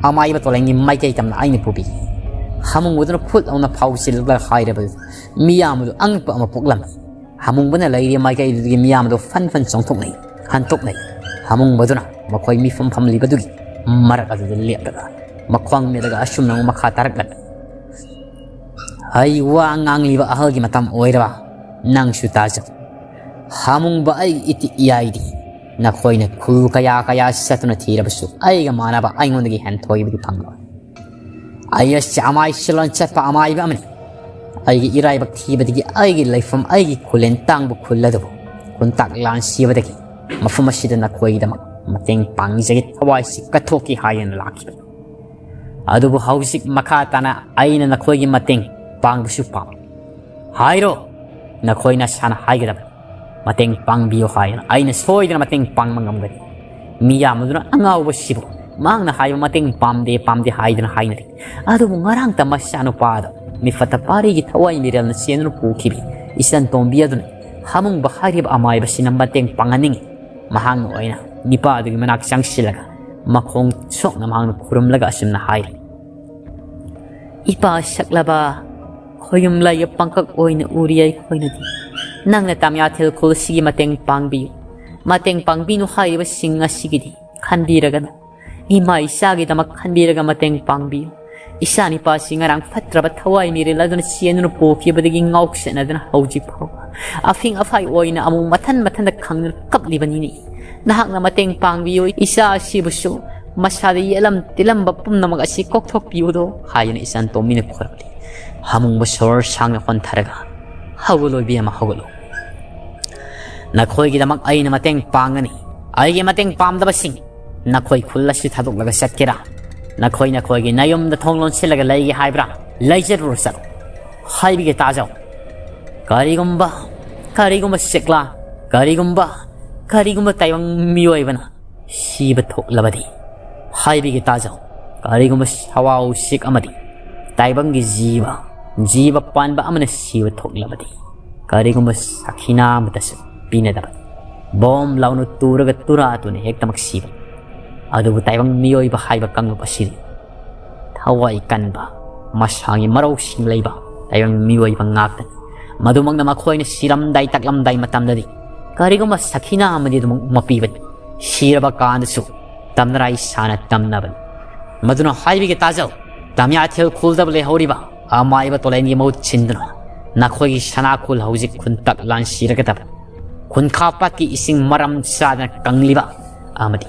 ꯑꯃꯥꯏꯕ ꯇꯣꯂꯦꯟꯒꯤ ꯃꯥꯏꯀꯩ ꯇꯝꯅ ꯑꯩꯅ ꯄꯨꯕꯤꯒꯦ꯫ ꯍꯥꯃꯨꯡꯕꯗꯨꯅ ꯐꯨꯠ ꯂꯥꯎꯅ ꯐꯥꯎ ꯆꯤꯜꯂꯒ ꯍꯥꯏꯔꯕꯗꯨ ꯃꯤꯌꯥꯝꯕꯗꯨ ꯑꯉꯛꯄ ꯑꯃ ꯄꯣꯛꯂꯝꯃꯤ꯫ ꯍꯥꯃꯨꯡꯕꯅ ꯂꯩꯔꯤꯕ ꯃꯥꯏꯀꯩꯗꯨꯗꯒꯤ ꯃꯤꯌꯥꯝꯕꯗꯨ ꯐꯟ ꯐꯟ ꯆꯣꯡꯊꯣꯛꯅꯩ, ꯍꯟꯇꯣꯛꯅꯩ꯫ ꯍꯥꯃꯨꯡꯕꯗꯨꯅ ꯃꯈꯣꯏ ꯃꯤꯐꯝ ꯐꯝꯂꯤꯕꯗꯨꯒꯤ ꯃꯔꯛ ꯑꯗꯨꯗ ꯂꯦꯞꯂꯒ ꯃꯈ꯭ꯋꯥꯡ ꯃꯦꯠꯂꯒ ꯑꯁꯨꯝꯅ ꯑꯃꯨꯛ ꯃꯈꯥ ꯇꯥꯔꯛꯂꯝꯃꯤ꯫ ꯑꯩ ꯋꯥ ꯉꯥꯡꯂꯤꯕ ꯑꯍꯜꯒꯤ ꯃꯇꯝ ꯑꯣꯏꯔꯕ ꯅꯪꯁꯨ ꯇꯥꯖꯧ꯫ ꯍꯥꯃꯨꯡꯕ ꯑꯩꯒꯤ ꯏꯇꯤꯛ ꯏꯌꯥꯏꯗꯤ ꯅꯈꯣꯏꯅ ꯈꯨꯜ ꯀꯌꯥ ꯀꯌꯥ ꯆꯠꯇꯨꯅ ꯊꯤꯔꯕꯁꯨ ꯑꯩꯒ ꯃꯥꯟꯅꯕ ꯑꯩꯉꯣꯟꯗꯒꯤ ꯍꯦꯟꯊꯣꯏꯕꯗꯤ ꯐꯪꯂꯣꯏ꯫ ꯑꯩ ꯑꯁꯤ ꯑꯃꯥꯏ ꯁꯤꯂꯣꯟ ꯆꯠꯄ ꯑꯃꯥꯏꯕ ꯑꯃꯅꯤ꯫ ꯑꯩꯒꯤ ꯏꯔꯥꯏꯕꯛ ꯊꯤꯕꯗꯒꯤ ꯑꯩꯒꯤ ꯂꯩꯐꯝ, ꯑꯩꯒꯤ ꯈꯨꯂꯦꯟ ꯇꯥꯡꯕ ꯈꯨꯜ ꯑꯗꯨꯕꯨ ꯈꯨꯟꯇꯥꯛ ꯂꯥꯟ ꯁꯤꯕꯗꯒꯤ ꯃꯐꯝ ꯑꯁꯤꯗ ꯅꯈꯣꯏꯒꯤꯗꯃꯛ ꯃꯇꯦꯡ ꯄꯥꯡꯖꯒꯦ, ꯊꯋꯥꯏꯁꯤ ꯀꯠꯊꯣꯛꯀꯦ ꯍꯥꯏꯗꯅ ꯂꯥꯛꯈꯤꯕꯅꯤ꯫ ꯑꯗꯨꯕꯨ ꯍꯧꯖꯤꯛ ꯃꯈꯥ ꯇꯥꯅ ꯑꯩꯅ ꯅꯈꯣꯏꯒꯤ ꯃꯇꯦꯡ ꯄꯥꯡꯕꯁꯨ ꯄꯥꯝꯃꯤ꯫ ꯍꯥꯏꯔꯣ, ꯅꯈꯣꯏ ꯅꯁꯥꯅ ꯍꯥꯏꯒꯗꯕꯅꯤ꯫ ꯃꯇꯦꯡ ꯄꯥꯡꯕꯤꯌꯨ ꯍꯥꯏꯗꯅ ꯑꯩꯅ ꯁꯣꯏꯗꯅ ꯃꯇꯦꯡ ꯄꯥꯡꯕ ꯉꯝꯒꯅꯤ꯫ ꯃꯤꯌꯥꯝ ꯑꯗꯨꯅ ꯑꯉꯥꯎꯕꯁꯤꯕꯨ ꯃꯍꯥꯛꯅ ꯍꯥꯏꯕ ꯃꯇꯦꯡ ꯄꯥꯝꯗꯦ, ꯄꯥꯝꯗꯦ ꯍꯥꯏꯗꯅ ꯍꯥꯏꯅꯔꯤ꯫ ꯑꯗꯨꯕꯨ ꯉꯔꯥꯡꯇ ꯃꯆꯥꯅꯨꯄꯥ ꯑꯗꯨ ꯃꯤꯐꯠꯇ ꯄꯥꯔꯤꯒꯤ ꯊꯋꯥꯏ ꯃꯤꯔꯦꯜꯅ ꯆꯦꯟꯗꯨꯅ ꯄꯨꯈꯤꯕꯤ ꯏꯆꯟ ꯇꯣꯝꯕꯤ ꯑꯗꯨꯅ ꯍꯥꯃꯨꯡꯕ ꯍꯥꯏꯔꯤꯕ ꯑꯃꯥꯏꯕꯁꯤꯅ ꯃꯇꯦꯡ ꯄꯥꯡꯍꯟꯅꯤꯡꯉꯤ꯫ ꯃꯍꯥꯛꯅ ꯑꯣꯏꯅ ꯅꯤꯄꯥ ꯑꯗꯨꯒꯤ ꯃꯅꯥꯛ ꯆꯪꯁꯤꯜꯂꯒ ꯃꯈꯣꯡ ꯁꯣꯛꯅ ꯃꯍꯥꯛꯅ ꯈꯨꯔꯨꯝꯂꯒ ꯑꯁꯨꯝꯅ ꯍꯥꯏꯔꯤ, "ꯏꯄꯥ ꯁꯛꯂꯕ, ꯈꯣꯌꯨꯝ ꯂꯥꯏꯌꯦꯞ ꯄꯥꯡꯀꯛ ꯑꯣꯏꯅ ꯎꯔꯤ ꯑꯩꯈꯣꯏꯅꯗꯤ꯫ ꯅꯪꯅ ꯇꯥꯃꯤꯌꯥꯊꯦꯜ ꯈꯨꯜ ꯑꯁꯤꯒꯤ ꯃꯇꯦꯡ ꯄꯥꯡꯕꯤꯌꯨ꯫ ꯃꯇꯦꯡ ꯄꯥꯡꯕꯤꯅꯨ ꯍꯥꯏꯔꯤꯕꯁꯤꯡ ꯑꯁꯤꯒꯤꯗꯤ ꯈꯟꯕꯤꯔꯒꯅꯨ꯫ ꯏꯃꯥ ꯏꯆꯥꯒꯤꯗꯃꯛ ꯈꯟꯕꯤꯔꯒ ꯃꯇꯦꯡ ꯄꯥꯡꯕꯤꯌꯨ꯫ ꯏꯆꯥ ꯅꯤꯄꯥꯁꯤ ꯉꯔꯥꯡ ꯐꯠꯇ꯭ꯔꯕ ꯊꯋꯥꯏ ꯃꯤꯔꯦꯜ ꯑꯗꯨꯅ ꯆꯦꯟꯗꯨꯅ ꯄꯨꯈꯤꯕꯗꯒꯤ ꯉꯥꯎꯁꯤꯟꯅꯗꯨꯅ ꯍꯧꯖꯤꯛ ꯐꯥꯎꯕ ꯑꯐꯤꯡ ꯑꯐꯥꯏ ꯑꯣꯏꯅ ꯑꯃꯨꯛ ꯃꯊꯟ ꯃꯊꯟꯇ ꯈꯪꯗꯨꯅ ꯀꯞꯂꯤꯕꯅꯤꯅꯦ꯫ ꯅꯍꯥꯛꯅ ꯃꯇꯦꯡ ꯄꯥꯡꯕꯤꯌꯨ, ꯏꯆꯥ ꯑꯁꯤꯕꯨꯁꯨ ꯃꯁꯥꯗ ꯌꯦꯠꯂꯝ ꯇꯤꯜꯂꯝꯕ ꯄꯨꯝꯅꯃꯛ ꯑꯁꯤ ꯀꯣꯛꯊꯣꯛꯄꯤꯌꯨꯗꯣ" ꯍꯥꯏꯗꯨꯅ ꯏꯆꯟ ꯇꯣꯝꯕꯤꯅ ꯈꯣꯏꯔꯝꯂꯤ꯫ ꯍꯥꯃꯨꯡꯕ ꯁꯣꯔ ꯁꯥꯡꯅ ꯍꯣꯟꯊꯔꯒ, "ꯍꯧꯒꯠꯂꯣ ꯏꯕꯦꯝꯃ, ꯍꯧꯒꯠꯂꯣ꯫ ꯅꯈꯣꯏꯒꯤꯗꯃꯛ ꯑꯩꯅ ꯃꯇꯦꯡ ꯄꯥꯡꯒꯅꯤ꯫ ꯑꯩꯒꯤ ꯃꯇꯦꯡ ꯄꯥꯝꯗꯕꯁꯤꯡ, ꯅꯈꯣꯏ ꯈꯨꯜ ꯑꯁꯤ ꯊꯥꯗꯣꯛꯂꯒ ꯆꯠꯀꯦꯔꯥ? ꯅꯈꯣꯏ ꯅꯈꯣꯏꯒꯤ ꯅꯌꯨꯝꯗ ꯊꯣꯡ ꯂꯣꯟꯁꯤꯜꯂꯒ ꯂꯩꯒꯦ ꯍꯥꯏꯕ꯭ꯔꯥ? ꯂꯩꯖꯔꯨꯔꯣ, ꯆꯠꯂꯣ꯫ ꯍꯥꯏꯕꯤꯒꯦ ꯇꯥꯖꯧ꯫ ꯀꯔꯤꯒꯨꯝꯕ, ꯀꯔꯤꯒꯨꯝꯕ ꯁꯦꯛꯂꯥ, ꯀꯔꯤꯒꯨꯝꯕ, ꯀꯔꯤꯒꯨꯝꯕ ꯇꯥꯏꯕꯪ ꯃꯤꯑꯣꯏꯕꯅ ꯁꯤꯕ ꯊꯣꯛꯂꯕꯗꯤ, ꯍꯥꯏꯕꯤꯒꯦ ꯇꯥꯖꯧ, ꯀꯔꯤꯒꯨꯝꯕ ꯁꯋꯥ ꯎꯆꯦꯛ ꯑꯃꯗꯤ ꯇꯥꯏꯕꯪꯒꯤ ꯖꯤꯕ, ꯖꯤꯕ ꯄꯥꯟꯕ ꯑꯃꯅ ꯁꯤꯕ ꯊꯣꯛꯂꯕꯗꯤ, ꯀꯔꯤꯒꯨꯝꯕ ꯁꯈꯤꯅꯥ ꯑꯃꯠꯇꯁꯨ ꯄꯤꯅꯗꯕ, ꯕꯣꯝ ꯂꯥꯎꯅ ꯇꯨꯔꯒ ꯇꯨꯔꯥ ꯇꯨꯅ ꯍꯦꯛꯇꯃꯛ ꯁꯤꯕ꯫ ꯑꯗꯨꯕꯨ ꯇꯥꯏꯕꯪ ꯃꯤꯑꯣꯏꯕ ꯍꯥꯏꯕ ꯀꯥꯡꯂꯨꯞ ꯑꯁꯤꯗꯤ ꯊꯋꯥꯏ ꯀꯟꯕ, ꯃꯁꯥꯒꯤ ꯃꯔꯧꯁꯤꯡ ꯂꯩꯕ ꯇꯥꯏꯕꯪ ꯃꯤꯑꯣꯏꯕ ꯉꯥꯛꯇꯅꯤ꯫ ꯃꯗꯨꯃꯛꯅ ꯃꯈꯣꯏꯅ ꯁꯤꯔꯝꯗꯥꯏ ꯇꯥꯛꯂꯝꯗꯥꯏ ꯃꯇꯝꯗꯗꯤ ꯀꯔꯤꯒꯨꯝꯕ ꯁꯈꯤꯅꯥ ꯑꯃꯗꯤ ꯑꯗꯨꯃꯛ ꯃꯄꯤꯕꯅꯤ꯫ ꯁꯤꯔꯕ ꯀꯥꯟꯗꯁꯨ ꯇꯝꯅꯔꯥꯏ ꯁꯥꯅ ꯇꯝꯅꯕꯅꯤ꯫ ꯃꯗꯨꯅ ꯍꯥꯏꯕꯤꯒꯦ ꯇꯥꯖꯧ, ꯇꯥꯃꯤꯌꯥꯊꯦꯜ ꯈꯨꯜꯗ ꯂꯩꯍꯧꯔꯤꯕ ꯑꯃꯥꯏꯕ ꯇꯣꯂꯦꯟꯒꯤ ꯃꯍꯨꯠ ꯁꯤꯟꯗꯨꯅ ꯅꯈꯣꯏꯒꯤ ꯁꯅꯥꯈꯨꯜ ꯍꯧꯖꯤꯛ ꯈꯨꯟꯇꯛ ꯂꯥꯟꯁꯤꯔꯒꯗꯕ, ꯈꯨꯟꯈꯥ ꯄꯥꯠꯀꯤ ꯏꯁꯤꯡ ꯃꯔꯝ ꯆꯥꯗꯅ ꯀꯪꯂꯤꯕ ꯑꯃꯗꯤ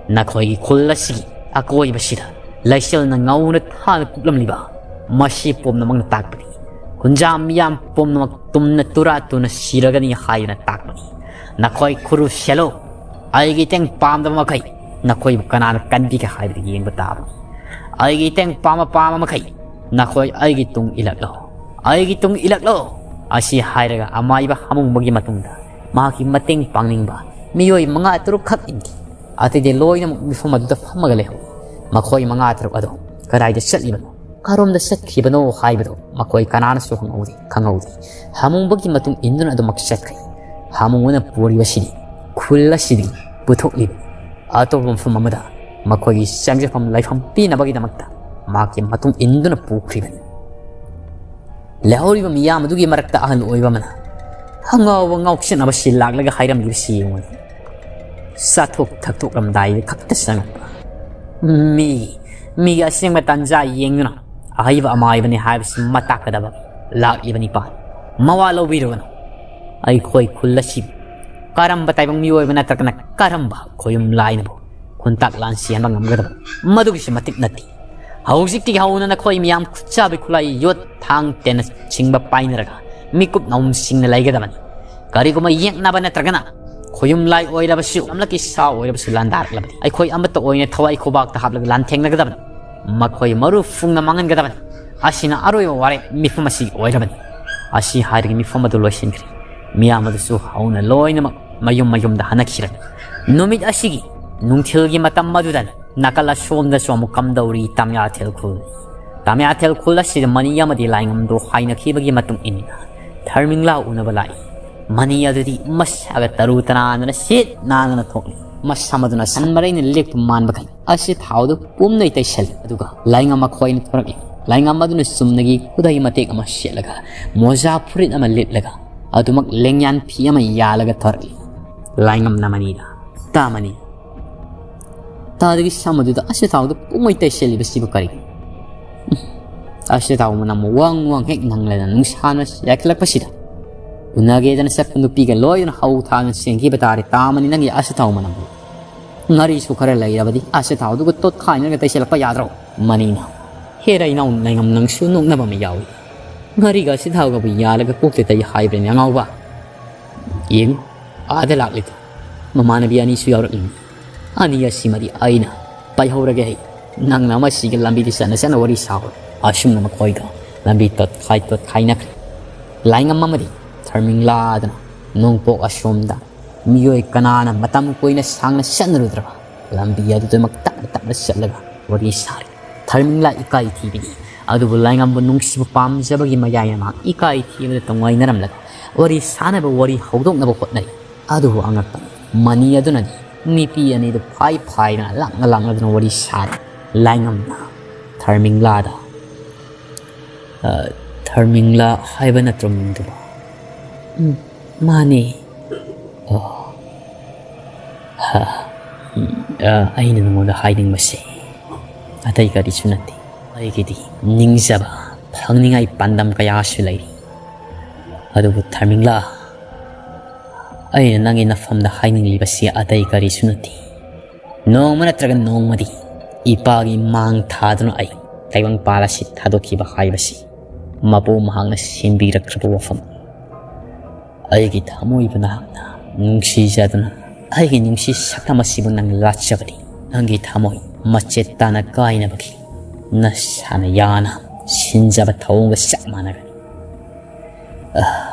ꯅꯈꯣꯏꯒꯤ ꯈꯨꯜ ꯑꯁꯤꯒꯤ ꯑꯀꯣꯏꯕꯁꯤꯗ ꯂꯩꯆꯤꯜꯅ ꯉꯧꯅ ꯊꯥꯅ ꯀꯨꯞꯂꯝꯂꯤꯕ, ꯃꯁꯤ ꯄꯨꯝꯅꯃꯛꯅ ꯇꯥꯛꯄꯗꯤ ꯈꯨꯟꯖꯥ ꯃꯤꯌꯥꯝ ꯄꯨꯝꯅꯃꯛ ꯇꯨꯝꯅ ꯇꯨꯔꯥ ꯇꯨꯅ ꯁꯤꯔꯒꯅꯤ ꯍꯥꯏꯗꯨꯅ ꯇꯥꯛꯄꯅꯤ꯫ ꯅꯈꯣꯏ ꯈꯨꯔꯨ ꯁꯦꯜꯂꯨ, ꯑꯩꯒꯤ ꯏꯇꯦꯡ ꯄꯥꯝꯗꯕ ꯃꯈꯩ ꯅꯈꯣꯏꯕꯨ ꯀꯅꯥꯅ ꯀꯟꯕꯤꯒꯦ ꯍꯥꯏꯕꯗꯨ ꯌꯦꯡꯕ ꯇꯥꯕꯅꯤ꯫ ꯑꯩꯒꯤ ꯏꯇꯦꯡ ꯄꯥꯝꯕ ꯄꯥꯝꯕ ꯃꯈꯩ ꯅꯈꯣꯏ ꯑꯩꯒꯤ ꯇꯨꯡ ꯏꯜꯂꯛꯂꯣ, ꯑꯩꯒꯤ ꯇꯨꯡ ꯏꯜꯂꯛꯂꯣ꯫ ꯑꯁꯤ ꯍꯥꯏꯔꯒ ꯑꯃꯥꯏꯕ ꯍꯥꯃꯨꯡꯕꯒꯤ ꯃꯇꯨꯡꯗ ꯃꯍꯥꯛꯀꯤ ꯃꯇꯦꯡ ꯄꯥꯡꯅꯤꯡꯕ ꯃꯤꯑꯣꯏ ꯃꯉꯥ ꯇꯔꯨꯛ ꯈꯛ ꯏꯟꯈꯤ꯫ ꯑꯇꯩꯗꯤ ꯂꯣꯏꯅꯃꯛ ꯃꯤꯐꯝ ꯑꯗꯨꯗ ꯐꯝꯃꯒ ꯂꯩꯍꯧꯏ꯫ ꯃꯈꯣꯏ ꯃꯉꯥ ꯇꯔꯨꯛ ꯑꯗꯨ ꯀꯗꯥꯏꯗ ꯆꯠꯂꯤꯕꯅꯣ, ꯀꯔꯣꯝꯗ ꯆꯠꯈꯤꯕꯅꯣ ꯍꯥꯏꯕꯗꯨ ꯃꯈꯣꯏ ꯀꯅꯥꯅꯁꯨ ꯈꯪꯍꯧꯗꯦ, ꯈꯪꯍꯧꯗꯦ꯫ ꯍꯥꯃꯨꯡꯕꯒꯤ ꯃꯇꯨꯡ ꯏꯟꯗꯨꯅ ꯑꯗꯨꯃꯛ ꯆꯠꯈ꯭ꯔꯦ꯫ ꯍꯥꯃꯨꯡꯕꯅ ꯄꯨꯔꯤꯕꯁꯤꯗꯤ ꯈꯨꯜ ꯑꯁꯤꯗꯒꯤ ꯄꯨꯊꯣꯛꯂꯤꯕ ꯑꯇꯣꯞꯄ ꯃꯐꯝ ꯑꯃꯗ ꯃꯈꯣꯏꯒꯤ ꯆꯪꯖꯐꯝ ꯂꯩꯐꯝ ꯄꯤꯅꯕꯒꯤꯗꯃꯛꯇ ꯃꯍꯥꯛꯀꯤ ꯃꯇꯨꯡ ꯏꯟꯗꯨꯅ ꯄꯨꯈ꯭ꯔꯤꯕꯅꯤ꯫ ꯂꯩꯍꯧꯔꯤꯕ ꯃꯤꯌꯥꯝ ꯑꯗꯨꯒꯤ ꯃꯔꯛꯇ ꯑꯍꯜ ꯑꯣꯏꯕ ꯑꯃꯅ ꯑꯉꯥꯎꯕ ꯉꯥꯎꯁꯤꯟꯅꯕꯁꯤ ꯂꯥꯛꯂꯒ ꯍꯥꯏꯔꯝꯂꯤꯕꯁꯤ ꯌꯦꯡꯉꯨꯅꯦ꯫ ꯆꯥꯊꯣꯛ ꯊꯛꯇꯣꯛꯂꯝꯗꯥꯏꯗ ꯈꯛꯇ ꯆꯪꯉꯛꯄ ꯃꯤ, ꯃꯤꯒꯤ ꯑꯁꯦꯡꯕ ꯇꯥꯟꯖꯥ ꯌꯦꯡꯗꯨꯅ ꯑꯍꯩꯕ ꯑꯃꯥꯏꯕꯅꯤ ꯍꯥꯏꯕꯁꯤ ꯃꯇꯥꯛꯀꯗꯕ ꯂꯥꯛꯂꯤꯕ ꯅꯤꯄꯥꯅꯤ꯫ ꯃꯋꯥ ꯂꯧꯕꯤꯔꯨꯒꯅꯨ꯫ ꯑꯩꯈꯣꯏ ꯈꯨꯜ ꯑꯁꯤꯕꯨ ꯀꯔꯝꯕ ꯇꯥꯏꯕꯪ ꯃꯤꯑꯣꯏꯕ ꯅꯠꯇ꯭ꯔꯒꯅ ꯀꯔꯝꯕ ꯈꯣꯌꯨꯝ ꯂꯥꯏꯅꯕꯨ ꯈꯨꯟꯇꯥꯛ ꯂꯥꯟ ꯁꯤꯍꯟꯕ ꯉꯝꯒꯗꯕ? ꯃꯗꯨꯒꯤꯁꯨ ꯃꯇꯤꯛ ꯅꯠꯇꯦ꯫ ꯍꯧꯖꯤꯛꯇꯒꯤ ꯍꯧꯅ ꯅꯈꯣꯏ ꯃꯤꯌꯥꯝ ꯈꯨꯠꯆꯥꯕꯤ ꯈꯨꯠꯂꯥꯏ ꯌꯣꯠ ꯊꯥꯡ ꯇꯦꯟꯅ ꯆꯤꯡꯕ ꯄꯥꯏꯅꯔꯒ ꯃꯤꯀꯨꯞ ꯅꯥꯎꯝ ꯁꯤꯡꯅ ꯂꯩꯒꯗꯕꯅꯤ꯫ ꯀꯔꯤꯒꯨꯝꯕ ꯌꯦꯛꯅꯕ ꯅꯠꯇ꯭ꯔꯒꯅ ꯈꯣꯌꯨꯝ ꯂꯥꯏ ꯑꯣꯏꯔꯕꯁꯨ, ꯂꯝꯂꯛꯀꯤ ꯁꯥ ꯑꯣꯏꯔꯕꯁꯨ ꯂꯥꯟꯗꯥꯔꯛꯂꯕꯗꯤ ꯑꯩꯈꯣꯏ ꯑꯃꯠꯇ ꯑꯣꯏꯅ ꯊꯋꯥꯏ ꯈꯨꯕꯥꯛꯇ ꯍꯥꯞꯂꯒ ꯂꯥꯟꯊꯦꯡꯅꯒꯗꯕꯅꯤ꯫ ꯃꯈꯣꯏ ꯃꯔꯨ ꯐꯨꯡꯅ ꯃꯥꯡꯍꯟꯒꯗꯕꯅꯤ꯫ ꯑꯁꯤꯅ ꯑꯔꯣꯏꯕ ꯋꯥꯔꯦꯞ ꯃꯤꯐꯝ ꯑꯁꯤꯒꯤ ꯑꯣꯏꯔꯕꯅꯤ꯫ ꯑꯁꯤ ꯍꯥꯏꯔꯒ ꯃꯤꯐꯝ ꯑꯗꯨ ꯂꯣꯏꯁꯤꯟꯈ꯭ꯔꯦ꯫ ꯃꯤꯌꯥꯝ ꯑꯗꯨꯁꯨ ꯍꯧꯅ ꯂꯣꯏꯅꯃꯛ ꯃꯌꯨꯝ ꯃꯌꯨꯝꯗ ꯍꯟꯅꯈꯤꯔꯅꯤ꯫ ꯅꯨꯃꯤꯠ ꯑꯁꯤꯒꯤ ꯅꯨꯡꯊꯤꯜꯒꯤ ꯃꯇꯝ ꯑꯗꯨꯗ ꯅꯥꯀꯜ ꯑꯁꯣꯝꯗꯁꯨ ꯑꯃꯨꯛ ꯀꯝꯗꯧꯔꯤ ꯇꯥꯃꯤꯌꯥꯊꯦꯜ ꯈꯨꯜ꯫ ꯇꯥꯃꯤꯌꯥꯊꯦꯜ ꯈꯨꯜ ꯑꯁꯤꯗ ꯃꯅꯤ ꯑꯃꯗꯤ ꯂꯥꯏꯉꯝꯗꯣ ꯍꯥꯏꯅꯈꯤꯕꯒꯤ ꯃꯇꯨꯡ ꯏꯟꯅ ꯊꯔꯃꯤꯡꯂꯥ ꯎꯅꯕ ꯂꯥꯛꯏ꯫ ꯃꯅꯤ ꯑꯗꯨꯗꯤ ꯃꯁꯥꯒ ꯇꯔꯨ ꯇꯅꯥꯟꯗꯅ ꯁꯤꯠ ꯅꯥꯟꯗꯅ ꯊꯣꯛꯂꯤ꯫ ꯃꯁꯝ ꯑꯗꯨꯅ ꯁꯟ ꯃꯔꯩꯅ ꯂꯦꯛꯄ ꯃꯥꯟꯕ ꯈꯩ ꯑꯁꯤ ꯊꯥꯎꯗꯨ ꯄꯨꯝꯅꯩ ꯇꯩꯁꯜꯂꯤ꯫ ꯑꯗꯨꯒ ꯂꯥꯏꯉꯝ ꯃꯈꯣꯏꯅ ꯊꯣꯔꯛꯏ꯫ ꯂꯥꯏꯉꯝ ꯑꯗꯨꯅ ꯆꯨꯝꯅꯒꯤ ꯈꯨꯗꯩ ꯃꯇꯦꯛ ꯑꯃ ꯁꯦꯠꯂꯒ, ꯃꯣꯖꯥ ꯐꯨꯔꯤꯠ ꯑꯃ ꯂꯤꯠꯂꯒ, ꯑꯗꯨꯃꯛ ꯂꯦꯡꯌꯥꯟ ꯐꯤ ꯑꯃ ꯌꯥꯜꯂꯒ ꯊꯣꯔꯛꯏ꯫ ꯂꯥꯏꯉꯝꯅ ꯃꯅꯤꯗ, "ꯇꯥ ꯃꯅꯤ, ꯇꯥꯗꯒꯤ ꯁꯝ ꯑꯗꯨꯗ ꯑꯁꯤꯊꯥꯎꯗꯨ ꯄꯨꯡꯉꯩ ꯇꯩꯁꯜꯂꯤꯕꯁꯤꯕꯨ ꯀꯔꯤꯒꯤꯅꯣ? ꯎꯝ, ꯑꯁꯤꯊꯥꯎ ꯃꯅꯝ ꯋꯥꯡ ꯋꯥꯡ ꯍꯦꯛ ꯅꯪꯂꯗꯅ ꯅꯨꯡꯁꯥꯅ ꯌꯥꯏꯈꯠꯂꯛꯄꯁꯤꯗ ꯎꯅꯒꯦꯗꯅ ꯆꯠꯄ ꯅꯨꯄꯤꯒ ꯂꯣꯏꯅ ꯍꯧ ꯊꯥꯅ ꯆꯦꯟꯈꯤꯕ ꯇꯥꯔꯦ꯫ ꯇꯥ ꯃꯅꯤ, ꯅꯪꯒꯤ ꯑꯁꯤꯊꯥꯎ ꯃꯅꯝꯗꯨ꯫ ꯉꯥꯔꯤꯁꯨ ꯈꯔ ꯂꯩꯔꯕꯗꯤ ꯑꯁꯤꯊꯥꯎꯗꯨꯒ ꯇꯣꯠꯈꯥꯏꯅꯔꯒ ꯇꯩꯁꯜꯂꯛꯄ ꯌꯥꯗ꯭ꯔꯣ?" ꯃꯅꯤꯅ, "ꯍꯦꯔꯥ ꯏꯅꯥꯎ ꯂꯥꯏꯉꯝ, ꯅꯪꯁꯨ ꯅꯣꯛꯅꯕ ꯑꯃ ꯌꯥꯎꯏ꯫ ꯉꯥꯔꯤꯒ ꯑꯁꯤꯊꯥꯎꯒꯕꯨ ꯌꯥꯜꯂꯒ ꯀꯣꯛꯇ ꯇꯩ ꯍꯥꯏꯕ꯭ꯔꯅꯦ ꯑꯉꯥꯎꯕ? ꯌꯦꯡꯉꯨ, ꯑꯥꯗ ꯂꯥꯛꯂꯤꯗꯣ ꯃꯃꯥꯟꯅꯕꯤ ꯑꯅꯤꯁꯨ ꯌꯥꯎꯔꯛꯂꯤꯅꯤ꯫ ꯑꯅꯤ ꯑꯁꯤꯃꯗꯤ ꯑꯩꯅ ꯄꯥꯏꯍꯧꯔꯒꯦ꯫ ꯑꯩ ꯅꯪꯅ ꯑꯃꯁꯤꯒ ꯂꯝꯕꯤꯗ ꯆꯠꯅ ꯆꯠꯅ ꯋꯥꯔꯤ ꯁꯥꯎ꯫" ꯑꯁꯨꯝꯅ ꯃꯈꯣꯏꯗꯣ ꯂꯝꯕꯤ ꯇꯣꯠꯈꯥꯏ ꯇꯣꯠꯈꯥꯏꯅꯈ꯭ꯔꯦ꯫ ꯂꯥꯏꯉꯝ ꯑꯃꯗꯤ ꯊꯔꯃꯤꯡꯂꯥꯗꯅ ꯅꯣꯡꯄꯣꯛ ꯑꯁꯣꯝꯗ ꯃꯤꯑꯣꯏ ꯀꯅꯥꯅ ꯃꯇꯝ ꯀꯨꯏꯅ ꯁꯥꯡꯅ ꯆꯠꯅꯔꯨꯗ꯭ꯔꯕ ꯂꯝꯕꯤ ꯑꯗꯨꯗꯃꯛ ꯇꯞꯅ ꯇꯞꯅ ꯆꯠꯂꯒ ꯋꯥꯔꯤ ꯁꯥꯔꯤ꯫ ꯊꯔꯃꯤꯡꯂꯥ ꯏꯀꯥꯏ ꯊꯤꯕꯅꯤ꯫ ꯑꯗꯨꯕꯨ ꯂꯥꯏꯉꯝꯕꯨ ꯅꯨꯡꯁꯤꯕ ꯄꯥꯝꯖꯕꯒꯤ ꯃꯌꯥꯏꯅ ꯃꯍꯥꯛ ꯏꯀꯥꯏ ꯊꯤꯕꯗ ꯇꯣꯡꯉꯥꯏꯅꯔꯝꯂꯒ ꯋꯥꯔꯤ ꯁꯥꯅꯕ, ꯋꯥꯔꯤ ꯍꯧꯗꯣꯛꯅꯕ ꯍꯣꯠꯅꯩ꯫ ꯑꯗꯨꯕꯨ ꯑꯉꯛꯄꯅꯤ, ꯃꯅꯤ ꯑꯗꯨꯅꯗꯤ ꯅꯨꯄꯤ ꯑꯅꯤꯗꯨ ꯐꯥꯏ ꯐꯥꯏꯅ ꯂꯥꯛꯅ ꯂꯥꯛꯅꯗꯨꯅ ꯋꯥꯔꯤ ꯁꯥꯔꯤ꯫ ꯂꯥꯏꯉꯝꯅ ꯊꯔꯃꯤꯡꯂꯥꯗ, "ꯑ, ꯊꯔꯃꯤꯡꯂꯥ ꯍꯥꯏꯕ ꯅꯠꯇ꯭ꯔꯣ ꯃꯤꯡꯗꯨꯕꯣ?" "ꯎꯝ, ꯃꯥꯅꯦ꯫" "ꯑꯣ, ꯍ, ꯎꯝ, ꯑ, ꯑꯩꯅ ꯅꯉꯣꯟꯗ ꯍꯥꯏꯅꯤꯡꯕꯁꯦ ꯑꯇꯩ ꯀꯔꯤꯁꯨ ꯅꯠꯇꯦ꯫ ꯑꯩꯒꯤꯗꯤ ꯅꯤꯡꯖꯕ ꯐꯪꯅꯤꯡꯉꯥꯏ ꯄꯥꯟꯗꯝ ꯀꯌꯥꯁꯨ ꯂꯩꯔꯤ꯫ ꯑꯗꯨꯕꯨ ꯊꯔꯃꯤꯡꯂꯥ, ꯑꯩꯅ ꯅꯪꯒꯤ ꯅꯐꯝꯗ ꯍꯥꯏꯅꯤꯡꯂꯤꯕꯁꯤ ꯑꯇꯩ ꯀꯔꯤꯁꯨ ꯅꯠꯇꯦ꯫ ꯅꯣꯡꯃ ꯅꯠꯇ꯭ꯔꯒ ꯅꯣꯡꯃꯗꯤ ꯏꯄꯥꯒꯤ ꯃꯥꯡ ꯊꯥꯗꯨꯅ ꯑꯩ ꯇꯥꯏꯕꯪꯄꯥꯜ ꯑꯁꯤ ꯊꯥꯗꯣꯛꯈꯤꯕ ꯍꯥꯏꯕꯁꯤ ꯃꯄꯨ ꯃꯍꯥꯛꯅ ꯁꯦꯝꯕꯤꯔꯛꯈ꯭ꯔꯕ ꯋꯥꯐꯝ꯫ ꯑꯩꯒꯤ ꯊꯃꯣꯏꯕꯨ ꯅꯍꯥꯛꯅ ꯅꯨꯡꯁꯤꯖꯗꯨꯅ ꯑꯩꯒꯤ ꯅꯨꯡꯁꯤ ꯁꯛꯇꯝ ꯑꯁꯤꯕꯨ ꯅꯪ ꯂꯥꯠꯆꯕꯅꯤ꯫ ꯅꯪꯒꯤ ꯊꯃꯣꯏ ꯃꯆꯦꯠ ꯇꯥꯅ ꯀꯥꯏꯅꯕꯒꯤ ꯅꯁꯥꯅ ꯌꯥꯅ ꯁꯤꯟꯖꯕ ꯊꯧꯑꯣꯡꯒ ꯆꯞ ꯃꯥꯟꯅꯒꯅꯤ꯫ ꯑ,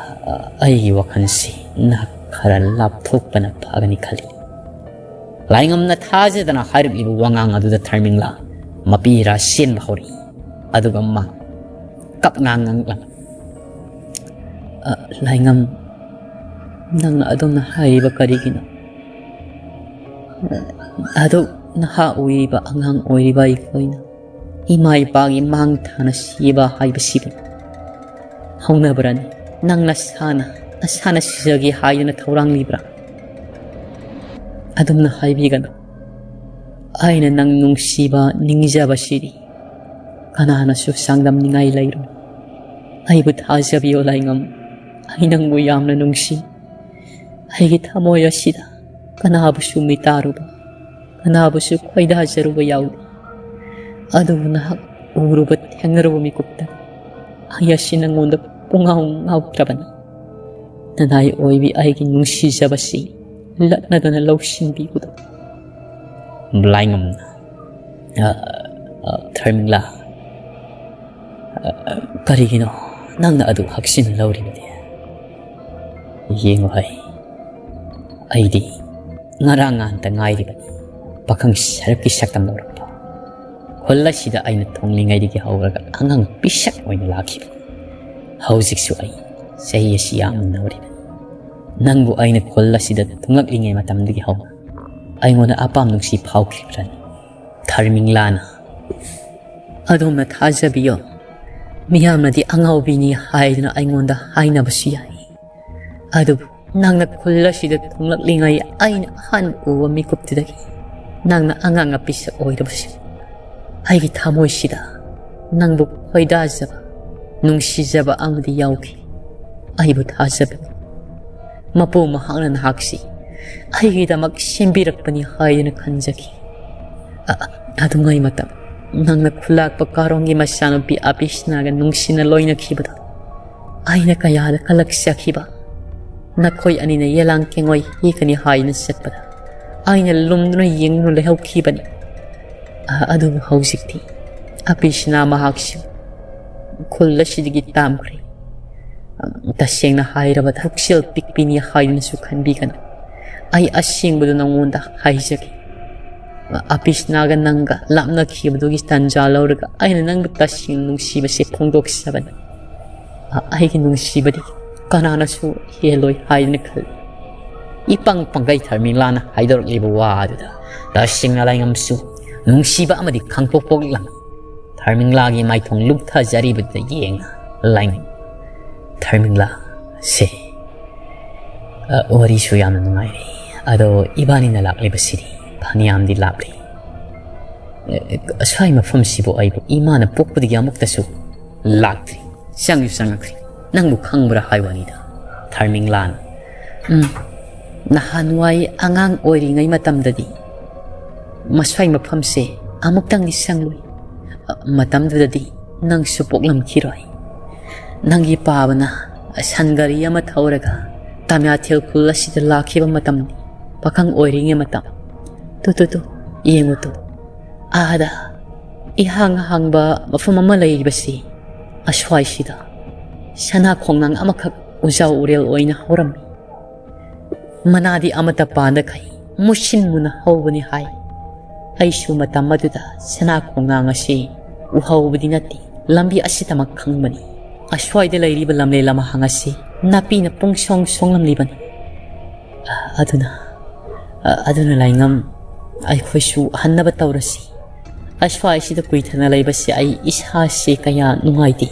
ꯑ, ꯑꯩꯒꯤ ꯋꯥꯈꯜꯁꯤ ꯅꯍꯥꯛ ꯈꯔ ꯂꯥꯞꯊꯣꯛꯄꯅ ꯐꯒꯅꯤ ꯈꯜꯂꯤ꯫" ꯂꯥꯏꯉꯝꯅ ꯊꯥꯖꯗꯅ ꯍꯥꯏꯔꯛꯂꯤꯕ ꯋꯥꯉꯥꯡ ꯑꯗꯨꯗ ꯊꯔꯃꯤꯡꯂꯥ ꯃꯄꯤ ꯏꯔꯥ ꯆꯦꯟꯕ ꯍꯧꯔꯛꯏ꯫ ꯑꯗꯨꯒ ꯃꯥ ꯀꯞ ꯉꯥꯡ ꯉꯥꯡꯂꯝꯃꯤ꯫ "ꯑ, ꯂꯥꯏꯉꯝ, ꯅꯪꯅ ꯑꯗꯨꯝꯅ ꯍꯥꯏꯔꯤꯕ ꯀꯔꯤꯒꯤꯅꯣ? ꯑꯗꯨꯛ ꯅꯍꯥ ꯑꯣꯏꯔꯤꯕ, ꯑꯉꯥꯡ ꯑꯣꯏꯔꯤꯕ ꯑꯩꯈꯣꯏꯅ ꯏꯃꯥ ꯏꯄꯥꯒꯤ ꯃꯥꯡ ꯊꯥꯅ ꯁꯤꯕ ꯍꯥꯏꯕꯁꯤꯕꯨ ꯍꯧꯅꯕ꯭ꯔꯅꯤ? ꯅꯪ ꯅꯁꯥꯅ, ꯅꯁꯥꯅ ꯁꯤꯖꯒꯦ ꯍꯥꯏꯗꯨꯅ ꯊꯧꯔꯥꯡꯂꯤꯕ꯭ꯔꯥ? ꯑꯗꯨꯝꯅ ꯍꯥꯏꯕꯤꯒꯅꯨ꯫ ꯑꯩꯅ ꯅꯪ ꯅꯨꯡꯁꯤꯕ, ꯅꯤꯡꯖꯕꯁꯤꯗꯤ ꯀꯅꯥꯅꯁꯨ ꯆꯥꯡꯗꯝꯅꯤꯡꯉꯥꯏ ꯂꯩꯔꯣꯏ꯫ ꯑꯩꯕꯨ ꯊꯥꯖꯕꯤꯌꯣ ꯂꯥꯏꯉꯝ, ꯑꯩ ꯅꯪꯕꯨ ꯌꯥꯝꯅ ꯅꯨꯡꯁꯤ꯫ ꯑꯩꯒꯤ ꯊꯃꯣꯏ ꯑꯁꯤꯗ ꯀꯅꯥꯕꯨꯁꯨ ꯃꯤꯇꯥꯔꯨꯕ, ꯀꯅꯥꯕꯨꯁꯨ ꯈꯣꯏꯗꯥꯖꯔꯨꯕ ꯌꯥꯎꯗꯦ꯫ ꯑꯗꯨꯕꯨ ꯅꯍꯥꯛ ꯎꯔꯨꯕ ꯊꯦꯡꯅꯔꯨꯕ ꯃꯤꯀꯨꯞꯇ ꯑꯩ ꯑꯁꯤ ꯅꯪꯉꯣꯟꯗ ꯄꯨꯡꯉꯥꯎ ꯉꯥꯎꯈ꯭ꯔꯕꯅꯤ꯫ ꯅꯅꯥꯏ ꯑꯣꯏꯕꯤ ꯑꯩꯒꯤ ꯅꯨꯡꯁꯤꯖꯕꯁꯤ ꯂꯠꯅꯗꯅ ꯂꯧꯁꯤꯟꯕꯤꯕꯗꯣ꯫" ꯂꯥꯏꯉꯝꯅ, "ꯑ, ꯑ, ꯊꯔꯃꯤꯡꯂꯥ, ꯑ, ꯑ, ꯀꯔꯤꯒꯤꯅꯣ ꯅꯪꯅ ꯑꯗꯨ ꯍꯛꯆꯤꯟꯅ ꯂꯧꯔꯤꯕꯗꯤ? ꯌꯦꯡꯉꯨ ꯍꯩ, ꯑꯩꯗꯤ ꯉꯔꯥꯡ ꯉꯍꯥꯟꯇ ꯉꯥꯏꯔꯤꯕꯅꯤ ꯄꯥꯈꯪ ꯁꯔꯞꯀꯤ ꯁꯛꯇꯝ ꯂꯧꯔꯛꯄ꯫ ꯈꯨꯜ ꯑꯁꯤꯗ ꯑꯩꯅ ꯊꯣꯡꯂꯤꯉꯩꯗꯒꯤ ꯍꯧꯔꯒ ꯑꯉꯥꯡ ꯄꯤꯁꯛ ꯑꯣꯏꯅ ꯂꯥꯛꯈꯤꯕꯅꯤ꯫ ꯍꯧꯖꯤꯛꯁꯨ ꯑꯩ ꯆꯍꯤ ꯑꯁꯤ ꯌꯥꯝꯅ ꯅꯧꯔꯤꯕꯅꯤ꯫ ꯅꯪꯕꯨ ꯑꯩꯅ ꯈꯨꯜ ꯑꯁꯤꯗ ꯊꯨꯡꯂꯛꯂꯤꯉꯩ ꯃꯇꯝꯗꯒꯤ ꯍꯧꯅ ꯑꯩꯉꯣꯟꯗ ꯑꯄꯥꯝ ꯅꯨꯡꯁꯤ ꯐꯥꯎꯈꯤꯕ꯭ꯔꯅꯤ? ꯊꯔꯃꯤꯡꯂꯥꯅ, "ꯑꯗꯣꯝꯅ ꯊꯥꯖꯕꯤꯌꯨ, ꯃꯤꯌꯥꯝꯅꯗꯤ ꯑꯉꯥꯎꯕꯤꯅꯤ ꯍꯥꯏꯗꯨꯅ ꯑꯩꯉꯣꯟꯗ ꯍꯥꯏꯅꯕꯁꯨ ꯌꯥꯏ, ꯑꯗꯨꯕꯨ ꯅꯪꯅ ꯈꯨꯜ ꯑꯁꯤꯗ ꯊꯨꯡꯂꯛꯂꯤꯉꯩ ꯑꯩꯅ ꯑꯍꯥꯟꯕ ꯎꯕ ꯃꯤꯀꯨꯞꯇꯨꯗꯒꯤ ꯅꯪꯅ ꯑꯉꯥꯡ ꯑꯄꯤꯁꯛ ꯑꯣꯏꯔꯕꯁꯨ ꯑꯩꯒꯤ ꯊꯃꯣꯏꯁꯤꯗ ꯅꯪꯕꯨ ꯈꯣꯏꯗꯥꯖꯕ, ꯅꯨꯡꯁꯤꯖꯕ ꯑꯃꯗꯤ ꯌꯥꯎꯈꯤ꯫ ꯑꯩꯕꯨ ꯊꯥꯖꯕꯤꯌꯨ꯫ ꯃꯄꯨ ꯃꯍꯥꯛꯅ ꯅꯍꯥꯛꯁꯤ ꯑꯩꯒꯤꯗꯃꯛ ꯁꯦꯝꯕꯤꯔꯛꯄꯅꯤ ꯍꯥꯏꯗꯨꯅ ꯈꯟꯖꯈꯤ꯫ ꯑ-, ꯑꯗꯨꯉꯩ ꯃꯇꯝ ꯅꯪꯅ ꯈꯨꯂꯥꯛꯄ ꯀꯥꯔꯣꯡꯒꯤ ꯃꯆꯥꯅꯨꯄꯤ ꯑꯕꯤꯁꯅꯥꯒ ꯅꯨꯡꯁꯤꯅ ꯂꯣꯏꯅꯈꯤꯕꯗꯣ ꯑꯩꯅ ꯀꯌꯥꯗ ꯀꯂꯛꯆꯈꯤꯕ꯫ ꯅꯈꯣꯏ ꯑꯅꯤꯅ ꯌꯦꯂꯥꯡ ꯀꯦꯡꯉꯣꯏ ꯍꯦꯛꯀꯅꯤ ꯍꯥꯏꯅ ꯆꯠꯄꯗ ꯑꯩꯅ ꯂꯨꯝꯗꯨꯅ ꯌꯦꯡꯗꯨꯅ ꯂꯩꯍꯧꯈꯤꯕꯅꯤ꯫ ꯑ-, ꯑꯗꯨꯕꯨ ꯍꯧꯖꯤꯛꯇꯤ ꯑꯕꯤꯁꯅꯥ ꯃꯍꯥꯛꯁꯨ ꯈꯨꯜ ꯑꯁꯤꯗꯒꯤ ꯇꯥꯝꯈ꯭ꯔꯦ꯫ ꯇꯁꯦꯡꯅ ꯍꯥꯏꯔꯕꯗ ꯄꯨꯛꯆꯦꯜ ꯄꯤꯛꯄꯤꯅꯤ ꯍꯥꯏꯗꯨꯅꯁꯨ ꯈꯟꯕꯤꯒꯅꯨ꯫ ꯑꯩ ꯑꯁꯦꯡꯕꯗꯨ ꯅꯉꯣꯟꯗ ꯍꯥꯏꯖꯒꯦ꯫ ꯑꯕꯤꯁꯅꯥꯒ ꯅꯪꯒ ꯂꯥꯞꯅꯈꯤꯕꯗꯨꯒꯤ ꯇꯥꯟꯖꯥ ꯂꯧꯔꯒ ꯑꯩꯅ ꯅꯪꯕꯨ ꯇꯁꯦꯡꯅ ꯅꯨꯡꯁꯤꯕꯁꯦ ꯐꯣꯡꯗꯣꯛꯆꯕꯅꯤ꯫ ꯑꯩꯒꯤ ꯅꯨꯡꯁꯤꯕꯗꯤ ꯀꯅꯥꯅꯁꯨ ꯍꯦꯜꯂꯣꯏ ꯍꯥꯏꯗꯨꯅ ꯈꯜꯂꯤ꯫ ꯏꯄꯪ ꯄꯪꯒꯩ ꯊꯔꯃꯤꯂꯥꯅ ꯍꯥꯏꯗꯣꯔꯛꯂꯤꯕ ꯋꯥ ꯑꯗꯨꯗ ꯇꯁꯦꯡꯅ ꯂꯥꯏꯉꯝꯁꯨ ꯅꯨꯡꯁꯤꯕ ꯑꯃꯗꯤ ꯈꯪꯄꯣꯛ ꯄꯣꯛꯂꯝꯃꯤ꯫ ꯊꯔꯃꯤꯂꯥꯒꯤ ꯃꯥꯏꯊꯣꯡ ꯂꯨꯞꯊꯖꯔꯤꯕꯗꯨꯗ ꯌꯦꯡꯅ ꯂꯥꯏꯉꯝ, "ꯊꯔꯃꯤꯂꯥ, ꯁꯦ, ꯑ, ꯋꯥꯔꯤꯁꯨ ꯌꯥꯝꯅ ꯅꯨꯡꯉꯥꯏꯔꯤ꯫ ꯑꯗꯣ ꯏꯕꯥꯅꯤꯅ ꯂꯥꯛꯂꯤꯕꯁꯤꯗꯤ ꯐꯅꯌꯥꯝꯗꯤ ꯂꯥꯞꯂꯤ꯫ ꯑ, ꯑꯁ꯭ꯋꯥꯏ ꯃꯐꯝꯁꯤꯕꯨ ꯑꯩꯕꯨ ꯏꯃꯥꯅ ꯄꯣꯛꯄꯗꯒꯤ ꯑꯃꯨꯛꯇꯁꯨ ꯂꯥꯛꯇ꯭ꯔꯤ꯫ ꯆꯪꯁꯨ ꯆꯪꯉꯛꯇ꯭ꯔꯤ꯫ ꯅꯪꯕꯨ ꯈꯪꯕ꯭ꯔꯥ ꯍꯥꯏ ꯋꯥꯅꯤꯗ?" ꯊꯔꯃꯤꯂꯥꯅ, "ꯎꯝ, ꯅꯍꯥꯟꯋꯥꯏ ꯑꯉꯥꯡ ꯑꯣꯏꯔꯤꯉꯩ ꯃꯇꯝꯗꯗꯤ ꯃꯁ꯭ꯋꯥꯏ ꯃꯐꯝꯁꯦ ꯑꯃꯨꯛꯇꯪꯗꯤ ꯆꯪꯂꯨꯏ꯫ ꯃꯇꯝꯗꯨꯗꯗꯤ ꯅꯪꯁꯨ ꯄꯣꯛꯂꯝꯈꯤꯔꯣꯏ꯫ ꯅꯪꯒꯤ ꯄꯥꯕꯅ ꯁꯟ ꯒꯥꯔꯤ ꯑꯃ ꯊꯧꯔꯒ ꯇꯥꯃ꯭ꯌꯥꯊꯦꯜ ꯈꯨꯜ ꯑꯁꯤꯗ ꯂꯥꯛꯈꯤꯕ ꯃꯇꯝꯅꯤ꯫ ꯄꯥꯈꯪ ꯑꯣꯏꯔꯤꯉꯩ ꯃꯇꯝ꯫ ꯇꯨ, ꯇꯨ, ꯇꯨ, ꯌꯦꯡꯉꯨ ꯇꯨ꯫ ꯑꯥꯗ ꯏꯍꯥꯡ ꯍꯥꯡꯕ ꯃꯐꯝ ꯑꯃ ꯂꯩꯔꯤꯕꯁꯤ, ꯑꯁ꯭ꯋꯥꯏꯁꯤꯗ ꯁꯅꯥ ꯈꯣꯡꯅꯥꯡ ꯑꯃꯈꯛ ꯎꯖꯥꯎ ꯎꯔꯦꯜ ꯑꯣꯏꯅ ꯍꯧꯔꯝꯃꯤ꯫ ꯃꯅꯥꯗꯤ ꯑꯃꯠꯇ ꯄꯥꯟꯗꯈꯩ ꯃꯨꯁꯤꯟ ꯃꯨꯅ ꯍꯧꯕꯅꯤ ꯍꯥꯏ꯫ ꯑꯩꯁꯨ ꯃꯇꯝ ꯑꯗꯨꯗ ꯁꯅꯥ ꯈꯣꯡꯅꯥꯡ ꯑꯁꯤ ꯎꯍꯧꯕꯗꯤ ꯅꯠꯇꯦ, ꯂꯝꯕꯤ ꯑꯁꯤꯗꯃꯛ ꯈꯪꯕꯅꯤ꯫ ꯑꯁ꯭ꯋꯥꯏꯗ ꯂꯩꯔꯤꯕ ꯂꯝꯂꯦꯟ ꯂꯝꯍꯥꯡ ꯑꯁꯤ ꯅꯥꯄꯤꯅ ꯄꯨꯡꯁꯣꯡ ꯁꯣꯡꯂꯝꯂꯤꯕꯅꯤ꯫ ꯑꯗꯨꯅ ꯑ, ꯑꯗꯨꯅ ꯂꯥꯏꯉꯝ, ꯑꯩꯈꯣꯏꯁꯨ ꯍꯟꯅꯕ ꯇꯧꯔꯁꯤ꯫ ꯑꯁ꯭ꯋꯥꯏꯁꯤꯗ ꯀꯨꯏꯊꯅ ꯂꯩꯕꯁꯤ ꯑꯩ ꯏꯁꯥꯁꯤ ꯀꯌꯥ ꯅꯨꯡꯉꯥꯏꯇꯦ꯫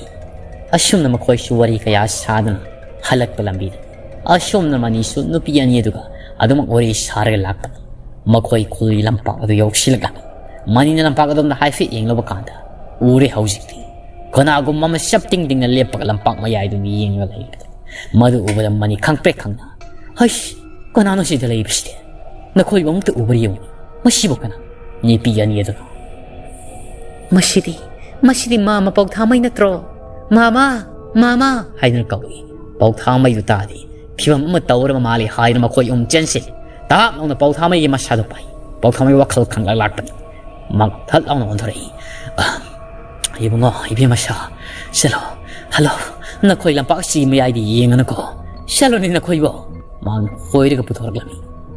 ꯑꯁꯨꯝꯅ ꯃꯈꯣꯏꯁꯨ ꯋꯥꯔꯤ ꯀꯌꯥ ꯁꯥꯗꯨꯅ ꯍꯜꯂꯛꯄ ꯂꯝꯕꯤꯗ ꯑꯁꯣꯝꯅ ꯃꯅꯤꯁꯨ ꯅꯨꯄꯤ ꯑꯅꯤ ꯑꯗꯨꯒ ꯑꯗꯨꯃꯛ ꯋꯥꯔꯤ ꯁꯥꯔꯒ ꯂꯥꯛꯄꯅꯤ꯫ ꯃꯈꯣꯏ ꯈꯨꯜꯒꯤ ꯂꯝꯄꯥꯛ ꯑꯗꯨ ꯌꯧꯁꯤꯜꯂꯛꯂꯝꯃꯤ꯫ ꯃꯅꯤꯅ ꯂꯝꯄꯥꯛ ꯑꯗꯣꯝꯗ ꯍꯥꯏꯐꯦꯠ ꯌꯦꯡꯂꯨꯕ ꯀꯥꯟꯗ ꯎꯔꯦ ꯍꯧꯖꯤꯛꯇꯤ꯫ ꯀꯅꯥꯒꯨꯝꯕ ꯑꯃ ꯆꯞ ꯇꯤꯡ ꯇꯤꯡꯅ ꯂꯦꯞꯄꯒ ꯂꯝꯄꯥꯛ ꯃꯌꯥꯏꯗꯨ ꯌꯦꯡꯂꯒ ꯂꯩꯔꯤꯕꯗꯨ꯫ ꯃꯗꯨ ꯎꯕꯗ ꯃꯅꯤ ꯈꯪꯄ꯭ꯔꯦꯛ ꯈꯪꯅ, "ꯍꯩꯁ, ꯀꯅꯥꯅꯣ ꯁꯤꯗ ꯂꯩꯕꯁꯤꯗꯤ? ꯅꯈꯣꯏꯕꯨ ꯑꯃꯨꯛꯇ ꯎꯕ꯭ꯔꯥ ꯌꯦꯡꯉꯨ꯫ ꯃꯁꯤꯕꯨ ꯀꯅꯥ?" ꯅꯨꯄꯤ ꯑꯅꯤ ꯑꯗꯨꯅ, "ꯃꯁꯤꯗꯤ, ꯃꯁꯤꯗꯤ ꯃꯥꯃ ꯄꯥꯎꯊꯥꯃꯩ ꯅꯠꯇ꯭ꯔꯣ? ꯃꯥꯃ, ꯃꯥꯃ!" ꯍꯥꯏꯗꯨꯅ ꯀꯧꯏ꯫ ꯄꯥꯎꯊꯥꯃꯩꯗꯨ ꯇꯥꯗꯦ꯫ ꯐꯤꯕꯝ ꯑꯃ ꯇꯧꯔꯕ ꯃꯥꯜꯂꯤ ꯍꯥꯏꯗꯨꯅ ꯃꯈꯣꯏ ꯑꯍꯨꯝ ꯆꯦꯟꯁꯤꯜꯂꯤ꯫ ꯇꯥꯞ ꯂꯥꯎꯅ ꯄꯥꯎꯊꯥꯃꯩꯒꯤ ꯃꯁꯥꯗꯨ ꯄꯥꯏ꯫ ꯄꯥꯎꯊꯥꯃꯩ ꯋꯥꯈꯜ ꯈꯪꯂꯛ ꯂꯥꯛꯄꯅꯤ꯫ ꯃꯍꯥꯛ ꯊꯠ ꯂꯥꯎꯅ ꯑꯣꯟꯊꯣꯔꯛꯏ꯫ "ꯑ, ꯏꯕꯨꯡꯉꯣ, ꯏꯕꯦꯝꯃ ꯁꯥ, ꯆꯠꯂꯣ, ꯍꯜꯂꯣ, ꯅꯈꯣꯏ ꯂꯝꯄꯥꯛꯁꯤ ꯃꯌꯥꯏꯗ ꯌꯦꯡꯉꯅꯨꯀꯣ, ꯆꯠꯂꯣꯅꯦ ꯅꯈꯣꯏꯕꯣ!" ꯃꯍꯥꯛꯅ ꯍꯣꯏꯔꯒ ꯄꯨꯊꯣꯔꯛꯂꯝꯃꯤ꯫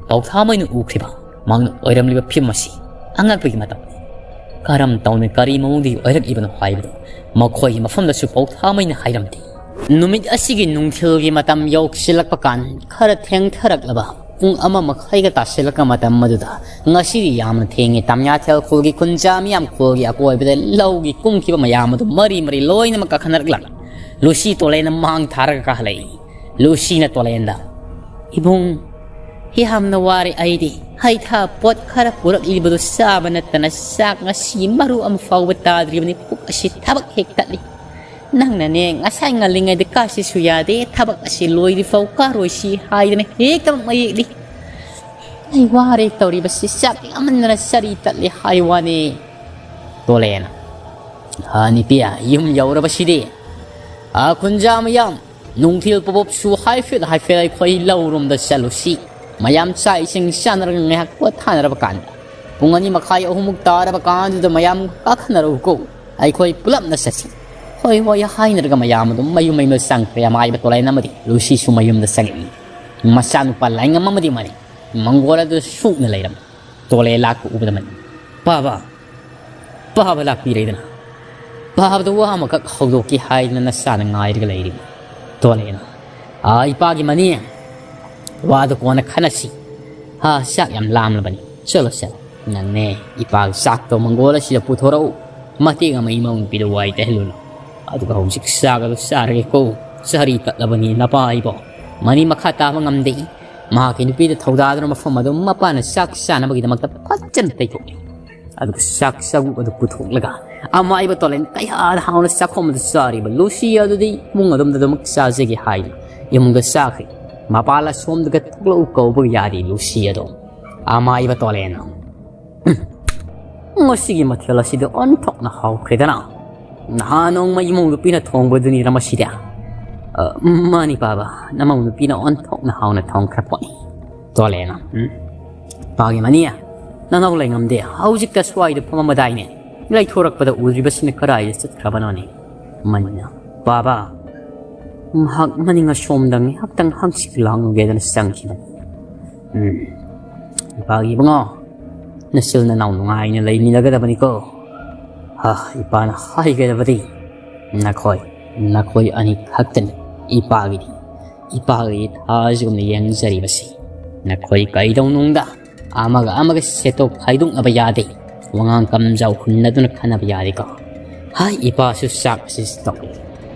ꯄꯥꯎꯊꯥꯃꯩꯅ ꯎꯈ꯭ꯔꯤꯕ ꯃꯍꯥꯛꯅ ꯑꯣꯏꯔꯝꯂꯤꯕ ꯐꯤꯕꯝ ꯑꯁꯤ ꯑꯉꯛꯄꯒꯤ ꯃꯇꯝꯅꯤ꯫ ꯀꯔꯝ ꯇꯧꯅ ꯀꯔꯤ ꯃꯑꯣꯡꯗꯒꯤ ꯑꯣꯏꯔꯛꯂꯤꯕꯅꯣ ꯍꯥꯏꯕꯗꯨ ꯃꯈꯣꯏꯒꯤ ꯃꯐꯝꯗꯁꯨ ꯄꯥꯎꯊꯥꯃꯩꯅ ꯍꯥꯏꯔꯝꯗꯦ꯫ ꯅꯨꯃꯤꯠ ꯑꯁꯤꯒꯤ ꯅꯨꯡꯊꯤꯜꯒꯤ ꯃꯇꯝ ꯌꯧꯁꯤꯜꯂꯛꯄ ꯀꯥꯟ, ꯈꯔ ꯊꯦꯡꯊꯔꯛꯂꯕ ꯄꯨꯡ ꯑꯃ ꯃꯈꯥꯏꯒ ꯇꯥꯁꯤꯜꯂꯛꯄ ꯃꯇꯝ ꯑꯗꯨꯗ, ꯉꯁꯤꯗꯤ ꯌꯥꯝꯅ ꯊꯦꯡꯉꯦ꯫ ꯇꯝꯌꯥꯊꯦꯜ ꯈꯨꯜꯒꯤ ꯈꯨꯟꯖꯥ ꯃꯤꯌꯥꯝ ꯈꯨꯜꯒꯤ ꯑꯀꯣꯏꯕꯗ ꯂꯧꯒꯤ ꯀꯨꯝꯈꯤꯕ ꯃꯌꯥꯝ ꯑꯗꯨ ꯃꯔꯤ ꯃꯔꯤ ꯂꯣꯏꯅꯃꯛ ꯀꯥꯈꯠꯅꯔꯛꯂꯝꯃꯤ꯫ ꯂꯨꯁꯤ ꯇꯣꯂꯦꯟꯅ ꯃꯥꯡ ꯊꯥꯔꯒ ꯀꯥꯈꯠꯂꯛꯏ꯫ ꯂꯨꯁꯤꯅ ꯇꯣꯂꯦꯟꯗ, "ꯏꯕꯨꯡ, ꯌꯥꯝꯅ ꯋꯥꯔꯦ ꯑꯩꯗꯤ꯫ ꯍꯩꯊꯥ ꯄꯣꯠ ꯈꯔ ꯄꯨꯔꯛꯂꯤꯕꯗꯨ ꯆꯥꯕ ꯅꯠꯇꯅ ꯆꯥꯛ ꯉꯁꯤ ꯃꯔꯨ ꯑꯃ ꯐꯥꯎꯕ ꯇꯥꯗ꯭ꯔꯤꯕꯅꯤ꯫ ꯄꯨꯛ ꯑꯁꯤ ꯊꯕꯛ ꯍꯦꯛ ꯇꯠꯂꯤ꯫ ꯅꯪꯅꯅꯦ, ꯉꯁꯥꯏ ꯉꯜꯂꯤꯉꯩꯗ ꯀꯥꯁꯤꯁꯨ ꯌꯥꯗꯦ, ꯊꯕꯛ ꯑꯁꯤ ꯂꯣꯏꯗ꯭ꯔꯤꯐꯥꯎ ꯀꯥꯔꯣꯏꯁꯤ ꯍꯥꯏꯗꯅ ꯍꯦꯛꯇꯃꯛ ꯃꯌꯦꯛꯂꯤ꯫ ꯑꯩ ꯋꯥꯔꯦ ꯇꯧꯔꯤꯕꯁꯤ, ꯆꯥꯛ ꯂꯥꯝꯃꯟꯗꯅ ꯆꯔꯤ ꯇꯠꯂꯤ ꯍꯥꯏ ꯋꯥꯅꯤ꯫" ꯇꯣꯂꯦꯟ, "ꯑ, ꯅꯨꯄꯤ, ꯌꯨꯝ ꯌꯧꯔꯕꯁꯤꯗꯤ꯫ ꯑ, ꯈꯨꯟꯖꯥ ꯃꯌꯥꯝ, ꯅꯨꯡꯊꯤꯜ ꯄꯣꯄꯣꯞꯁꯨ ꯍꯥꯏꯐꯦꯠ ꯍꯥꯏꯐꯦꯠ ꯑꯩꯈꯣꯏ ꯂꯧꯔꯣꯝꯗ ꯆꯠꯂꯨꯁꯤ꯫ ꯃꯌꯥꯝ ꯆꯥꯛ ꯏꯁꯤꯡ ꯆꯥꯅꯔꯒ ꯉꯥꯏꯍꯥꯛ ꯄꯣꯊꯥꯅꯔꯕ ꯀꯥꯟꯗ, ꯄꯨꯡ ꯑꯅꯤ ꯃꯈꯥꯏ, ꯑꯍꯨꯝꯃꯨꯛ ꯇꯥꯔꯕ ꯀꯥꯟꯗꯨꯗ ꯃꯌꯥꯝ ꯀꯥꯈꯠꯅꯔꯛꯎꯀꯣ, ꯑꯩꯈꯣꯏ ꯄꯨꯂꯞꯅ ꯆꯠꯁꯤ꯫" "ꯍꯣꯏ, ꯍꯣꯏ" ꯍꯥꯏꯅꯔꯒ ꯃꯌꯥꯝ ꯑꯗꯨꯝ ꯃꯌꯨꯝ ꯃꯌꯨꯝꯗ ꯆꯪꯈ꯭ꯔꯦ꯫ ꯑꯃꯥꯏꯕ ꯇꯣꯂꯦꯟ ꯑꯃꯗꯤ ꯂꯨꯁꯤꯁꯨ ꯃꯌꯨꯝꯗ ꯆꯪꯉꯛꯏ꯫ ꯃꯆꯥꯅꯨꯄꯥ ꯂꯥꯏꯉꯝ ꯑꯃꯗꯤ ꯃꯥꯅꯤ ꯃꯪꯒꯣꯜ ꯑꯗꯨ ꯁꯨꯛꯅ ꯂꯩꯔꯝꯃꯤ꯫ ꯇꯣꯂꯦꯟ ꯂꯥꯛꯄ ꯎꯕꯗ ꯃꯅꯤ, "ꯄꯥꯕ, ꯄꯥꯕ ꯂꯥꯛꯄꯤꯔꯦꯗꯅ꯫ ꯄꯥꯕꯗ ꯋꯥ ꯑꯃꯈꯛ ꯍꯧꯗꯣꯛꯀꯦ ꯍꯥꯏꯗꯅ ꯅꯆꯥꯅ ꯉꯥꯏꯔꯒ ꯂꯩꯔꯤ꯫" ꯇꯣꯂꯦꯟꯅ, "ꯑꯥ, ꯏꯄꯥꯒꯤ ꯃꯅꯤ, ꯋꯥꯗꯨ ꯀꯣꯟꯅ ꯈꯟꯅꯁꯤ꯫ "ꯍꯥ, ꯆꯥꯛ ꯌꯥꯝ ꯂꯥꯝꯂꯕꯅꯤ꯫ ꯆꯠꯂꯣ, ꯆꯠꯂꯣ꯫ ꯅꯪꯅꯦ, ꯏꯄꯥꯒꯤ ꯆꯥꯛꯇꯣ ꯃꯪꯒꯣꯜ ꯑꯁꯤꯗ ꯄꯨꯊꯣꯔꯛꯎ꯫ ꯃꯇꯦꯛ ꯑꯃ ꯏꯃꯧ ꯅꯨꯄꯤꯗ ꯋꯥꯏ ꯇꯩꯍꯜꯂꯨꯅꯨ꯫ ꯑꯗꯨꯒ ꯍꯧꯖꯤꯛ ꯆꯥꯛ ꯑꯗꯨ ꯆꯥꯔꯒꯦꯀꯣ꯫ ꯆꯥꯔꯤ ꯀꯠꯂꯕꯅꯤ ꯅꯄꯥ ꯏꯕꯣ꯫ ꯃꯅꯤ ꯃꯈꯥ ꯇꯥꯕ ꯉꯝꯗꯦ꯫ ꯃꯍꯥꯛꯀꯤ ꯅꯨꯄꯤꯗ ꯊꯧꯗꯥꯗꯨꯅ ꯃꯐꯝ ꯑꯗꯨ ꯃꯄꯥꯅ ꯆꯥꯛ ꯆꯥꯅꯕꯒꯤꯗꯃꯛꯇ ꯐꯖꯅ ꯇꯩꯊꯣꯛꯏ꯫ ꯑꯗꯨꯒ ꯆꯥꯛ ꯆꯥꯛꯂꯨꯛ ꯑꯗꯨ ꯄꯨꯊꯣꯛꯂꯒ ꯑꯃꯥꯏꯕ ꯇꯣꯂꯦꯟ ꯀꯌꯥꯗ ꯍꯥꯎꯅ ꯆꯥꯛꯈꯣꯝ ꯑꯗꯨ ꯆꯥꯔꯤꯕ ꯂꯨꯁꯤ ꯑꯗꯨꯗꯤ ꯏꯃꯨꯡ ꯑꯗꯣꯝꯗ ꯑꯗꯨꯃꯛ ꯆꯥꯖꯒꯦ ꯍꯥꯏꯗꯨꯅ ꯏꯃꯨꯡꯗ ꯆꯥꯈ꯭ꯔꯦ꯫ ꯃꯄꯥ ꯂꯥꯁꯣꯝꯗꯒ ꯊꯣꯛꯂꯛꯎ ꯀꯧꯕꯒ ꯌꯥꯗꯦ ꯂꯨꯁꯤ ꯑꯗꯣ꯫ ꯑꯃꯥꯏꯕ ꯇꯣꯂꯦꯟꯅ, "ꯎꯝ, ꯉꯁꯤꯒꯤ ꯃꯊꯦꯜ ꯑꯁꯤꯗꯤ ꯑꯣꯟꯊꯣꯛꯅ ꯍꯥꯎꯈ꯭ꯔꯦꯗꯅ꯫ ꯅꯍꯥꯟ ꯅꯣꯡꯃ ꯏꯃꯧ ꯅꯨꯄꯤꯅ ꯊꯣꯡꯕꯗꯨꯅꯤꯔ ꯃꯁꯤꯗꯤ?" "ꯑ, ꯃꯥꯅꯤ ꯄꯥꯕ, ꯅꯃꯧ ꯅꯨꯄꯤꯅ ꯑꯣꯟꯊꯣꯛꯅ ꯍꯥꯎꯅ ꯊꯣꯡꯈ꯭ꯔ ꯄꯣꯠꯅꯤ꯫" ꯇꯣꯂꯦꯟꯅ, "ꯎꯝ, ꯄꯥꯒꯤ ꯃꯅꯤ, ꯅꯅꯥꯎ ꯂꯩꯉꯝꯗꯦ꯫ ꯍꯧꯖꯤꯛꯇ ꯁ꯭ꯋꯥꯏꯗ ꯐꯝꯃꯝꯕꯗꯥꯏꯅꯦ꯫ ꯂꯩꯊꯣꯔꯛꯄꯗ ꯎꯗ꯭ꯔꯤꯕꯁꯤꯅ ꯀꯗꯥꯏꯗ ꯆꯠꯈ꯭ꯔꯕꯅꯣꯅꯦ?" ꯃꯅꯤꯅ, "ꯄꯥꯕ, ꯃꯍꯥꯛ ꯃꯅꯤꯡ ꯑꯁꯣꯝꯗ ꯉꯥꯏꯍꯥꯛꯇꯪ ꯍꯪꯆꯤꯠ ꯂꯥꯡꯉꯨꯒꯦꯗꯅ ꯆꯪꯈꯤꯕꯅꯤ꯫" "ꯎꯝ, ꯏꯄꯥꯒꯤ ꯏꯕꯨꯡꯉꯣ, ꯅꯆꯤꯜ ꯅꯅꯥꯎ ꯅꯨꯡꯉꯥꯏꯅ ꯂꯩꯃꯤꯟꯅꯒꯗꯕꯅꯤꯀꯣ꯫ ꯍꯥ, ꯏꯄꯥꯅ ꯍꯥꯏꯒꯗꯕꯗꯤ ꯅꯈꯣꯏ, ꯅꯈꯣꯏ ꯑꯅꯤ ꯈꯛꯇꯅꯤ ꯏꯄꯥꯒꯤꯗꯤ꯫ ꯏꯄꯥꯒꯤ ꯊꯥꯖꯒꯨꯝꯅ ꯌꯦꯡꯖꯔꯤꯕꯁꯤ꯫ ꯅꯈꯣꯏ ꯀꯩꯗꯧꯅꯨꯡꯗ ꯑꯃꯒ ꯑꯃꯒ ꯁꯦꯠꯇꯣꯛ ꯈꯥꯏꯗꯣꯛꯅꯕ ꯌꯥꯗꯦ꯫ ꯋꯥꯉꯥꯡ ꯀꯝꯖꯥꯎ ꯍꯨꯟꯅꯗꯨꯅ ꯈꯟꯅꯕ ꯌꯥꯗꯦꯀꯣ꯫ ꯍꯥꯏ, ꯏꯄꯥꯁꯨ ꯆꯥꯛ ꯑꯁꯤ ꯇꯧ꯫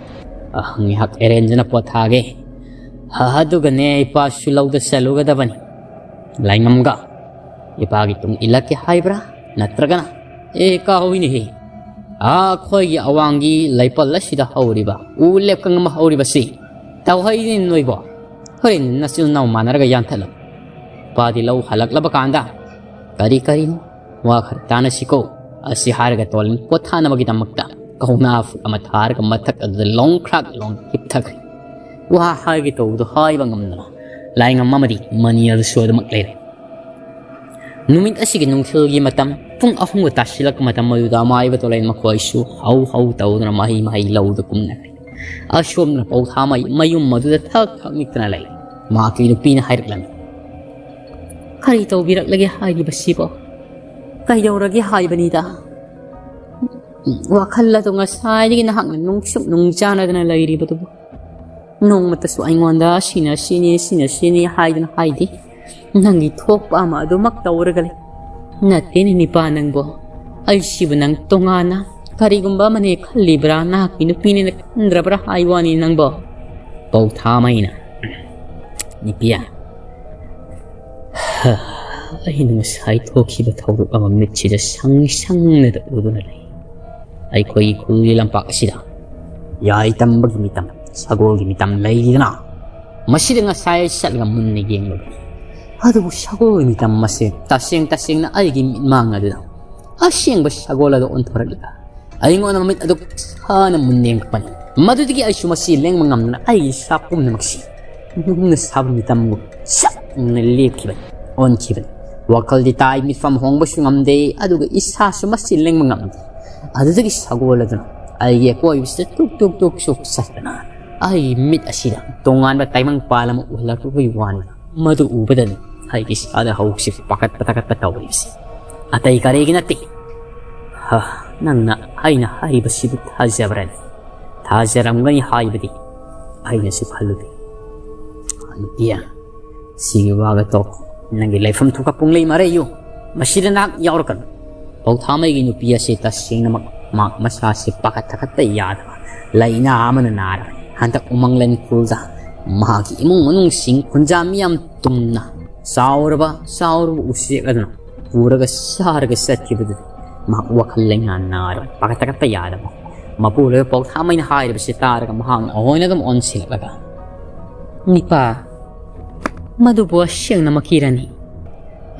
ꯑ, ꯉꯥꯏꯍꯥꯛ ꯑꯦꯔꯦꯟꯖꯅ ꯄꯣꯊꯥꯒꯦ꯫ ꯑ, ꯑꯗꯨꯒꯅꯦ, ꯏꯄꯥꯁꯨ ꯂꯧꯗ ꯆꯠꯂꯨꯒꯗꯕꯅꯤ꯫ ꯂꯥꯏꯉꯝꯒ ꯏꯄꯥꯒꯤ ꯇꯨꯡ ꯏꯜꯂꯛꯀꯦ ꯍꯥꯏꯕ꯭ꯔꯥ? ꯅꯠꯇ꯭ꯔꯒꯅ, ꯑꯦ, ꯀꯥꯎꯏꯅꯦꯍꯦ, ꯑꯥ, ꯑꯩꯈꯣꯏꯒꯤ ꯑꯋꯥꯡꯒꯤ ꯂꯩꯄꯜ ꯑꯁꯤꯗ ꯍꯧꯔꯤꯕ ꯎ ꯂꯦꯞꯀꯪ ꯑꯃ ꯍꯧꯔꯤꯕꯁꯤ ꯇꯧꯍꯩꯅꯦ ꯅꯣꯏꯕꯣ꯫ ꯍꯣꯔꯦꯟ ꯅꯆꯤꯜ ꯅꯅꯥꯎ ꯃꯥꯟꯅꯔꯒ ꯌꯥꯟꯊꯠꯂꯣ꯫ ꯏꯄꯥꯗꯤ ꯂꯧ ꯍꯜꯂꯛꯂꯕ ꯀꯥꯟꯗ ꯀꯔꯤ ꯀꯔꯤꯅꯣ ꯋꯥ ꯈꯔ ꯇꯥꯅꯁꯤꯀꯣ꯫" ꯑꯁꯤ ꯍꯥꯏꯔꯒ ꯇꯣꯂꯤꯟ ꯄꯣꯊꯥꯅꯕꯒꯤꯗꯃꯛꯇ ꯀꯧꯅꯥ ꯐꯨꯛ ꯑꯃ ꯊꯥꯔꯒ ꯃꯊꯛ ꯑꯗꯨꯗ ꯂꯣꯡꯈ꯭ꯔꯥꯛ ꯂꯣꯡ ꯍꯤꯞꯊꯈ꯭ꯔꯦ꯫ ꯋꯥ ꯍꯥꯏꯒꯦ ꯇꯧꯕꯗꯣ ꯍꯥꯏꯕ ꯉꯝꯗꯅ ꯂꯥꯏꯉꯝ ꯑꯃꯗꯤ ꯃꯅꯤ ꯑꯗꯨꯁꯨ ꯑꯗꯨꯃꯛ ꯂꯩꯔꯦ꯫ ꯅꯨꯃꯤꯠ ꯑꯁꯤꯒꯤ ꯅꯨꯡꯊꯤꯜꯒꯤ ꯃꯇꯝ ꯄꯨꯡ ꯑꯍꯨꯝꯒ ꯇꯥꯁꯤꯜꯂꯛꯄ ꯃꯇꯝ ꯑꯗꯨꯗ ꯑꯃꯥꯏꯕ ꯇꯣꯂꯦꯟ ꯃꯈꯣꯏꯁꯨ ꯍꯧ ꯍꯧ ꯇꯧꯗꯨꯅ ꯃꯍꯩ ꯃꯍꯩ ꯂꯧꯗ ꯀꯨꯝꯅꯈ꯭ꯔꯦ꯫ ꯑꯁꯣꯝꯗꯅ ꯄꯧꯊꯥ ꯃꯩ ꯃꯌꯨꯝ ꯑꯗꯨꯗ ꯊꯛ ꯊꯛ ꯅꯤꯛꯇꯅ ꯂꯩ꯫ ꯃꯍꯥꯛꯀꯤ ꯅꯨꯄꯤꯅ ꯍꯥꯏꯔꯛꯂꯝꯃꯤ, "ꯀꯔꯤ ꯇꯧꯕꯤꯔꯛꯂꯒꯦ ꯍꯥꯏꯔꯤꯕꯁꯤꯕꯣ? ꯀꯩꯗꯧꯔꯒꯦ ꯍꯥꯏꯕꯅꯤꯗ? ꯋꯥꯈꯜ ꯑꯗꯨ ꯉꯁꯥꯏꯗꯒꯤ ꯅꯍꯥꯛꯅ ꯅꯨꯡꯁꯨꯛ ꯅꯨꯡꯖꯥꯅꯗꯅ ꯂꯩꯔꯤꯕꯗꯨꯕꯨ ꯅꯣꯡꯃꯇꯁꯨ ꯑꯩꯉꯣꯟꯗ ꯁꯤꯅ ꯁꯤꯅꯤ, ꯁꯤꯅ ꯁꯤꯅꯤ ꯍꯥꯏꯗꯨꯅ ꯍꯥꯏꯗꯦ꯫ ꯅꯪꯒꯤ ꯊꯣꯛꯄ ꯑꯃ ꯑꯗꯨꯃꯛ ꯇꯧꯔꯒ ꯂꯩ꯫ ꯅꯠꯇꯦꯅꯦ ꯅꯤꯄꯥ ꯅꯪꯕꯣ, ꯑꯩꯁꯤꯕꯨ ꯅꯪ ꯇꯣꯉꯥꯟꯅ ꯀꯔꯤꯒꯨꯝꯕ ꯑꯃꯅꯦ ꯈꯜꯂꯤꯕ꯭ꯔꯥ, ꯅꯍꯥꯛꯀꯤ ꯅꯨꯄꯤꯅꯦꯅ ꯈꯟꯗ꯭ꯔꯕ꯭ꯔꯥ ꯍꯥꯏ ꯋꯥꯅꯤ ꯅꯪꯕꯣ꯫ ꯄꯧꯊꯥꯃꯩꯅ, ꯅꯤꯄꯤꯌꯥ, ꯑꯩꯅ ꯉꯁꯥꯏ ꯊꯣꯛꯈꯤꯕ ꯊꯧꯗꯣꯛ ꯑꯃ ꯃꯤꯠꯁꯤꯗ ꯁꯪ ꯁꯪꯅꯗ ꯎꯗꯨꯅ ꯂꯩ꯫ ꯑꯩꯈꯣꯏꯒꯤ ꯈꯨꯜꯒꯤ ꯂꯝꯄꯥꯛ ꯑꯁꯤꯗ ꯌꯥꯏ ꯇꯝꯕꯒꯤ ꯃꯤꯇꯝ, ꯁꯒꯣꯜꯒꯤ ꯃꯤꯇꯝ ꯂꯩꯔꯤꯗꯅ, ꯃꯁꯤꯗ ꯉꯁꯥꯏ ꯑꯩ ꯆꯠꯂꯒ ꯃꯨꯟꯅ ꯌꯦꯡꯂꯨꯕꯅꯤ꯫ ꯑꯗꯨꯕꯨ ꯁꯒꯣꯜꯒꯤ ꯃꯤꯇꯝ ꯑꯁꯦ ꯇꯁꯦꯡ ꯇꯁꯦꯡꯅ ꯑꯩꯒꯤ ꯃꯤꯠꯃꯥꯡ ꯑꯗꯨꯗ ꯑꯁꯦꯡꯕ ꯁꯒꯣꯜ ꯑꯗꯨ ꯑꯣꯟꯊꯣꯔꯛꯂꯒ ꯑꯩꯉꯣꯟꯗ ꯃꯃꯤꯠ ꯑꯗꯨ ꯁꯥꯅ ꯃꯨꯟꯅ ꯌꯦꯡꯂꯛꯄꯅꯤ꯫ ꯃꯗꯨꯗꯒꯤ ꯑꯩꯁꯨ ꯃꯁꯤ ꯂꯦꯡꯕ ꯉꯝꯗꯅ ꯑꯩꯒꯤ ꯏꯁꯥ ꯄꯨꯝꯅꯃꯛꯁꯤ ꯅꯨꯡꯅ ꯁꯥꯕ ꯃꯤꯇꯝꯒꯨꯝ ꯆꯞꯅ ꯂꯦꯞꯈꯤꯕꯅꯤ, ꯑꯣꯟꯈꯤꯕꯅꯤ꯫ ꯋꯥꯈꯜꯗꯤ ꯇꯥꯏ, ꯃꯤꯠꯐꯝ ꯍꯣꯡꯕꯁꯨ ꯉꯝꯗꯦ, ꯑꯗꯨꯒ ꯏꯁꯥꯁꯨ ꯃꯁꯤ ꯂꯦꯡꯕ ꯉꯝꯗꯦ꯫ ꯑꯗꯨꯗꯒꯤ ꯁꯒꯣꯜ ꯑꯗꯨꯅ ꯑꯩꯒꯤ ꯑꯀꯣꯏꯕꯁꯤꯗ ꯇꯨꯛ ꯇꯨꯛ ꯇꯨꯛ ꯁꯨꯛ ꯆꯠꯇꯅ ꯑꯩꯒꯤ ꯃꯤꯠ ꯑꯁꯤꯗ ꯇꯣꯉꯥꯟꯕ ꯇꯥꯏꯕꯪ ꯄꯥꯜ ꯑꯃ ꯎꯍꯜꯂꯛꯄꯒꯤ ꯋꯥꯅꯤ꯫ ꯃꯗꯨ ꯎꯕꯗꯅꯤ ꯑꯩꯒꯤ ꯏꯁꯥꯗ ꯍꯧꯖꯤꯛ ꯄꯥꯈꯠꯄ ꯊꯥꯀꯠꯄ ꯇꯧꯔꯤꯕꯁꯤ꯫ ꯑꯇꯩ ꯀꯔꯤꯒꯤ ꯅꯠꯇꯦ꯫ ꯍ, ꯅꯪꯅ ꯑꯩꯅ ꯍꯥꯏꯔꯤꯕꯁꯤꯕꯨ ꯊꯥꯖꯕ꯭ꯔꯅꯤ? ꯊꯥꯖꯔꯝꯒꯅꯤ ꯍꯥꯏꯕꯗꯤ ꯑꯩꯅꯁꯨ ꯈꯜꯂꯨꯗꯦ꯫ ꯅꯨꯄꯤꯌꯥ, ꯁꯤꯒꯤ ꯋꯥꯒ ꯇꯣꯛ꯫ ꯅꯪꯒꯤ ꯂꯩꯐꯝ ꯊꯣꯛꯄ ꯄꯨꯡꯂꯩ ꯃꯔꯩꯌꯨ꯫ ꯃꯁꯤꯗ ꯅꯍꯥꯛ ꯌꯥꯎꯔꯛꯀꯅꯨ꯫ ꯄꯧꯊꯥꯃꯩꯒꯤ ꯅꯨꯄꯤ ꯑꯁꯤ ꯇꯁꯦꯡꯅꯃꯛ ꯃꯍꯥꯛ ꯃꯁꯥꯁꯤ ꯄꯥꯈꯠ ꯊꯥꯀꯠꯇ ꯌꯥꯗꯕ ꯂꯥꯏꯅꯥ ꯑꯃꯅ ꯅꯥꯔꯕꯅꯤ꯫ ꯍꯟꯗꯛ ꯎꯃꯪ ꯂꯩꯃꯈꯣꯜꯗ ꯃꯍꯥꯛꯀꯤ ꯏꯃꯨꯡ ꯃꯅꯨꯡꯁꯤꯡ ꯈꯨꯟꯖꯥ ꯃꯤꯌꯥꯝ ꯇꯨꯝꯅ ꯆꯥꯎꯔꯕ ꯆꯥꯎꯔꯕ ꯎꯆꯦꯛ ꯑꯗꯨꯅ ꯄꯨꯔꯒ ꯆꯥꯔꯒ ꯆꯠꯈꯤꯕꯗꯨꯗ ꯃꯍꯥꯛ ꯋꯥꯈꯜ ꯂꯩꯅꯥ ꯅꯥꯔꯕ ꯄꯥꯈꯠ ꯊꯥꯀꯠꯄ ꯌꯥꯗꯕ꯫ ꯃꯄꯨꯔꯣꯏꯕ ꯄꯧꯊꯥꯃꯩꯅ ꯍꯥꯏꯔꯤꯕꯁꯤ ꯇꯥꯔꯒ ꯃꯍꯥꯛꯅ ꯑꯣꯏꯅ ꯑꯗꯨꯝ ꯑꯣꯟꯁꯤꯜꯂꯛꯂꯒ, ꯅꯤꯄꯥ, ꯃꯗꯨꯕꯨ ꯑꯁꯦꯡꯅꯃꯛꯀꯤꯔꯅꯤ?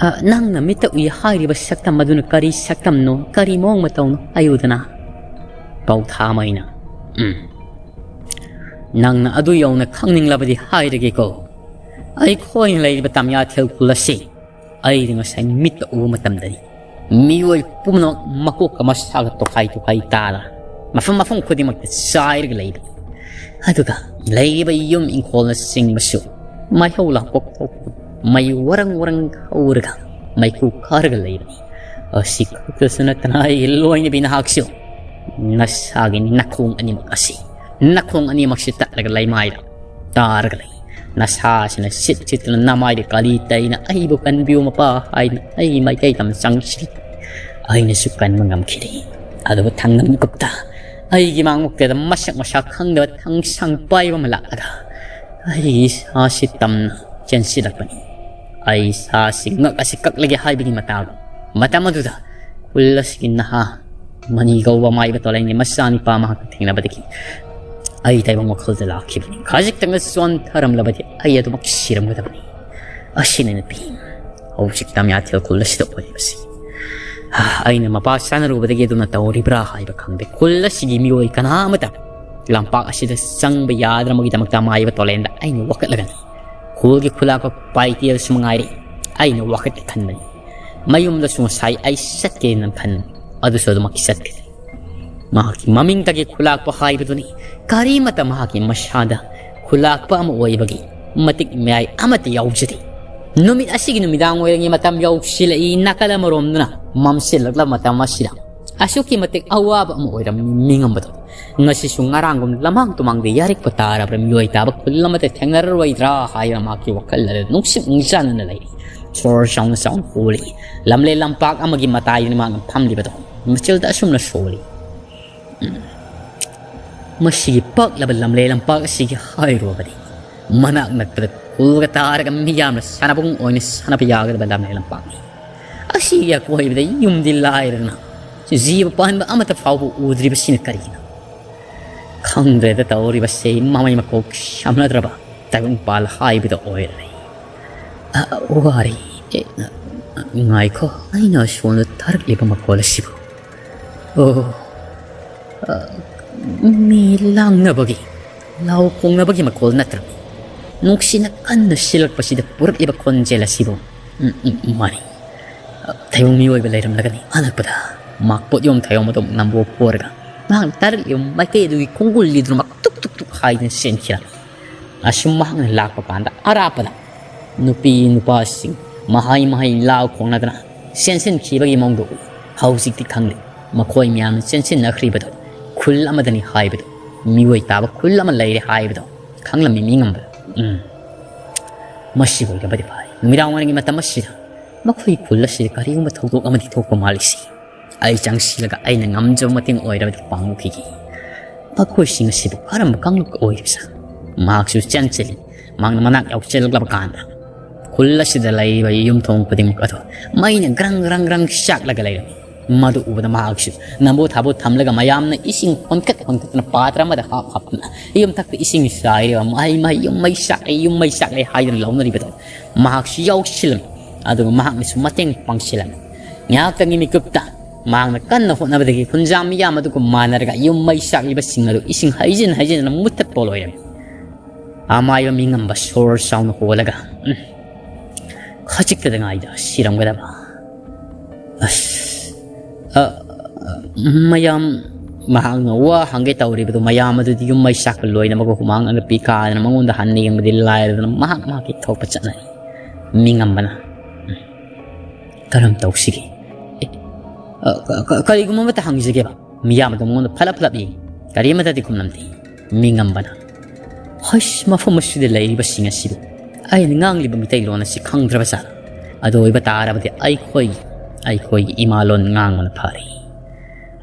ꯑ, ꯅꯪꯅ ꯃꯤꯠꯇ ꯎꯏ ꯍꯥꯏꯔꯤꯕ ꯁꯛꯇꯝ ꯑꯗꯨꯅ ꯀꯔꯤ ꯁꯛꯇꯝꯅꯣ, ꯀꯔꯤ ꯃꯑꯣꯡ ꯃꯇꯧꯅꯣ ꯍꯥꯏꯌꯨꯗꯅ꯫ ꯄꯧꯊꯥꯃꯩꯅ, ꯎꯝ, ꯅꯪꯅ ꯑꯗꯨ ꯌꯧꯅ ꯈꯪꯅꯤꯡꯂꯕꯗꯤ ꯍꯥꯏꯔꯒꯦꯀꯣ꯫ ꯑꯩꯈꯣꯏꯅ ꯂꯩꯔꯤꯕ ꯇꯥꯃꯤꯌꯥꯊꯦꯜ ꯈꯨꯜ ꯑꯁꯤ ꯑꯩꯅ ꯉꯁꯥꯏ ꯃꯤꯠꯇ ꯎꯕ ꯃꯇꯝꯗꯗꯤ ꯃꯤꯑꯣꯏ ꯄꯨꯝꯅꯃꯛ ꯃꯀꯣꯛꯀ ꯃꯁꯥꯒ ꯇꯣꯈꯥꯏ ꯇꯣꯈꯥꯏ ꯇꯥꯔ ꯃꯐꯝ ꯃꯐꯝ ꯈꯨꯗꯤꯡꯃꯛꯇ ꯆꯥꯏꯔꯒ ꯂꯩꯕꯅꯤ꯫ ꯑꯗꯨꯒ ꯂꯩꯔꯤꯕ ꯌꯨꯝ ꯏꯪꯈꯣꯜꯅꯆꯤꯡꯕꯁꯨ ꯃꯩꯍꯧ ꯂꯥꯡꯄꯣꯛ ꯊꯣꯛꯇꯨꯅ ꯃꯩ ꯋꯥꯔꯪ ꯋꯥꯔꯪ ꯍꯧꯔꯒ ꯃꯩꯈꯨ ꯀꯥꯔꯒ ꯂꯩꯕꯅꯤ꯫ ꯑꯁꯤ ꯈꯛꯇꯁꯨ ꯅꯠꯇꯅ ꯑꯩꯒꯤ ꯂꯣꯏꯅꯕꯤ ꯅꯍꯥꯛꯁꯨ ꯅꯁꯥꯒꯤ ꯅꯈꯣꯡ ꯑꯅꯤꯃꯛ ꯑꯁꯤ, ꯅꯈꯣꯡ ꯑꯅꯤꯃꯛꯁꯤ ꯇꯠꯂꯒ ꯂꯩꯃꯥꯏꯗ ꯇꯥꯔꯒ ꯂꯩ꯫ ꯅꯁꯥꯁꯤꯅ ꯁꯤꯠ ꯁꯤꯠꯇꯨꯅ ꯅꯃꯥꯏꯗ ꯀꯥꯂꯤ ꯇꯩꯅ "ꯑꯩꯕꯨ ꯀꯟꯕꯤꯌꯨ ꯃꯄꯥ" ꯍꯥꯏꯅ ꯑꯩꯒꯤ ꯃꯥꯏꯀꯩꯗ ꯑꯃ ꯆꯪꯁꯤꯜꯂꯤ꯫ ꯑꯩꯅꯁꯨ ꯀꯟꯕ ꯉꯝꯈꯤꯗꯦ꯫ ꯑꯗꯨꯕꯨ ꯊꯪꯅꯕ ꯃꯤꯀꯨꯞꯇ ꯑꯩꯒꯤ ꯃꯥꯡꯃꯛꯇꯗ ꯃꯁꯛ ꯃꯁꯥ ꯈꯪꯗꯕ ꯊꯥꯡꯁꯥꯡ ꯄꯥꯏꯕ ꯑꯃ ꯂꯥꯛꯂꯒ ꯑꯩꯒꯤ ꯏꯁꯥꯁꯤ ꯇꯝꯅ ꯆꯦꯟꯁꯤꯜꯂꯛꯄꯅꯤ꯫ ꯑꯩ ꯏꯁꯥꯁꯤ ꯉꯛ ꯑꯁꯤ ꯀꯛꯂꯒꯦ ꯍꯥꯏꯕꯒꯤ ꯃꯇꯥꯒꯨꯝ꯫ ꯃꯇꯝ ꯑꯗꯨꯗ ꯈꯨꯜ ꯑꯁꯤꯒꯤ ꯅꯍꯥ ꯃꯅꯤ ꯀꯧꯕ ꯃꯥꯏꯕ ꯇꯣꯂꯦꯟꯒꯤ ꯃꯆꯥꯅꯤꯄꯥ ꯃꯍꯥꯛꯀ ꯊꯦꯡꯅꯕꯗꯒꯤ ꯑꯩ ꯇꯥꯏꯕꯪ ꯋꯥꯈꯜꯗ ꯂꯥꯛꯈꯤꯕꯅꯤ꯫ ꯈꯖꯤꯛꯇꯪꯒ ꯆꯣꯟꯊꯔꯝꯂꯕꯗꯤ ꯑꯩ ꯑꯗꯨꯃꯛ ꯁꯤꯔꯝꯒꯗꯕꯅꯤ꯫ ꯑꯁꯤꯅ ꯅꯨꯄꯤ ꯍꯧꯖꯤꯛ ꯇꯝꯌꯥꯊꯦꯜ ꯈꯨꯜ ꯑꯁꯤꯗ ꯑꯣꯏꯔꯤꯕꯁꯤ꯫ ꯑꯩꯅ ꯃꯄꯥ ꯆꯥꯅꯔꯨꯕꯗꯒꯤ ꯑꯗꯨꯅ ꯇꯧꯔꯤꯕ꯭ꯔꯥ ꯍꯥꯏꯕ ꯈꯪꯗꯦ꯫ ꯈꯨꯜ ꯑꯁꯤꯒꯤ ꯃꯤꯑꯣꯏ ꯀꯅꯥ ꯑꯃꯇ ꯂꯝꯄꯥꯛ ꯑꯁꯤꯗ ꯆꯪꯕ ꯌꯥꯗꯅꯕꯒꯤꯗꯃꯛꯇ ꯃꯥꯏꯕ ꯇꯣꯂꯦꯟꯗ ꯑꯩꯅ ꯋꯥꯀꯠꯂꯒꯅꯤ꯫ ꯈꯨꯜꯒꯤ ꯈꯨꯂꯥꯛꯄ ꯄꯥꯏꯇꯦꯜꯁꯨ ꯃꯉꯥꯏꯔꯦ ꯑꯩꯅ ꯋꯥꯀꯠꯀꯦ ꯈꯟꯕꯅꯤ꯫ ꯃꯌꯨꯝꯗꯁꯨ ꯉꯁꯥꯏ ꯑꯩ ꯆꯠꯀꯦꯅ ꯈꯟꯕꯅꯤ, ꯑꯗꯨꯁꯨ ꯑꯗꯨꯃꯛꯀꯤ ꯆꯠꯀꯅꯤ꯫ ꯃꯍꯥꯛꯀꯤ ꯃꯃꯤꯡꯇꯒꯤ ꯈꯨꯂꯥꯛꯄ ꯍꯥꯏꯕꯗꯨꯅꯤ꯫ ꯀꯔꯤꯃꯠꯇ ꯃꯍꯥꯛꯀꯤ ꯃꯁꯥꯗ ꯈꯨꯂꯥꯛꯄ ꯑꯃ ꯑꯣꯏꯕꯒꯤ ꯃꯇꯤꯛ ꯃꯌꯥꯏ ꯑꯃꯠꯇ ꯌꯥꯎꯖꯗꯦ꯫ ꯅꯨꯃꯤꯠ ꯑꯁꯤꯒꯤ ꯅꯨꯃꯤꯗꯥꯡ ꯑꯣꯏꯔꯤꯉꯩ ꯃꯇꯝ ꯌꯧꯁꯤꯜꯂꯛꯏ꯫ ꯅꯥꯀꯜ ꯑꯃꯔꯣꯝꯗꯅ ꯃꯝꯁꯤꯜꯂꯛꯂꯕ ꯃꯇꯝ ꯑꯁꯤꯗ ꯑꯁꯨꯛꯀꯤ ꯃꯇꯤꯛ ꯑꯋꯥꯕ ꯑꯃ ꯑꯣꯏꯔꯝꯃꯤ ꯃꯤꯉꯝꯕꯗꯣ꯫ ꯉꯁꯤꯁꯨ ꯉꯔꯥꯡꯒꯨꯝ ꯂꯃꯥꯡ ꯇꯨꯃꯥꯡꯗ ꯌꯥꯔꯤꯛꯄ ꯇꯥꯔꯕ꯭ꯔꯥ, ꯃꯤꯑꯣꯏ ꯇꯥꯕ ꯈꯨꯜ ꯑꯃꯗ ꯊꯦꯡꯅꯔꯔꯣꯏꯗ꯭ꯔꯥ ꯍꯥꯏꯗꯅ ꯃꯍꯥꯛꯀꯤ ꯋꯥꯈꯜ ꯑꯗꯨ ꯅꯨꯡꯁꯤꯠ ꯅꯨꯡꯖꯥꯅꯅ ꯂꯩꯔꯤ꯫ ꯁꯣꯔ ꯆꯥꯎꯅ ꯆꯥꯎꯅ ꯍꯣꯜꯂꯤ꯫ ꯂꯝꯂꯦꯟ ꯂꯝꯄꯥꯛ ꯑꯃꯒꯤ ꯃꯇꯥꯏꯗꯅꯤ ꯃꯍꯥꯛꯅ ꯐꯝꯂꯤꯕꯗꯣ꯫ ꯃꯆꯤꯜꯗ ꯑꯁꯨꯝꯅ ꯁꯣꯜꯂꯤ꯫ ꯎꯝ꯫ ꯃꯁꯤꯒꯤ ꯄꯥꯛꯂꯕ ꯂꯝꯂꯦꯟ ꯂꯝꯄꯥꯛ ꯑꯁꯤꯒꯤ ꯍꯥꯏꯔꯨꯔꯕꯗꯤ ꯃꯅꯥꯛ ꯅꯛꯄꯗ ꯈꯨꯜꯒ ꯇꯥꯔꯒ ꯃꯤꯌꯥꯝꯅ ꯁꯥꯟꯅꯕꯨꯡ ꯑꯣꯏꯅ ꯁꯥꯟꯅꯕ ꯌꯥꯒꯗꯕ ꯂꯝꯂꯦꯟ ꯂꯝꯄꯥꯛꯅꯤ꯫ ꯑꯁꯤꯒꯤ ꯑꯀꯣꯏꯕꯗ ꯌꯨꯝꯗꯤ ꯂꯥꯏꯔꯗꯅ ꯖꯤꯕ ꯄꯥꯟꯕ ꯑꯃꯠꯇ ꯐꯥꯎꯕ ꯎꯗ꯭ꯔꯤꯕꯁꯤꯅ ꯀꯔꯤꯒꯤꯅꯣ? ꯈꯪꯗ꯭ꯔꯦꯗ ꯇꯧꯔꯤꯕꯁꯦ, ꯃꯃꯩ ꯃꯀꯣꯛ ꯁꯝꯅꯗ꯭ꯔꯕ ꯇꯥꯏꯕꯪꯄꯥꯜ ꯍꯥꯏꯕꯗꯣ ꯑꯣꯏꯔꯦ꯫ ꯑ, ꯋꯥꯔꯤ꯫ ꯑꯦ, ꯉꯥꯏꯈꯣ, ꯑꯩꯅ ꯑꯁꯣꯝꯗ ꯇꯥꯔꯛꯂꯤꯕ ꯃꯈꯣꯜ ꯑꯁꯤꯕꯨ꯫ ꯑꯣ, ꯑ, ꯃꯤ ꯂꯥꯡꯅꯕꯒꯤ, ꯂꯥꯎ ꯈꯣꯡꯅꯕꯒꯤ ꯃꯈꯣꯜ ꯅꯠꯇ꯭ꯔꯕꯤ꯫ ꯅꯨꯡꯁꯤꯅ ꯀꯟꯅ ꯁꯤꯜꯂꯛꯄꯁꯤꯗ ꯄꯨꯔꯛꯂꯤꯕ ꯈꯣꯟꯖꯦꯜ ꯑꯁꯤꯕꯨ꯫ ꯎꯝ, ꯎꯝ, ꯃꯥꯅꯤ꯫ ꯊꯥꯌꯣꯡ ꯃꯤꯑꯣꯏꯕ ꯂꯩꯔꯝꯂꯒꯅꯤ ꯑꯅꯛꯄꯗ꯫ ꯃꯍꯥꯛ ꯄꯣꯠꯌꯣꯝ ꯊꯥꯌꯣꯡ ꯑꯗꯨꯝ ꯅꯝꯕꯣꯛ ꯄꯣꯔꯒ ꯃꯍꯥꯛꯅ ꯇꯥꯔꯛꯂꯤꯕ ꯃꯥꯏꯀꯩ ꯑꯗꯨꯒꯤ ꯈꯣꯡꯒꯨꯜ ꯂꯤꯗꯨꯅ ꯃꯍꯥꯛ ꯇꯨꯛ ꯇꯨꯛ ꯇꯨꯛ ꯍꯥꯏꯗꯨꯅ ꯆꯦꯟꯈꯤꯔꯝꯃꯤ꯫ ꯑꯁꯨꯝ ꯃꯍꯥꯛꯅ ꯂꯥꯛꯄ ꯀꯥꯟꯗ ꯑꯔꯥꯞꯄꯗ ꯅꯨꯄꯤ ꯅꯨꯄꯥꯁꯤꯡ ꯃꯍꯩ ꯃꯍꯩ ꯂꯥꯎ ꯈꯣꯡꯅꯗꯅ ꯆꯦꯟꯁꯤꯟꯈꯤꯕꯒꯤ ꯃꯑꯣꯡꯗ ꯎꯏ꯫ ꯍꯧꯖꯤꯛꯇꯤ ꯈꯪꯂꯦ ꯃꯈꯣꯏ ꯃꯌꯥꯝꯅ ꯆꯦꯟꯁꯤꯟꯅꯈ꯭ꯔꯤꯕꯗꯣ ꯈꯨꯜ ꯑꯃꯗꯅꯤ ꯍꯥꯏꯕꯗꯣ, ꯃꯤꯑꯣꯏ ꯇꯥꯕ ꯈꯨꯜ ꯑꯃ ꯂꯩꯔꯦ ꯍꯥꯏꯕꯗꯣ ꯈꯪꯂꯝꯃꯤ ꯃꯤꯉꯝꯕ꯫ ꯎꯝ꯫ ꯃꯁꯤꯕꯨ ꯑꯣꯏꯔꯕꯗꯤ ꯐꯔꯦ꯫ ꯅꯨꯃꯤꯗꯥꯡ ꯋꯥꯏꯔꯝꯒꯤ ꯃꯇꯝ ꯑꯁꯤꯗ ꯃꯈꯣꯏ ꯈꯨꯜ ꯑꯁꯤꯗ ꯀꯔꯤꯒꯨꯝꯕ ꯊꯧꯗꯣꯛ ꯑꯃꯗꯤ ꯊꯣꯛꯄ ꯃꯥꯜꯂꯤꯁꯤ꯫ ꯑꯩ ꯆꯪꯁꯤꯜꯂꯒ ꯑꯩꯅ ꯉꯝꯖꯕ ꯃꯇꯦꯡ ꯑꯣꯏꯔꯕꯗꯤ ꯄꯥꯡꯂꯛꯈꯤꯒꯦ꯫ ꯃꯈꯣꯏꯁꯤꯡ ꯑꯁꯤꯕꯨ ꯀꯔꯝꯕ ꯀꯥꯡꯂꯨꯞꯀ ꯑꯣꯏꯔꯤꯕꯖꯥꯠꯅꯣ? ꯃꯍꯥꯛꯁꯨ ꯆꯦꯟꯁꯤꯜꯂꯤ꯫ ꯃꯍꯥꯛꯅ ꯃꯅꯥꯛ ꯌꯧꯁꯤꯜꯂꯛꯂꯕ ꯀꯥꯟꯗ ꯈꯨꯜ ꯑꯁꯤꯗ ꯂꯩꯔꯤꯕ ꯌꯨꯝꯊꯣꯡ ꯈꯨꯗꯤꯡꯃꯛ ꯑꯗꯨ ꯃꯩꯅ ꯒ꯭ꯔꯪ ꯒ꯭ꯔꯪ ꯒ꯭ꯔꯪ ꯆꯥꯛꯂꯒ ꯂꯩꯔꯝꯃꯤ꯫ ꯃꯗꯨ ꯎꯕꯗ ꯃꯍꯥꯛꯁꯨ ꯅꯝꯕꯨ ꯊꯥꯕꯨ ꯊꯝꯂꯒ ꯃꯌꯥꯝꯅ ꯏꯁꯤꯡ ꯍꯣꯟꯀꯠ ꯍꯣꯟꯀꯠꯇꯨꯅ ꯄꯥꯇ꯭ꯔ ꯑꯃꯗ ꯍꯥꯞ ꯍꯥꯞꯇꯨꯅ ꯌꯨꯝꯊꯛꯇ ꯏꯁꯤꯡ ꯆꯥꯏꯔꯤꯕ ꯃꯍꯩ ꯃꯍꯩ ꯌꯨꯝ ꯃꯩ ꯆꯥꯛꯂꯦ, ꯌꯨꯝ ꯃꯩ ꯆꯥꯛꯂꯦ ꯍꯥꯏꯗꯨꯅ ꯂꯥꯎꯅꯔꯤꯕꯗꯣ ꯃꯍꯥꯛꯁꯨ ꯌꯥꯎꯁꯤꯜꯂꯝꯃꯤ꯫ ꯑꯗꯨꯒ ꯃꯍꯥꯛꯅꯁꯨ ꯃꯇꯦꯡ ꯄꯥꯡꯁꯤꯜꯂꯝꯃꯤ꯫ ꯉꯥꯏꯍꯥꯛꯇꯪꯒꯤ ꯃꯤꯀꯨꯞꯇ ꯃꯍꯥꯛꯅ ꯀꯟꯅ ꯍꯣꯠꯅꯕꯗꯒꯤ ꯈꯨꯟꯖꯥ ꯃꯤꯌꯥꯝ ꯑꯗꯨꯒ ꯃꯥꯟꯅꯔꯒ ꯌꯨꯝ ꯃꯩ ꯆꯥꯛꯂꯤꯕꯁꯤꯡ ꯑꯗꯨ ꯏꯁꯤꯡ ꯍꯩꯖꯤꯟ ꯍꯩꯖꯤꯟꯗꯨꯅ ꯃꯨꯊꯠꯄ ꯂꯣꯏꯔꯝꯃꯤ꯫ ꯑꯃꯥꯏꯕ ꯃꯤꯉꯝꯕ ꯁꯣꯔ ꯆꯥꯎꯅ ꯍꯣꯜꯂꯒ, "ꯎꯝ, ꯈꯖꯤꯛꯇꯗ ꯉꯥꯏꯗ ꯁꯤꯔꯝꯒꯗꯕ꯫ ꯑꯁ, ꯑ, ꯑ, ꯃꯌꯥꯝ," ꯃꯍꯥꯛꯅ ꯋꯥ ꯍꯪꯒꯦ ꯇꯧꯔꯤꯕꯗꯨ ꯃꯌꯥꯝ ꯑꯗꯨꯗꯤ ꯌꯨꯝ ꯃꯩ ꯆꯥꯛꯄ ꯂꯣꯏꯅꯃꯛ ꯍꯨꯃꯥꯡ ꯑꯅꯞꯄꯤ ꯀꯥꯗꯅ ꯃꯉꯣꯟꯗ ꯍꯟꯅ ꯌꯦꯡꯕꯗꯤ ꯂꯥꯏꯔꯗꯅ ꯃꯍꯥꯛ ꯃꯍꯥꯛꯀꯤ ꯊꯣꯛꯄ ꯆꯠꯅꯔꯤ꯫ ꯃꯤꯉꯝꯕꯅ, "ꯎꯝ, ꯀꯔꯝ ꯇꯧꯁꯤꯒꯦ? ꯑꯦ, ꯑ, ꯀ-, ꯀ-, ꯀꯔꯤꯒꯨꯝꯕ ꯑꯃꯠꯇ ꯍꯪꯖꯒꯦꯕ?" ꯃꯤꯌꯥꯝ ꯑꯗꯨ ꯃꯉꯣꯟꯗ ꯐꯠꯂꯞ ꯐꯠꯂꯞ ꯌꯦꯡꯉꯤ꯫ ꯀꯔꯤ ꯑꯃꯠꯇꯗꯤ ꯈꯨꯝꯂꯝꯗꯦ꯫ ꯃꯤꯉꯝꯕꯅ, "ꯍꯩꯁ, ꯃꯐꯝ ꯑꯁꯤꯗ ꯂꯩꯔꯤꯕꯁꯤꯡ ꯑꯁꯤꯕꯨ ꯑꯩꯅ ꯉꯥꯡꯂꯤꯕ ꯃꯤꯇꯩꯂꯣꯟ ꯑꯁꯤ ꯈꯪꯗ꯭ꯔꯕ ꯖꯥꯠꯂ? ꯑꯗꯨ ꯑꯣꯏꯕ ꯇꯥꯔꯕꯗꯤ ꯑꯩꯈꯣꯏꯒꯤ, ꯑꯩꯈꯣꯏꯒꯤ ꯏꯃꯥ ꯂꯣꯟ ꯉꯥꯡꯕꯅ ꯐꯔꯦ꯫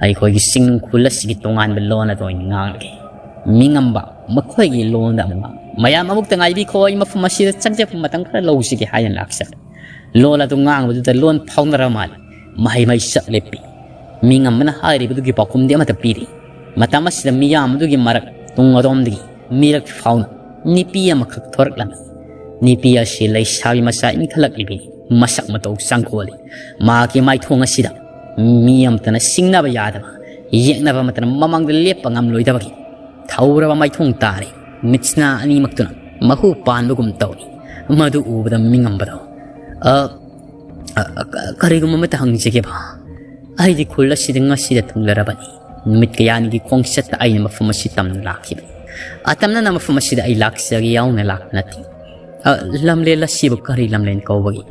ꯑꯩꯈꯣꯏꯒꯤ ꯆꯤꯡꯅꯨꯡ ꯈꯨꯜ ꯑꯁꯤꯒꯤ ꯇꯣꯉꯥꯟꯕ ꯂꯣꯟ ꯑꯗꯨ ꯑꯣꯏꯅ ꯉꯥꯡꯂꯒꯦ꯫" ꯃꯤꯉꯝꯕ ꯃꯈꯣꯏꯒꯤ ꯂꯣꯟꯗ ꯑꯃꯨꯛ ꯉꯥꯡ-, "ꯃꯌꯥꯝ ꯑꯃꯨꯛꯇ ꯉꯥꯏꯕꯤꯈꯣ, ꯑꯩ ꯃꯐꯝ ꯑꯁꯤꯗ ꯆꯪꯖꯕ ꯃꯇꯝ ꯈꯔ ꯂꯧꯖꯒꯦ" ꯍꯥꯏꯅ ꯂꯥꯛꯆꯔꯦ꯫ ꯂꯣꯟ ꯑꯗꯨ ꯉꯥꯡꯕꯗꯨꯗ ꯂꯣꯟ ꯐꯥꯎꯅꯔ ꯃꯥꯜꯂꯦ꯫ ꯃꯍꯩ ꯃꯍꯩ ꯆꯠ ꯂꯦꯞꯄꯤ꯫ ꯃꯤꯉꯝꯕꯅ ꯍꯥꯏꯔꯤꯕꯗꯨꯒꯤ ꯄꯥꯎꯈꯨꯝꯗꯤ ꯑꯃꯠꯇ ꯄꯤꯔꯤ꯫ ꯃꯇꯝ ꯑꯁꯤꯗ ꯃꯤꯌꯥꯝ ꯑꯗꯨꯒꯤ ꯃꯔꯛ ꯇꯨꯡ ꯑꯗꯣꯝꯗꯒꯤ ꯃꯤꯔꯛ ꯐꯥꯎꯅ ꯅꯨꯄꯤ ꯑꯃꯈꯛ ꯊꯣꯔꯛꯂꯝꯃꯤ꯫ ꯅꯨꯄꯤ ꯑꯁꯤ ꯂꯩꯁꯥꯕꯤ ꯃꯆꯥ ꯏꯟꯈꯠꯂꯛꯂꯤꯕꯤ, ꯃꯁꯛ ꯃꯇꯧ ꯆꯪꯈꯣꯜꯂꯤ꯫ ꯃꯍꯥꯛꯀꯤ ꯃꯥꯏꯊꯣꯡ ꯑꯁꯤꯗ ꯃꯤ ꯑꯃꯠꯇꯅ ꯁꯤꯡꯅꯕ ꯌꯥꯗꯕ, ꯌꯦꯛꯅꯕ ꯑꯃꯠꯇꯅ ꯃꯃꯥꯡꯗ ꯂꯦꯞꯄ ꯉꯝꯂꯣꯏꯗꯕꯒꯤ ꯊꯧꯔꯕ ꯃꯥꯏꯊꯣꯡ ꯇꯥꯔꯦ꯫ ꯃꯤꯠꯁꯤꯅ ꯑꯅꯤꯃꯛꯇꯨꯅ ꯃꯍꯨ ꯄꯥꯟꯕꯒꯨꯝ ꯇꯧꯔꯤ꯫ ꯃꯗꯨ ꯎꯕꯗ ꯃꯤꯉꯝꯕꯗꯣ, "ꯑ, ꯑ, ꯑ, ꯀ-, ꯀꯔꯤꯒꯨꯝꯕ ꯑꯃꯠꯇ ꯍꯪꯖꯒꯦꯕ? ꯑꯩꯗꯤ ꯈꯨꯜ ꯑꯁꯤꯗ ꯉꯁꯤꯗ ꯊꯨꯡꯂꯔꯕꯅꯤ꯫ ꯅꯨꯃꯤꯠ ꯀꯌꯥꯅꯤꯒꯤ ꯈꯣꯡꯆꯠꯇ ꯑꯩꯅ ꯃꯐꯝ ꯑꯁꯤ ꯇꯝꯅ ꯂꯥꯛꯈꯤꯕꯅꯤ꯫ ꯑꯇꯝꯅꯅ ꯃꯐꯝ ꯑꯁꯤꯗ ꯑꯩ ꯂꯥꯛꯆꯒꯦ ꯌꯥꯎꯅ ꯂꯥꯛꯄ ꯅꯠꯇꯦ꯫ ꯑ, ꯂꯝꯂꯦꯟ ꯑꯁꯤꯕꯨ ꯀꯔꯤ ꯂꯝꯂꯦꯟ ꯀꯧꯕꯒꯦ?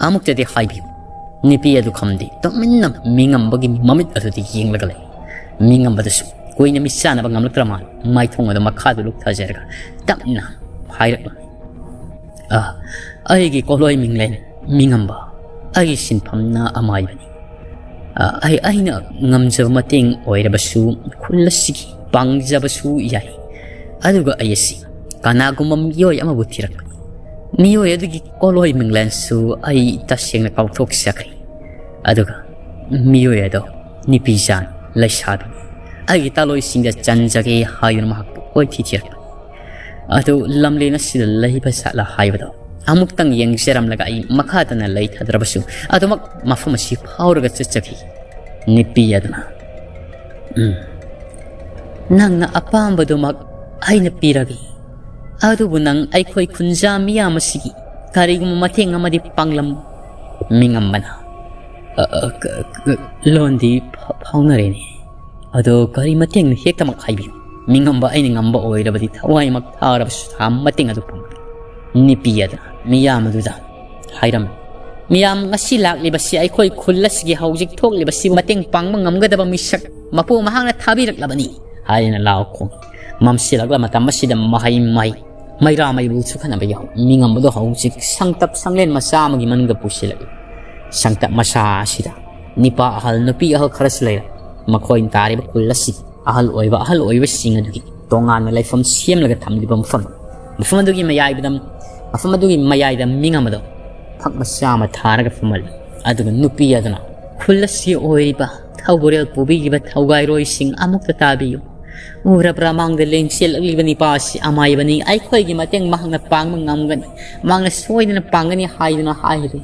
ꯑꯃꯨꯛꯇꯗꯤ ꯍꯥꯏꯕꯤꯌꯨ꯫" ꯅꯨꯄꯤ ꯑꯗꯨ ꯈꯨꯝꯗꯦ꯫ ꯇꯨꯃꯤꯟꯅ ꯃꯤꯉꯝꯕꯒꯤ ꯃꯃꯤꯠ ꯑꯗꯨꯗ ꯌꯦꯡꯂꯒ ꯂꯩ꯫ ꯃꯤꯉꯝꯕꯗꯨꯁꯨ ꯀꯨꯏꯅ ꯃꯤꯠ ꯆꯥꯅꯕ ꯉꯝꯂꯛꯇ꯭ꯔ ꯃꯥꯜꯂꯦ꯫ ꯃꯥꯏꯊꯣꯡ ꯑꯗꯨ ꯃꯈꯥꯗ ꯂꯨꯞꯊꯖꯔꯒ ꯇꯞꯅ ꯍꯥꯏꯔꯛꯂꯝꯃꯤ, ꯑ, ꯑꯩꯒꯤ ꯀꯣꯂꯣꯏ ꯃꯤꯡꯂꯦꯟ ꯃꯤꯉꯝꯕ, ꯑꯩꯒꯤ ꯁꯤꯟꯐꯝꯅ ꯑꯃꯥꯏꯕꯅꯤ꯫ ꯑ, ꯑꯩ, ꯑꯩꯅ ꯉꯝꯖꯕ ꯃꯇꯦꯡ ꯑꯣꯏꯔꯕꯁꯨ ꯈꯨꯜ ꯑꯁꯤꯒꯤ ꯄꯥꯡꯖꯕꯁꯨ ꯌꯥꯏ꯫ ꯑꯗꯨꯒ ꯑꯩ ꯑꯁꯤ ꯀꯅꯥꯒꯨꯝꯕ ꯃꯤꯑꯣꯏ ꯑꯃꯕꯨ ꯊꯤꯔꯛꯄꯅꯤ꯫ ꯃꯤꯑꯣꯏ ꯑꯗꯨꯒꯤ ꯀꯣꯂꯣꯏ ꯃꯤꯡꯂꯦꯟꯁꯨ ꯑꯩ ꯇꯁꯦꯡꯅ ꯀꯥꯎꯊꯣꯛꯆꯈ꯭ꯔꯦ꯫ ꯑꯗꯨꯒ ꯃꯤꯑꯣꯏ ꯑꯗꯣ ꯅꯨꯄꯤ ꯖꯥꯠ ꯂꯩꯁꯥꯕꯤꯅꯤ꯫ ꯑꯩꯒꯤ ꯇꯥꯂꯣꯏꯁꯤꯡꯗ ꯆꯟꯖꯒꯦ ꯍꯥꯏꯗꯨꯅ ꯃꯍꯥꯛꯄꯨ ꯀꯣꯏꯊꯤ ꯊꯤꯔꯛꯄꯅꯤ꯫ ꯑꯗꯨ ꯂꯝꯂꯦꯟ ꯑꯁꯤꯗ ꯂꯩꯕ ꯖꯥꯠꯂ ꯍꯥꯏꯕꯗꯣ ꯑꯃꯨꯛꯇꯪ ꯌꯦꯡꯖꯔꯝꯂꯒ ꯑꯩ ꯃꯈꯥ ꯇꯥꯅ ꯂꯩꯊꯗ꯭ꯔꯕꯁꯨ ꯑꯗꯨꯃꯛ ꯃꯐꯝ ꯑꯁꯤ ꯐꯥꯎꯔꯒ ꯆꯠꯆꯈꯤ꯫ ꯅꯨꯄꯤ ꯑꯗꯨꯅ, "ꯎꯝ, ꯅꯪꯅ ꯑꯄꯥꯝꯕꯗꯨꯃꯛ ꯑꯩꯅ ꯄꯤꯔꯒꯦ꯫ ꯑꯗꯨꯕꯨ ꯅꯪ ꯑꯩꯈꯣꯏ ꯈꯨꯟꯖꯥ ꯃꯤꯌꯥꯝ ꯑꯁꯤꯒꯤ ꯀꯔꯤꯒꯨꯝꯕ ꯃꯇꯦꯡ ꯑꯃꯗꯤ ꯄꯥꯡꯂꯝ?" ꯃꯤꯉꯝꯕꯅ, "ꯑ, ꯑ, ꯀ-, ꯀ-, ꯂꯣꯟꯗꯤ ꯐ-, ꯐꯥꯎꯅꯔꯦꯅꯦ꯫ ꯑꯗꯣ ꯀꯔꯤ ꯃꯇꯦꯡꯅꯣ ꯍꯦꯛꯇꯃꯛ ꯍꯥꯏꯕꯤꯌꯨ꯫ ꯃꯤꯉꯝꯕ ꯑꯩꯅ ꯉꯝꯕ ꯑꯣꯏꯔꯕꯗꯤ ꯊꯋꯥꯏꯃꯛ ꯊꯥꯔꯕꯁꯨ ꯊꯥ ꯃꯇꯦꯡ ꯑꯗꯨ ꯄꯥꯡꯒꯦ꯫" ꯅꯨꯄꯤ ꯑꯗꯨꯅ ꯃꯤꯌꯥꯝ ꯑꯗꯨꯗ ꯍꯥꯏꯔꯝꯃꯤ, "ꯃꯤꯌꯥꯝ, ꯉꯁꯤ ꯂꯥꯛꯂꯤꯕꯁꯤ ꯑꯩꯈꯣꯏ ꯈꯨꯜ ꯑꯁꯤꯒꯤ ꯍꯧꯖꯤꯛ ꯊꯣꯛꯂꯤꯕꯁꯤ ꯃꯇꯦꯡ ꯄꯥꯡꯕ ꯉꯝꯒꯗꯕ ꯃꯤꯁꯛ ꯃꯄꯨ ꯃꯍꯥꯛꯅ ꯊꯥꯕꯤꯔꯛꯂꯕꯅꯤ" ꯍꯥꯏꯗꯅ ꯂꯥꯎ ꯈꯣꯡꯏ꯫ ꯃꯝꯁꯤꯜꯂꯛꯂꯕ ꯃꯇꯝ ꯑꯁꯤꯗ ꯃꯍꯩ ꯃꯍꯩ ꯃꯩꯔꯥ ꯃꯩꯕꯨꯜꯁꯨ ꯈꯠꯅꯕ ꯌꯥꯎꯏ꯫ ꯃꯤꯉꯝꯕꯗꯣ ꯍꯧꯖꯤꯛ ꯁꯪꯇꯞ ꯁꯪꯂꯦꯟ ꯃꯆꯥ ꯑꯃꯒꯤ ꯃꯅꯨꯡꯗ ꯄꯨꯁꯤꯜꯂꯛꯏ꯫ ꯁꯪꯇꯞ ꯃꯆꯥ ꯑꯁꯤꯗ ꯅꯤꯄꯥ ꯑꯍꯜ, ꯅꯨꯄꯤ ꯑꯍꯜ ꯈꯔꯁꯨ ꯂꯩꯔꯦ꯫ ꯃꯈꯣꯏꯅ ꯇꯥꯔꯤꯕ ꯈꯨꯜ ꯑꯁꯤ ꯑꯍꯜ ꯑꯣꯏꯕ, ꯑꯍꯜ ꯑꯣꯏꯕꯁꯤꯡ ꯑꯗꯨꯒꯤ ꯇꯣꯉꯥꯟꯅ ꯂꯩꯐꯝ ꯁꯦꯝꯂꯒ ꯊꯝꯂꯤꯕ ꯃꯐꯝ, ꯃꯐꯝ ꯑꯗꯨꯒꯤ ꯃꯌꯥꯏꯗ, ꯃꯐꯝ ꯑꯗꯨꯒꯤ ꯃꯌꯥꯏꯗ ꯃꯤꯉꯝ ꯑꯗꯣ ꯐꯛ ꯃꯆꯥ ꯑꯃ ꯊꯥꯔꯒ ꯐꯝꯍꯜꯂꯤ꯫ ꯑꯗꯨꯒ ꯅꯨꯄꯤ ꯑꯗꯨꯅ, "ꯈꯨꯜ ꯑꯁꯤ ꯑꯣꯏꯔꯤꯕ ꯊꯧꯒꯣꯔꯦꯜ ꯄꯨꯕꯤꯔꯤꯕ ꯊꯧꯒꯥꯏꯔꯣꯏꯁꯤꯡ ꯑꯃꯨꯛꯇ ꯇꯥꯕꯤꯌꯨ꯫ ꯎꯔꯕ꯭ꯔꯥ, ꯃꯥꯡꯗ ꯂꯦꯡꯁꯤꯜꯂꯛꯂꯤꯕ ꯅꯤꯄꯥ ꯑꯁꯤ ꯑꯃꯥꯏꯕꯅꯤ꯫ ꯑꯩꯈꯣꯏꯒꯤ ꯃꯇꯦꯡ ꯃꯍꯥꯛꯅ ꯄꯥꯡꯕ ꯉꯝꯒꯅꯤ꯫ ꯃꯍꯥꯛꯅ ꯁꯣꯏꯗꯅ ꯄꯥꯡꯒꯅꯤ ꯍꯥꯏꯗꯨꯅ ꯍꯥꯏꯔꯤ꯫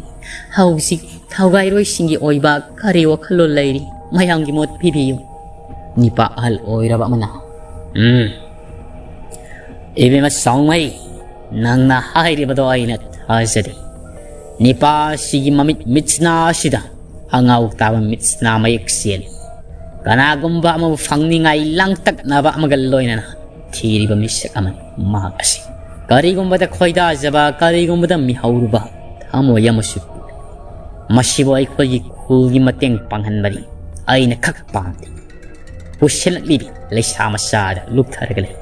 ꯍꯧꯖꯤꯛ ꯊꯧꯒꯥꯏꯔꯣꯏꯁꯤꯡꯒꯤ ꯑꯣꯏꯕ ꯀꯔꯤ ꯋꯥꯈꯜꯂꯣꯟ ꯂꯩꯔꯤ? ꯃꯌꯥꯝꯒꯤ ꯃꯣꯠ ꯄꯤꯕꯤꯌꯨ꯫" ꯅꯤꯄꯥ ꯑꯍꯜ ꯑꯣꯏꯔꯕ ꯑꯃꯅ, "ꯎꯝ, ꯏꯕꯦꯝꯃ ꯁꯥꯎꯃꯩ, ꯅꯪꯅ ꯍꯥꯏꯔꯤꯕꯗꯣ ꯑꯩꯅ ꯊꯥꯖꯗꯦ꯫ ꯅꯤꯄꯥ ꯑꯁꯤꯒꯤ ꯃꯃꯤꯠ ꯃꯤꯠꯁꯅꯥ ꯑꯁꯤꯗ ꯑꯉꯥꯎ ꯇꯥꯕ ꯃꯤꯠꯁꯅꯥ ꯃꯌꯦꯛ ꯆꯦꯜꯂꯤ꯫ ꯀꯅꯥꯒꯨꯝꯕ ꯑꯃꯕꯨ ꯐꯪꯅꯤꯡꯉꯥꯏ ꯂꯥꯡꯇꯛꯅꯕ ꯑꯃꯒ ꯂꯣꯏꯅꯅ ꯊꯤꯔꯤꯕ ꯃꯤꯁꯛ ꯑꯃꯅꯤ ꯃꯍꯥꯛ ꯑꯁꯤ꯫ ꯀꯔꯤꯒꯨꯝꯕꯗ ꯈꯣꯏꯗꯥꯖꯕ, ꯀꯔꯤꯒꯨꯝꯕꯗ ꯃꯤꯍꯧꯔꯨꯕ ꯊꯃꯣꯏ ꯑꯃꯁꯨ ꯄꯨꯔꯤ꯫ ꯃꯁꯤꯕꯨ ꯑꯩꯈꯣꯏꯒꯤ ꯈꯨꯜꯒꯤ ꯃꯇꯦꯡ ꯄꯥꯡꯍꯟꯕꯅꯤ꯫ ꯑꯩꯅ ꯈꯛ ꯄꯥꯝꯗꯦ꯫" ꯄꯨꯁꯤꯜꯂꯛꯂꯤꯕꯤ ꯂꯩꯁꯥ ꯃꯆꯥꯗ ꯂꯨꯞꯊꯔꯒ ꯂꯩ꯫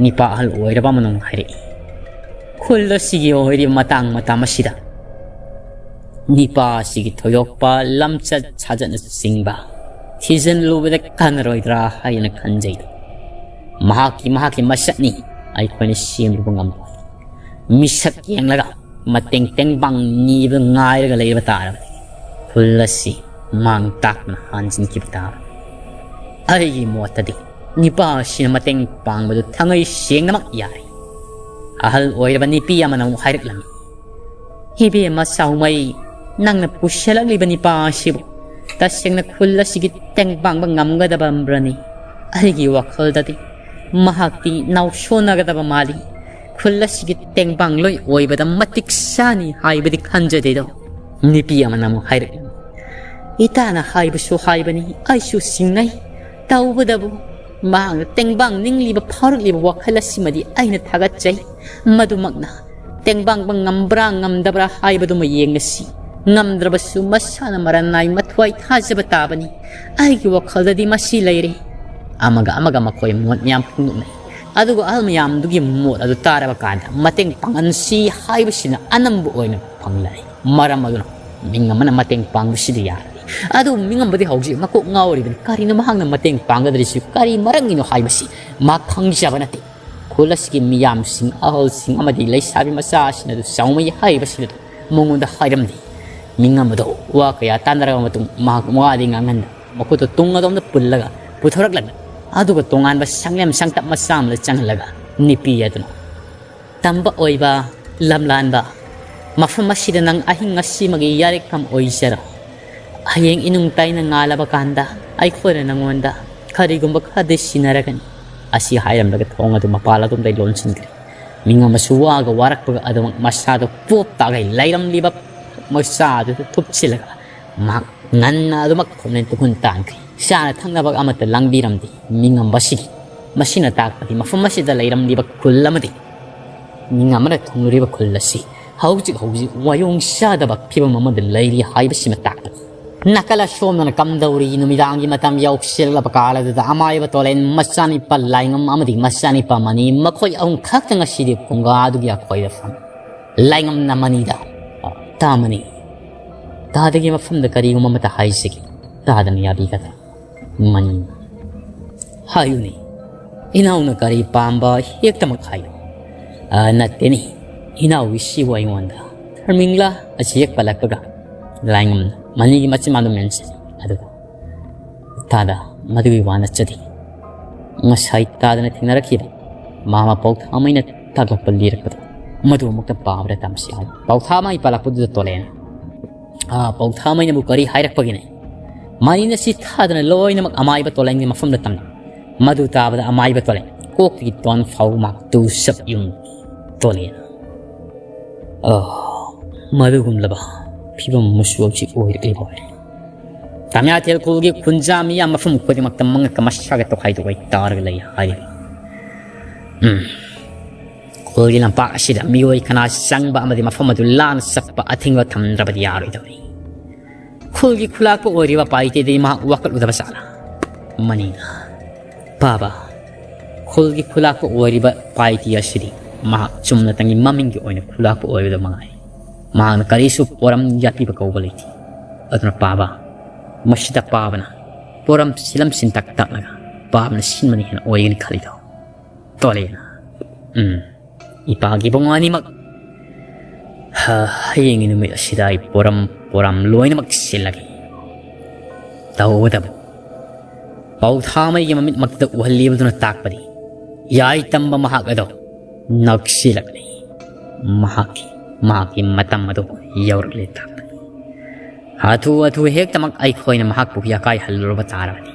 ꯅꯤꯄꯥ ꯑꯍꯜ ꯑꯣꯏꯔꯕ ꯑꯃꯅ ꯑꯃꯨꯛ ꯍꯥꯏꯔꯛꯏ, ꯈꯨꯜ ꯑꯁꯤꯒꯤ ꯑꯣꯏꯔꯤꯕ ꯃꯇꯥꯡ ꯃꯇꯝ ꯑꯁꯤꯗ ꯅꯤꯄꯥ ꯑꯁꯤꯒꯤ ꯊꯣꯏꯗꯣꯛꯄ ꯂꯝꯆꯠ ꯁꯥꯖꯠꯅꯆꯤꯡꯕ ꯊꯤꯖꯤꯜꯂꯨꯕꯗ ꯀꯥꯟꯅꯔꯣꯏꯗ꯭ꯔꯥ ꯍꯥꯏꯅ ꯈꯟꯖꯩ꯫ ꯃꯍꯥꯛꯀꯤ, ꯃꯍꯥꯛꯀꯤ ꯃꯁꯛꯅꯤ ꯑꯩꯈꯣꯏꯅ ꯁꯦꯝꯂꯨꯕ ꯉꯝꯕ꯫ ꯃꯤꯁꯛ ꯌꯦꯡꯂꯒ ꯃꯇꯦꯡ ꯇꯦꯡꯕꯥꯡ ꯅꯤꯕ ꯉꯥꯏꯔꯒ ꯂꯩꯕ ꯇꯥꯔꯕꯗꯤ ꯈꯨꯜ ꯑꯁꯤ ꯃꯥꯡ ꯇꯥꯛꯅ ꯍꯟꯖꯤꯟꯈꯤꯕ ꯇꯥꯕꯅꯤ꯫ ꯑꯩꯒꯤ ꯃꯣꯠꯇꯗꯤ ꯅꯤꯄꯥ ꯑꯁꯤꯅ ꯃꯇꯦꯡ ꯄꯥꯡꯕꯗꯨ ꯊꯥꯡꯉꯩ ꯁꯦꯡꯅꯃꯛ ꯌꯥꯔꯤ꯫ ꯑꯍꯜ ꯑꯣꯏꯔꯕ ꯅꯤꯄꯤ ꯑꯃꯅ ꯑꯃꯨꯛ ꯍꯥꯏꯔꯛꯂꯝꯃꯤ, "ꯏꯕꯦꯝꯃ ꯆꯥꯎꯃꯩ, ꯅꯪꯅ ꯄꯨꯁꯤꯜꯂꯛꯂꯤꯕ ꯅꯤꯄꯥ ꯑꯁꯤꯕꯨ ꯇꯁꯦꯡꯅ ꯈꯨꯜ ꯑꯁꯤꯒꯤ ꯇꯦꯡꯕꯥꯡꯕ ꯉꯝꯒꯗꯕ ꯑꯃꯔꯅꯤ? ꯑꯩꯒꯤ ꯋꯥꯈꯜꯗꯗꯤ ꯃꯍꯥꯛꯇꯤ ꯅꯥꯎꯁꯣꯟꯅꯒꯗꯕ ꯃꯥꯜꯂꯤ꯫ ꯈꯨꯜ ꯑꯁꯤꯒꯤ ꯇꯦꯡꯕꯥꯡ ꯂꯣꯏ ꯑꯣꯏꯕꯗ ꯃꯇꯤꯛ ꯆꯥꯅꯤ ꯍꯥꯏꯕꯗꯤ ꯈꯟꯖꯗꯦꯗꯣ꯫" ꯅꯤꯄꯤ ꯑꯃꯅ ꯑꯃꯨꯛ ꯍꯥꯏꯔꯛꯂꯝꯃꯤ, "ꯏꯇꯥꯅ ꯍꯥꯏꯕꯁꯨ ꯍꯥꯏꯕꯅꯤ, ꯑꯩꯁꯨ ꯆꯤꯡꯅꯩ꯫ ꯇꯧꯕꯗꯕꯨ ꯃꯍꯥꯛꯅ ꯇꯦꯡꯕꯥꯡ ꯅꯤꯡꯂꯤꯕ, ꯐꯥꯎꯔꯛꯂꯤꯕ ꯋꯥꯈꯜ ꯑꯁꯤꯃꯗꯤ ꯑꯩꯅ ꯊꯥꯒꯠꯆꯩ꯫ ꯃꯗꯨꯃꯛꯅ ꯇꯦꯡꯕꯥꯡꯕ ꯉꯝꯕ꯭ꯔꯥ ꯉꯝꯗꯕ꯭ꯔꯥ ꯍꯥꯏꯕꯗꯨꯃ ꯌꯦꯡꯂꯁꯤ꯫ ꯉꯝꯗ꯭ꯔꯕꯁꯨ ꯃꯁꯥꯅ ꯃꯔꯟ ꯅꯥꯏ ꯃꯊ꯭ꯋꯥꯏ ꯊꯥꯖꯕ ꯇꯥꯕꯅꯤ꯫ ꯑꯩꯒꯤ ꯋꯥꯈꯜꯗꯗꯤ ꯃꯁꯤ ꯂꯩꯔꯦ꯫" ꯑꯃꯒ ꯑꯃꯒ ꯃꯈꯣꯏ ꯃꯣꯠ ꯃꯌꯥꯝ ꯐꯣꯡꯗꯣꯛꯅꯩ꯫ ꯑꯗꯨꯒ ꯑꯍꯜ ꯃꯌꯥꯝꯗꯨꯒꯤ ꯃꯣꯠ ꯑꯗꯨ ꯇꯥꯔꯕ ꯀꯥꯟꯗ ꯃꯇꯦꯡ ꯄꯥꯡꯍꯟꯁꯤ ꯍꯥꯏꯕꯁꯤꯅ ꯑꯅꯝꯕ ꯑꯣꯏꯅ ꯐꯪꯂꯛꯏ꯫ ꯃꯔꯝ ꯑꯗꯨꯅ ꯃꯤ ꯑꯃꯅ ꯃꯇꯦꯡ ꯄꯥꯡꯕꯁꯤꯗꯤ ꯌꯥꯔꯦ꯫ ꯑꯗꯨꯕꯨ ꯃꯤꯉꯝꯕꯗꯤ ꯍꯧꯖꯤꯛ ꯃꯀꯣꯛ ꯉꯥꯎꯔꯤꯕꯅꯤ꯫ ꯀꯔꯤꯅꯣ ꯃꯍꯥꯛꯅ ꯃꯇꯦꯡ ꯄꯥꯡꯒꯗꯧꯔꯤꯁꯤ? ꯀꯔꯤ ꯃꯔꯝꯒꯤꯅꯣ ꯍꯥꯏꯕꯁꯤ ꯃꯥ ꯈꯪꯖꯕ ꯅꯠꯇꯦ꯫ ꯈꯨꯜ ꯑꯁꯤꯒꯤ ꯃꯤꯌꯥꯝꯁꯤꯡ, ꯑꯍꯜꯁꯤꯡ ꯑꯃꯗꯤ ꯂꯩꯁꯥꯕꯤ ꯃꯆꯥꯁꯤꯡ ꯑꯗꯨ ꯆꯥꯎꯃꯩ ꯍꯥꯏꯔꯤꯕꯁꯤꯡ ꯑꯗꯨ ꯃꯉꯣꯟꯗ ꯍꯥꯏꯔꯝꯗꯦ꯫ ꯃꯤꯉꯝꯕꯗꯣ ꯋꯥ ꯀꯌꯥ ꯇꯥꯟꯅꯔꯕ ꯃꯇꯨꯡ ꯃꯍꯥꯛ ꯋꯥꯗꯤ ꯉꯥꯡꯍꯟꯗ ꯃꯈꯨꯠꯇꯨ ꯇꯨꯡ ꯑꯗꯣꯝꯗ ꯄꯨꯜꯂꯒ ꯄꯨꯊꯣꯔꯛꯂꯒ ꯑꯗꯨꯒ ꯇꯣꯉꯥꯟꯕ ꯁꯪꯂꯦꯝ ꯁꯪꯇꯞ ꯃꯆꯥ ꯑꯃꯗ ꯆꯪꯍꯜꯂꯒ ꯅꯤꯄꯤ ꯑꯗꯨꯅ, "ꯇꯝꯕ ꯑꯣꯏꯕ, ꯂꯝꯂꯥꯟꯕ, ꯃꯐꯝ ꯑꯁꯤꯗ ꯅꯪ ꯑꯍꯤꯡ ꯑꯁꯤꯃꯒꯤ ꯌꯥꯔꯦꯛꯐꯝ ꯑꯣꯏꯖꯔꯣ꯫ ꯍꯌꯦꯡ ꯏꯅꯨꯡ ꯇꯥꯏꯅ ꯉꯥꯜꯂꯕ ꯀꯥꯟꯗ ꯑꯩꯈꯣꯏꯅ ꯅꯪꯉꯣꯟꯗ ꯀꯔꯤꯒꯨꯝꯕ ꯈꯔꯗꯤ ꯁꯤꯟꯅꯔꯒꯅꯤ꯫" ꯑꯁꯤ ꯍꯥꯏꯔꯝꯂꯒ ꯊꯣꯡ ꯑꯗꯨ ꯃꯄꯥꯜ ꯑꯗꯣꯝꯗꯒꯤ ꯂꯣꯟꯁꯤꯟꯈ꯭ꯔꯦ꯫ ꯃꯤꯉꯝ ꯑꯁꯨ ꯋꯥꯒ ꯋꯥꯔꯛꯄꯒ ꯑꯗꯨꯃꯛ ꯃꯁꯥꯗꯨ ꯄꯣꯞ ꯇꯥꯒꯩ ꯂꯩꯔꯝꯂꯤꯕ ꯃꯆꯥ ꯑꯗꯨꯗ ꯊꯨꯞꯆꯤꯜꯂꯒ ꯃꯍꯥꯛ ꯉꯟꯅ ꯑꯗꯨꯃꯛ ꯈꯨꯟꯅ ꯇꯨꯍꯨꯟ ꯇꯥꯟꯈ꯭ꯔꯦ꯫ ꯆꯥꯅ ꯊꯛꯅꯕ ꯑꯃꯠꯇ ꯂꯥꯡꯕꯤꯔꯝꯗꯦ ꯃꯤꯉꯝꯕꯁꯤꯒꯤ꯫ ꯃꯁꯤꯅ ꯇꯥꯛꯄꯗꯤ ꯃꯐꯝ ꯑꯁꯤꯗ ꯂꯩꯔꯝꯂꯤꯕ ꯈꯨꯜ ꯑꯃꯗꯤ ꯃꯤꯉꯝ ꯑꯃꯅ ꯊꯨꯡꯂꯨꯔꯤꯕ ꯈꯨꯜ ꯑꯁꯤ ꯍꯧꯖꯤꯛ ꯍꯧꯖꯤꯛ ꯋꯥꯌꯣꯡ ꯆꯥꯗꯕ ꯐꯤꯕꯝ ꯑꯃꯗ ꯂꯩꯔꯤ ꯍꯥꯏꯕꯁꯤꯅ ꯇꯥꯛꯄꯅꯤ꯫ ꯅꯥꯀꯜ ꯑꯁꯣꯝꯗꯅ ꯀꯝꯗꯧꯔꯤ? ꯅꯨꯃꯤꯗꯥꯡꯒꯤ ꯃꯇꯝ ꯌꯧꯁꯤꯜꯂꯛꯂꯕ ꯀꯥꯟ ꯑꯗꯨꯗ ꯑꯃꯥꯏꯕ ꯇꯣꯂꯦꯟ, ꯃꯆꯥꯅꯤꯄꯥ ꯂꯥꯏꯉꯝ ꯑꯃꯗꯤ ꯃꯆꯥꯅꯤꯄꯥ ꯃꯅꯤ, ꯃꯈꯣꯏ ꯑꯍꯨꯝ ꯈꯛꯇ ꯉꯁꯤꯗꯤ ꯐꯨꯡꯒꯥꯗꯨꯒꯤ ꯑꯀꯣꯏꯗ ꯐꯝꯃꯤ꯫ ꯂꯥꯏꯉꯝꯅ ꯃꯅꯤꯗ, "ꯇꯥ ꯃꯅꯤ, ꯇꯥꯗꯒꯤ ꯃꯐꯝꯗ ꯀꯔꯤꯒꯨꯝꯕ ꯑꯃꯠꯇ ꯍꯥꯏꯖꯒꯦ, ꯇꯥꯗꯅ ꯌꯥꯕꯤꯒꯗ꯭ꯔꯥ?" ꯃꯅꯤ, "ꯍꯥꯏꯌꯨꯅꯦ, ꯏꯅꯥꯎꯅ ꯀꯔꯤ ꯄꯥꯝꯕ ꯍꯦꯛꯇꯃꯛ ꯍꯥꯏꯌꯨ꯫" "ꯑ, ꯅꯠꯇꯦꯅꯦ, ꯏꯅꯥꯎꯒꯤꯁꯤꯕꯨ ꯑꯩꯉꯣꯟꯗ ꯊꯔꯃꯤꯡꯂꯥ?" ꯑꯁꯤ ꯍꯦꯛ ꯄꯜꯂꯛꯄꯒ ꯂꯥꯏꯉꯝꯅ ꯃꯅꯤꯒꯤ ꯃꯆꯤꯟ ꯃꯥꯟꯗꯨ ꯃꯦꯟꯁꯤꯜꯂꯤ꯫ ꯑꯗꯨꯒ, "ꯇꯥꯗ, ꯃꯗꯨꯒꯤ ꯋꯥ ꯅꯠꯆꯗꯦ꯫ ꯉꯁꯥꯏ ꯇꯥꯗꯅ ꯊꯦꯡꯅꯔꯛꯈꯤꯕ ꯃꯥꯃ ꯄꯥꯎꯊꯥꯃꯩꯅ ꯇꯥꯛꯂꯛꯄ ꯂꯤꯔꯛꯄꯗꯣ, ꯃꯗꯨ ꯑꯃꯨꯛꯇ ꯄꯥꯕꯗ ꯇꯝꯁꯤ ꯍꯥꯏ꯫" ꯄꯥꯎꯊꯥꯃꯩ ꯄꯥꯜꯂꯛꯄꯗꯨꯗ ꯇꯣꯂꯦꯟ, "ꯑꯥ, ꯄꯥꯎꯊꯥꯃꯩꯅꯕꯨ ꯀꯔꯤ ꯍꯥꯏꯔꯛꯄꯒꯤꯅꯦ?" ꯃꯅꯤꯅ ꯁꯤ ꯊꯥꯗꯅ ꯂꯣꯏꯅꯃꯛ ꯑꯃꯥꯏꯕ ꯇꯣꯂꯦꯟꯒꯤ ꯃꯐꯝꯗ ꯇꯝꯂꯝꯃꯤ꯫ ꯃꯗꯨ ꯇꯥꯕꯗ ꯑꯃꯥꯏꯕ ꯇꯣꯂꯦꯟ ꯀꯣꯛꯇꯒꯤ ꯇꯣꯟ ꯐꯥꯎ ꯃꯍꯥꯛ ꯇꯨ ꯁꯞ ꯌꯨꯡ꯫ ꯇꯣꯂꯦꯟ, "ꯑꯣ, ꯃꯗꯨꯒꯨꯝꯂꯕ ꯐꯤꯕꯝ ꯑꯃꯁꯨ ꯍꯧꯖꯤꯛ ꯑꯣꯏꯔꯛꯂꯤꯕ ꯑꯣꯏꯔꯦ꯫ ꯇꯃꯤꯌꯥꯊꯦꯜ ꯈꯨꯜꯒꯤ ꯈꯨꯟꯖꯥ ꯃꯤꯌꯥꯝ ꯃꯐꯝ ꯈꯨꯗꯤꯡꯃꯛꯇ ꯃꯉꯛꯀ ꯃꯁꯥꯒ ꯇꯣꯈꯥꯏ ꯇꯣꯈꯥꯏ ꯇꯥꯔꯒ ꯂꯩ ꯍꯥꯏꯔꯤꯕ꯫ ꯎꯝ, ꯈꯨꯜꯒꯤ ꯂꯝꯄꯥꯛ ꯑꯁꯤꯗ ꯃꯤꯑꯣꯏ ꯀꯅꯥ ꯆꯪꯕ ꯑꯃꯗꯤ ꯃꯐꯝ ꯑꯗꯨ ꯂꯥꯟꯅ ꯆꯠꯄ ꯑꯊꯤꯡꯕ ꯊꯝꯗ꯭ꯔꯕꯗꯤ ꯌꯥꯔꯣꯏꯗꯧꯔꯤ꯫ ꯈꯨꯜꯒꯤ ꯈꯨꯂꯥꯛꯄ ꯑꯣꯏꯔꯤꯕ ꯄꯥꯏꯇꯦꯗꯤ ꯃꯍꯥꯛ ꯋꯥꯀꯠꯂꯨꯗꯕ ꯖꯥꯠꯂꯥ?" ꯃꯅꯤꯅ, "ꯄꯥꯕ, ꯈꯨꯜꯒꯤ ꯈꯨꯂꯥꯛꯄ ꯑꯣꯏꯔꯤꯕ ꯄꯥꯏꯇꯤ ꯑꯁꯤꯗꯤ ꯃꯍꯥꯛ ꯆꯨꯝꯅꯇꯪꯒꯤ ꯃꯃꯤꯡꯒꯤ ꯑꯣꯏꯅ ꯈꯨꯂꯥꯛꯄ ꯑꯣꯏꯕꯗ ꯃꯉꯥꯏ꯫ ꯃꯍꯥꯛꯅ ꯀꯔꯤꯁꯨ ꯄꯣꯔꯝ ꯌꯥꯠꯄꯤꯕ ꯀꯧꯕ ꯂꯩꯇꯦ꯫ ꯑꯗꯨꯅ ꯄꯥꯕ, ꯃꯁꯤꯗ ꯄꯥꯕꯅ ꯄꯣꯔꯝ ꯁꯤꯂꯝ ꯁꯤꯟꯇꯛ ꯇꯥꯛꯂꯒ ꯄꯥꯕꯅ ꯁꯤꯟꯕꯅ ꯍꯦꯟꯅ ꯑꯣꯏꯒꯅꯤ ꯈꯜꯂꯤꯗꯣ?" ꯇꯣꯂꯦꯅ, "ꯎꯝ, ꯏꯄꯥꯒꯤ ꯏꯕꯨꯡꯉꯣ ꯑꯅꯤꯃꯛ, ꯍ, ꯍꯌꯦꯡꯒꯤ ꯅꯨꯃꯤꯠ ꯑꯁꯤꯗ ꯑꯩ ꯄꯣꯔꯝ ꯄꯣꯔꯝ ꯂꯣꯏꯅꯃꯛ ꯁꯤꯜꯂꯒꯦ꯫ ꯇꯧꯕꯇꯕꯨ ꯄꯥꯎꯊꯥꯃꯩꯒꯤ ꯃꯃꯤꯠꯃꯛꯇ ꯎꯍꯜꯂꯤꯕꯗꯨꯅ ꯇꯥꯛꯄꯗꯤ ꯌꯥꯏ ꯇꯝꯕ ꯃꯍꯥꯛ ꯑꯗꯣ ꯅꯛꯁꯤꯜꯂꯛꯂꯤ꯫ ꯃꯍꯥꯛꯀꯤ, ꯃꯍꯥꯛꯀꯤ ꯃꯇꯝ ꯑꯗꯨ ꯌꯧꯔꯛꯂꯦ ꯇꯥꯛꯄꯅꯤ꯫ ꯍꯥꯊꯨ ꯍꯥꯊꯨ ꯍꯦꯛꯇꯃꯛ ꯑꯩꯈꯣꯏꯅ ꯃꯍꯥꯛꯄꯨ ꯌꯥꯀꯥꯏ ꯍꯜꯂꯨꯔꯕ ꯇꯥꯔꯕꯗꯤ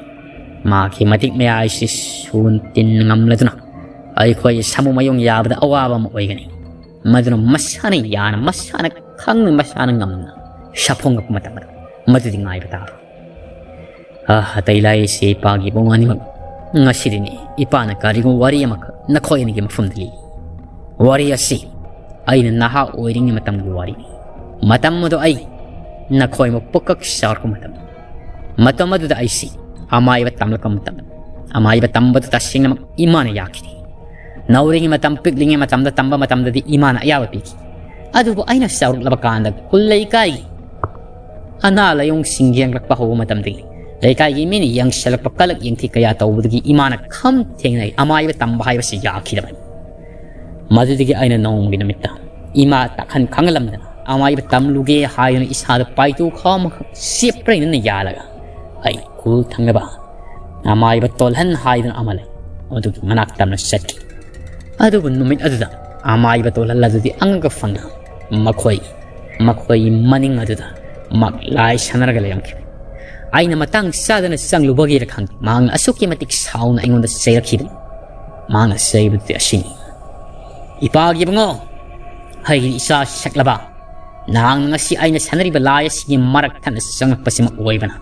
ꯃꯍꯥꯛꯀꯤ ꯃꯇꯤꯛ ꯃꯌꯥꯏꯁꯤ ꯁꯨꯟ ꯇꯤꯟ ꯉꯝꯂꯗꯨꯅ ꯑꯩꯈꯣꯏꯒꯤ ꯁꯥꯃꯨ ꯃꯌꯨꯡ ꯌꯥꯕꯗ ꯑꯋꯥꯕ ꯑꯃ ꯑꯣꯏꯒꯅꯤ꯫ ꯃꯗꯨꯅ ꯃꯁꯥꯅ ꯌꯥꯅ, ꯃꯁꯥꯅ ꯈꯪꯅ, ꯃꯁꯥꯅ ꯉꯝꯅ ꯁꯥꯐꯣꯡꯂꯛꯄ ꯃꯇꯝꯗ ꯃꯗꯨꯗꯤ ꯉꯥꯏꯕ ꯇꯥꯕ꯫ ꯑꯥ, ꯑꯇꯩ ꯂꯥꯏꯔꯤꯁꯤ ꯏꯄꯥꯒꯤ ꯏꯕꯨꯡ ꯑꯅꯤꯃꯛ, ꯉꯁꯤꯗꯤꯅꯤ ꯏꯄꯥꯅ ꯀꯔꯤꯒꯨꯝꯕ ꯋꯥꯔꯤ ꯑꯃꯈꯛ ꯅꯈꯣꯏ ꯑꯅꯤꯒꯤ ꯃꯐꯝꯗ ꯂꯤ꯫ ꯋꯥꯔꯤ ꯑꯁꯤ ꯑꯩꯅ ꯅꯍꯥ ꯑꯣꯏꯔꯤꯉꯩ ꯃꯇꯝꯒꯤ ꯋꯥꯔꯤꯅꯤ꯫ ꯃꯇꯝ ꯑꯗꯨ ꯑꯩ ꯅꯈꯣꯏ ꯑꯃꯨꯛ ꯄꯨꯀꯛ ꯆꯥꯎꯔꯛꯄ ꯃꯇꯝ, ꯃꯇꯝ ꯑꯗꯨꯗ ꯑꯩꯁꯤ ꯑꯃꯥꯏꯕ ꯇꯝꯂꯛꯄ ꯃꯇꯝ, ꯑꯃꯥꯏꯕ ꯇꯝꯕꯗꯨ ꯇꯁꯦꯡꯅꯃꯛ ꯏꯃꯥꯅ ꯌꯥꯈꯤꯗꯦ꯫ ꯅꯧꯔꯤꯉꯩ ꯃꯇꯝ, ꯄꯤꯛꯂꯤꯉꯩ ꯃꯇꯝꯗ ꯇꯝꯕ ꯃꯇꯝꯗꯗꯤ ꯏꯃꯥꯅ ꯑꯌꯥꯕ ꯄꯤꯈꯤ꯫ ꯑꯗꯨꯕꯨ ꯑꯩꯅ ꯆꯥꯎꯔꯛꯂꯕ ꯀꯥꯟꯗ ꯈꯨꯜ ꯂꯩꯀꯥꯏꯒꯤ ꯑꯅꯥ ꯂꯥꯏꯌꯣꯡꯁꯤꯡ ꯌꯦꯡꯂꯛꯄ ꯍꯧꯕ ꯃꯇꯝꯗꯒꯤ ꯂꯩꯀꯥꯏꯒꯤ ꯃꯤꯅ ꯌꯦꯡꯁꯤꯜꯂꯛꯄ ꯀꯂꯛ ꯌꯦꯡꯊꯤ ꯀꯌꯥ ꯇꯧꯕꯗꯒꯤ ꯏꯃꯥꯅ ꯈꯝ ꯊꯦꯡꯅ ꯑꯩ ꯑꯃꯥꯏꯕ ꯇꯝꯕ ꯍꯥꯏꯕꯁꯤ ꯌꯥꯈꯤꯗꯕꯅꯤ꯫ ꯃꯗꯨꯗꯒꯤ ꯑꯩꯅ ꯅꯣꯡꯃꯒꯤ ꯅꯨꯃꯤꯠꯇ ꯏꯃꯥ ꯇꯥꯛꯍꯟ ꯈꯪꯍꯜꯂꯝꯗꯅ ꯑꯃꯥꯏꯕ ꯇꯝꯂꯨꯒꯦ ꯍꯥꯏꯗꯨꯅ ꯏꯁꯥꯗ ꯄꯥꯏꯇꯨ ꯈꯥꯎ ꯑꯃꯈꯛ ꯆꯦꯞꯄ꯭ꯔꯩꯅꯅ ꯌꯥꯜꯂꯒ ꯑꯩ ꯈꯨꯜ ꯊꯪꯅꯕ ꯑꯃꯥꯏꯕ ꯇꯣꯜꯍꯟ ꯍꯥꯏꯗꯨꯅ ꯑꯃ ꯂꯩ, ꯑꯗꯨꯒꯤ ꯃꯅꯥꯛ ꯇꯝꯅ ꯆꯠꯈꯤ꯫ ꯑꯗꯨꯕꯨ ꯅꯨꯃꯤꯠ ꯑꯗꯨꯗ ꯑꯃꯥꯏꯕ ꯇꯣꯜꯍꯜ ꯑꯗꯨꯗꯤ ꯑꯉꯛꯄ ꯐꯪꯅ ꯃꯈꯣꯏ, ꯃꯈꯣꯏ ꯃꯅꯤꯡ ꯑꯗꯨꯗ ꯃꯍꯥꯛ ꯂꯥꯏ ꯁꯥꯟꯅꯔꯒ ꯂꯩꯔꯝꯈꯤ꯫ ꯑꯩꯅ ꯃꯇꯥꯡ ꯆꯥꯗꯅ ꯆꯪꯂꯨꯕꯒꯤꯔ ꯈꯪꯗꯦ, ꯃꯍꯥꯛꯅ ꯑꯁꯨꯛꯀꯤ ꯃꯇꯤꯛ ꯁꯥꯎꯅ ꯑꯩꯉꯣꯟꯗ ꯆꯩꯔꯛꯈꯤꯕꯅꯤ꯫ ꯃꯍꯥꯛꯅ ꯆꯩꯕꯗꯨꯗꯤ ꯑꯁꯤꯅꯤ: "ꯏꯄꯥꯒꯤ ꯏꯕꯨꯡꯉꯣ, ꯑꯩꯒꯤ ꯏꯆꯥ ꯁꯛꯂꯕ, ꯅꯍꯥꯛꯅ ꯉꯁꯤ ꯑꯩꯅ ꯁꯥꯟꯅꯔꯤꯕ ꯂꯥꯏ ꯑꯁꯤꯒꯤ ꯃꯔꯛ ꯊꯠꯅ ꯆꯪꯂꯛꯄꯁꯤꯃꯛ ꯑꯣꯏꯕꯅ,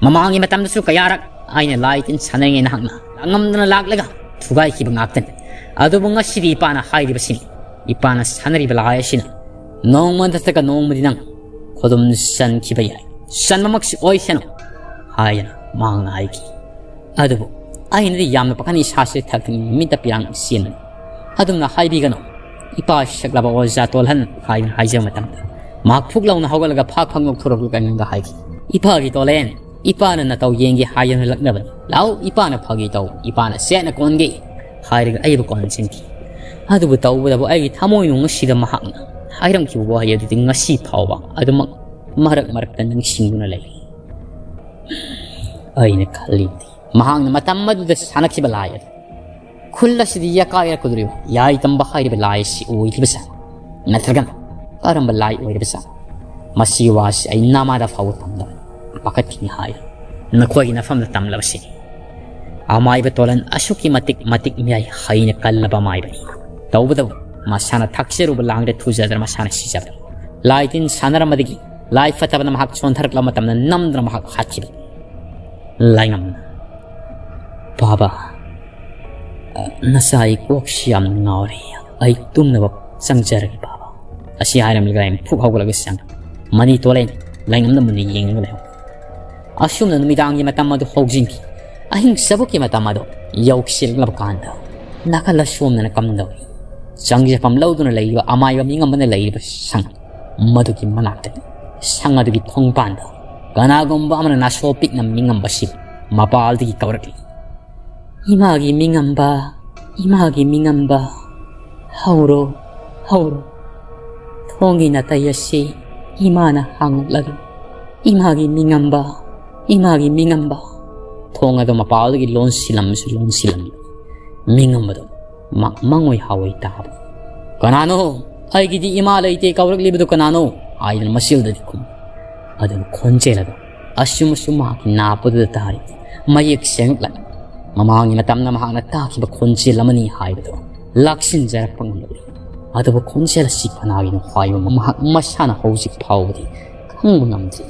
ꯃꯃꯥꯡꯒꯤ ꯃꯇꯝꯗꯁꯨ ꯀꯌꯥꯔꯛ ꯑꯩꯅ ꯂꯥꯏ ꯇꯤꯟ ꯁꯥꯟꯅꯔꯤꯉꯩ ꯅꯍꯥꯛꯅ ꯂꯥꯛꯉꯝꯗꯅ ꯂꯥꯛꯂꯒ ꯊꯨꯒꯥꯏꯈꯤꯕ ꯉꯥꯛꯇꯅꯤ꯫ ꯑꯗꯨꯕꯨ ꯉꯁꯤꯗꯤ ꯏꯄꯥꯅ ꯍꯥꯏꯔꯤꯕꯁꯤꯅꯤ, ꯏꯄꯥꯅ ꯁꯥꯟꯅꯔꯤꯕ ꯂꯥꯏ ꯑꯁꯤꯅ ꯅꯣꯡꯃ ꯅꯠꯇ꯭ꯔꯒ ꯅꯣꯡꯃꯗꯤ ꯅꯪ ꯈꯨꯗꯨꯝ ꯆꯟꯈꯤꯕ ꯌꯥꯏ, ꯆꯟꯕꯃꯛꯁꯨ ꯑꯣꯏꯁꯅꯨ" ꯍꯥꯏꯗꯅ ꯃꯍꯥꯛꯅ ꯍꯥꯏꯈꯤ꯫ ꯑꯗꯨꯕꯨ ꯑꯩꯅꯗꯤ ꯌꯥꯝꯅ ꯄꯥꯈꯠꯅ ꯏꯁꯥꯁꯦ ꯊꯛꯇꯅ ꯃꯤꯠꯇ ꯄꯤꯔꯥꯡ ꯆꯦꯟꯕꯅꯤ꯫ ꯑꯗꯨꯝꯅ ꯍꯥꯏꯕꯤꯒꯅꯨ, ꯏꯄꯥ ꯁꯛꯂꯕ ꯑꯣꯖꯥ ꯇꯣꯜꯍꯟ ꯍꯥꯏꯗꯨꯅ ꯍꯥꯏꯖꯕ ꯃꯇꯝꯗ ꯃꯍꯥꯛ ꯐꯨꯛ ꯂꯥꯎꯅ ꯍꯧꯒꯠꯂꯒ ꯐꯥꯛ ꯐꯥꯛ ꯅꯣꯛꯊꯣꯔꯛꯂꯒ ꯑꯩꯉꯣꯟꯗ ꯍꯥꯏꯈꯤ: "ꯏꯄꯥꯒꯤ ꯇꯣꯜꯍꯟ, ꯏꯄꯥꯅ ꯅꯇꯧ ꯌꯦꯡꯒꯦ ꯍꯥꯏꯗꯨꯅ ꯂꯛꯅꯕꯅꯤ꯫ ꯂꯥꯛꯎ, ꯏꯄꯥꯅ ꯐꯥꯒꯤ ꯇꯧ, ꯏꯄꯥꯅ ꯁꯦꯠꯅ ꯀꯣꯟꯒꯦ" ꯍꯥꯏꯔꯒ ꯑꯩꯕꯨ ꯀꯣꯟꯁꯤꯟꯈꯤ꯫ ꯑꯗꯨꯕꯨ ꯇꯧꯕꯇꯕꯨ ꯑꯩꯒꯤ ꯊꯃꯣꯏꯅꯨꯡ ꯑꯁꯤꯗ ꯃꯍꯥꯛꯅ ꯍꯥꯏꯔꯝꯈꯤꯕ ꯋꯥꯍꯩ ꯑꯗꯨꯗꯤ ꯉꯁꯤ ꯐꯥꯎꯕ ꯑꯗꯨꯃꯛ ꯃꯔꯛ ꯃꯔꯛꯇ ꯅꯤꯡꯁꯤꯡꯗꯨꯅ ꯂꯩꯔꯤ꯫ ꯑꯩꯅ ꯈꯜꯂꯤꯕꯗꯤ ꯃꯍꯥꯛꯅ ꯃꯇꯝ ꯑꯗꯨꯗ ꯁꯥꯟꯅꯈꯤꯕ ꯂꯥꯏ ꯑꯗꯨ ꯈꯨꯜ ꯑꯁꯤꯗ ꯌꯥꯀꯥꯏꯔꯛꯀꯗꯧꯔꯤꯕ ꯌꯥꯏ ꯇꯝꯕ ꯍꯥꯏꯔꯤꯕ ꯂꯥꯏ ꯑꯁꯤ ꯑꯣꯏꯈꯤꯕꯖꯥꯠ, ꯅꯠꯇ꯭ꯔꯒꯅ ꯀꯔꯝꯕ ꯂꯥꯏ ꯑꯣꯏꯔꯤꯕꯖꯥꯠ? ꯃꯁꯤꯒꯤ ꯋꯥꯁꯤ ꯑꯩ ꯅꯃꯥꯗ ꯐꯥꯎꯕ ꯇꯝꯗꯕ, ꯄꯥꯈꯠꯈꯤꯅꯤ ꯍꯥꯏ꯫ ꯅꯈꯣꯏꯒꯤ ꯅꯐꯝꯗ ꯇꯝꯂꯕꯁꯤꯅꯤ꯫ ꯑꯃꯥꯏꯕ ꯇꯣꯂꯟ ꯑꯁꯨꯛꯀꯤ ꯃꯇꯤꯛ, ꯃꯇꯤꯛ ꯃꯌꯥꯏ ꯍꯩꯅ ꯀꯜꯂꯕ ꯑꯃꯥꯏꯕꯅꯤ꯫ ꯇꯧꯕꯇꯕꯨ ꯃꯁꯥꯅ ꯊꯛꯆꯔꯨꯕ ꯂꯥꯡꯗ ꯊꯨꯖꯗꯅ ꯃꯁꯥꯅ ꯁꯤꯖꯕꯅꯤ꯫ ꯂꯥꯏ ꯇꯤꯟ ꯁꯥꯟꯅꯔꯝꯕꯗꯒꯤ ꯂꯥꯏ ꯐꯠꯇꯕꯅ ꯃꯍꯥꯛ ꯁꯣꯟꯊꯔꯛꯂꯕ ꯃꯇꯝꯗ ꯅꯝꯗꯨꯅ ꯃꯍꯥꯛ ꯍꯥꯠꯈꯤꯕꯅꯤ꯫ ꯂꯥꯏꯉꯝꯅ, "ꯕꯥꯕꯥ, ꯅꯆꯥ, ꯑꯩ ꯀꯣꯛꯁꯤ ꯌꯥꯝꯅ ꯉꯥꯎꯔꯦ, ꯑꯩ ꯇꯨꯝꯅꯕ ꯆꯪꯖꯔꯒꯦ ꯕꯥꯕꯥ"꯫ ꯑꯁꯤ ꯍꯥꯏꯔꯝꯂꯒ ꯂꯥꯏ ꯐꯨꯛ ꯍꯧꯒꯠꯂꯒ ꯆꯪꯉꯤ꯫ "ꯃꯅꯤ ꯇꯣꯂꯦꯟ, ꯂꯩꯉꯝꯗ ꯃꯨꯟꯅ ꯌꯦꯡꯂꯒ ꯂꯩꯍꯧꯏ꯫ ꯑꯁꯨꯝꯅ ꯅꯨꯃꯤꯗꯥꯡꯒꯤ ꯃꯇꯝ ꯑꯗꯨ ꯍꯧꯖꯤꯟꯈꯤ꯫ ꯑꯍꯤꯡ ꯆꯕꯨꯛꯀꯤ ꯃꯇꯝ ꯑꯗꯨ ꯌꯧꯁꯤꯜꯂꯛꯂꯕ ꯀꯥꯟꯗ ꯅꯥꯀꯜ ꯑꯁꯣꯝꯗꯅ ꯀꯝꯗꯧꯏ? ꯆꯪꯖꯐꯝ ꯂꯧꯗꯨꯅ ꯂꯩꯔꯤꯕ ꯑꯃꯥꯏꯕ ꯃꯤꯉꯝꯕꯅ ꯂꯩꯔꯤꯕ ꯁꯪ ꯃꯗꯨꯒꯤ ꯃꯅꯥꯛꯇꯅꯤ꯫ ꯁꯪ ꯑꯗꯨꯒꯤ ꯊꯣꯡꯄꯥꯟꯗ ꯀꯅꯥꯒꯨꯝꯕ ꯑꯃꯅ ꯅꯥꯁꯣ ꯄꯤꯛꯅ ꯃꯤꯉꯝꯕꯁꯤ ꯃꯄꯥꯜꯗꯒꯤ ꯀꯧꯔꯛꯂꯤ꯫ "ꯏꯃꯥꯒꯤ ꯃꯤꯉꯝꯕ, ꯏꯃꯥꯒꯤ ꯃꯤꯉꯝꯕ, ꯍꯧꯔꯣ, ꯍꯧꯔꯣ꯫ ꯊꯣꯡꯒꯤ ꯅꯥꯇꯩ ꯑꯁꯤ ꯏꯃꯥꯅ ꯍꯥꯡꯂꯛꯂꯒꯦ꯫ ꯏꯃꯥꯒꯤ ꯃꯤꯉꯝꯕ, ꯏꯃꯥꯒꯤ ꯃꯤꯉꯝꯕ꯫" ꯊꯣꯡ ꯑꯗꯨ ꯃꯄꯥꯜꯗꯒꯤ ꯂꯣꯟꯁꯤꯜꯂꯝꯕꯁꯨ ꯂꯣꯟꯁꯤꯜꯂꯝꯃꯤ꯫ ꯃꯤꯉꯝꯕꯗꯨ ꯃꯪ-, ꯃꯪꯑꯣꯏ ꯍꯥꯑꯣꯏ ꯇꯥꯕ꯫ "ꯀꯅꯥꯅꯣ? ꯑꯩꯒꯤꯗꯤ ꯏꯃꯥ ꯂꯩꯇꯦ, ꯀꯧꯔꯛꯂꯤꯕꯗꯨ ꯀꯅꯥꯅꯣ?" ꯍꯥꯏꯗꯨꯅ ꯃꯆꯤꯜꯗꯗꯤ ꯈꯨꯝ꯫ ꯑꯗꯨꯕꯨ ꯈꯣꯟꯖꯦꯜ ꯑꯗꯨ ꯑꯁꯨꯝ ꯑꯁꯨꯝ ꯃꯍꯥꯛꯀꯤ ꯅꯥꯄꯨꯗꯨꯗ ꯇꯥꯔꯤ꯫ ꯃꯌꯦꯛ ꯁꯦꯡꯂꯛꯂꯒ ꯃꯃꯥꯡꯒꯤ ꯃꯇꯝꯗ ꯃꯍꯥꯛꯅ ꯇꯥꯈꯤꯕ ꯈꯣꯟꯖꯦꯜ ꯑꯃꯅꯤ ꯍꯥꯏꯕꯗꯨ ꯂꯥꯛꯁꯤꯟꯖꯔꯛꯄ ꯉꯝꯂꯛꯂꯤ꯫ ꯑꯗꯨꯕꯨ ꯈꯣꯟꯖꯦꯜ ꯑꯁꯤ ꯀꯅꯥꯒꯤꯅꯣ ꯍꯥꯏꯕ ꯃꯍꯥꯛ ꯃꯁꯥꯅ ꯍꯧꯖꯤꯛ ꯐꯥꯎꯕꯗꯤ ꯈꯪꯕ ꯉꯝꯗ꯭ꯔꯤ꯫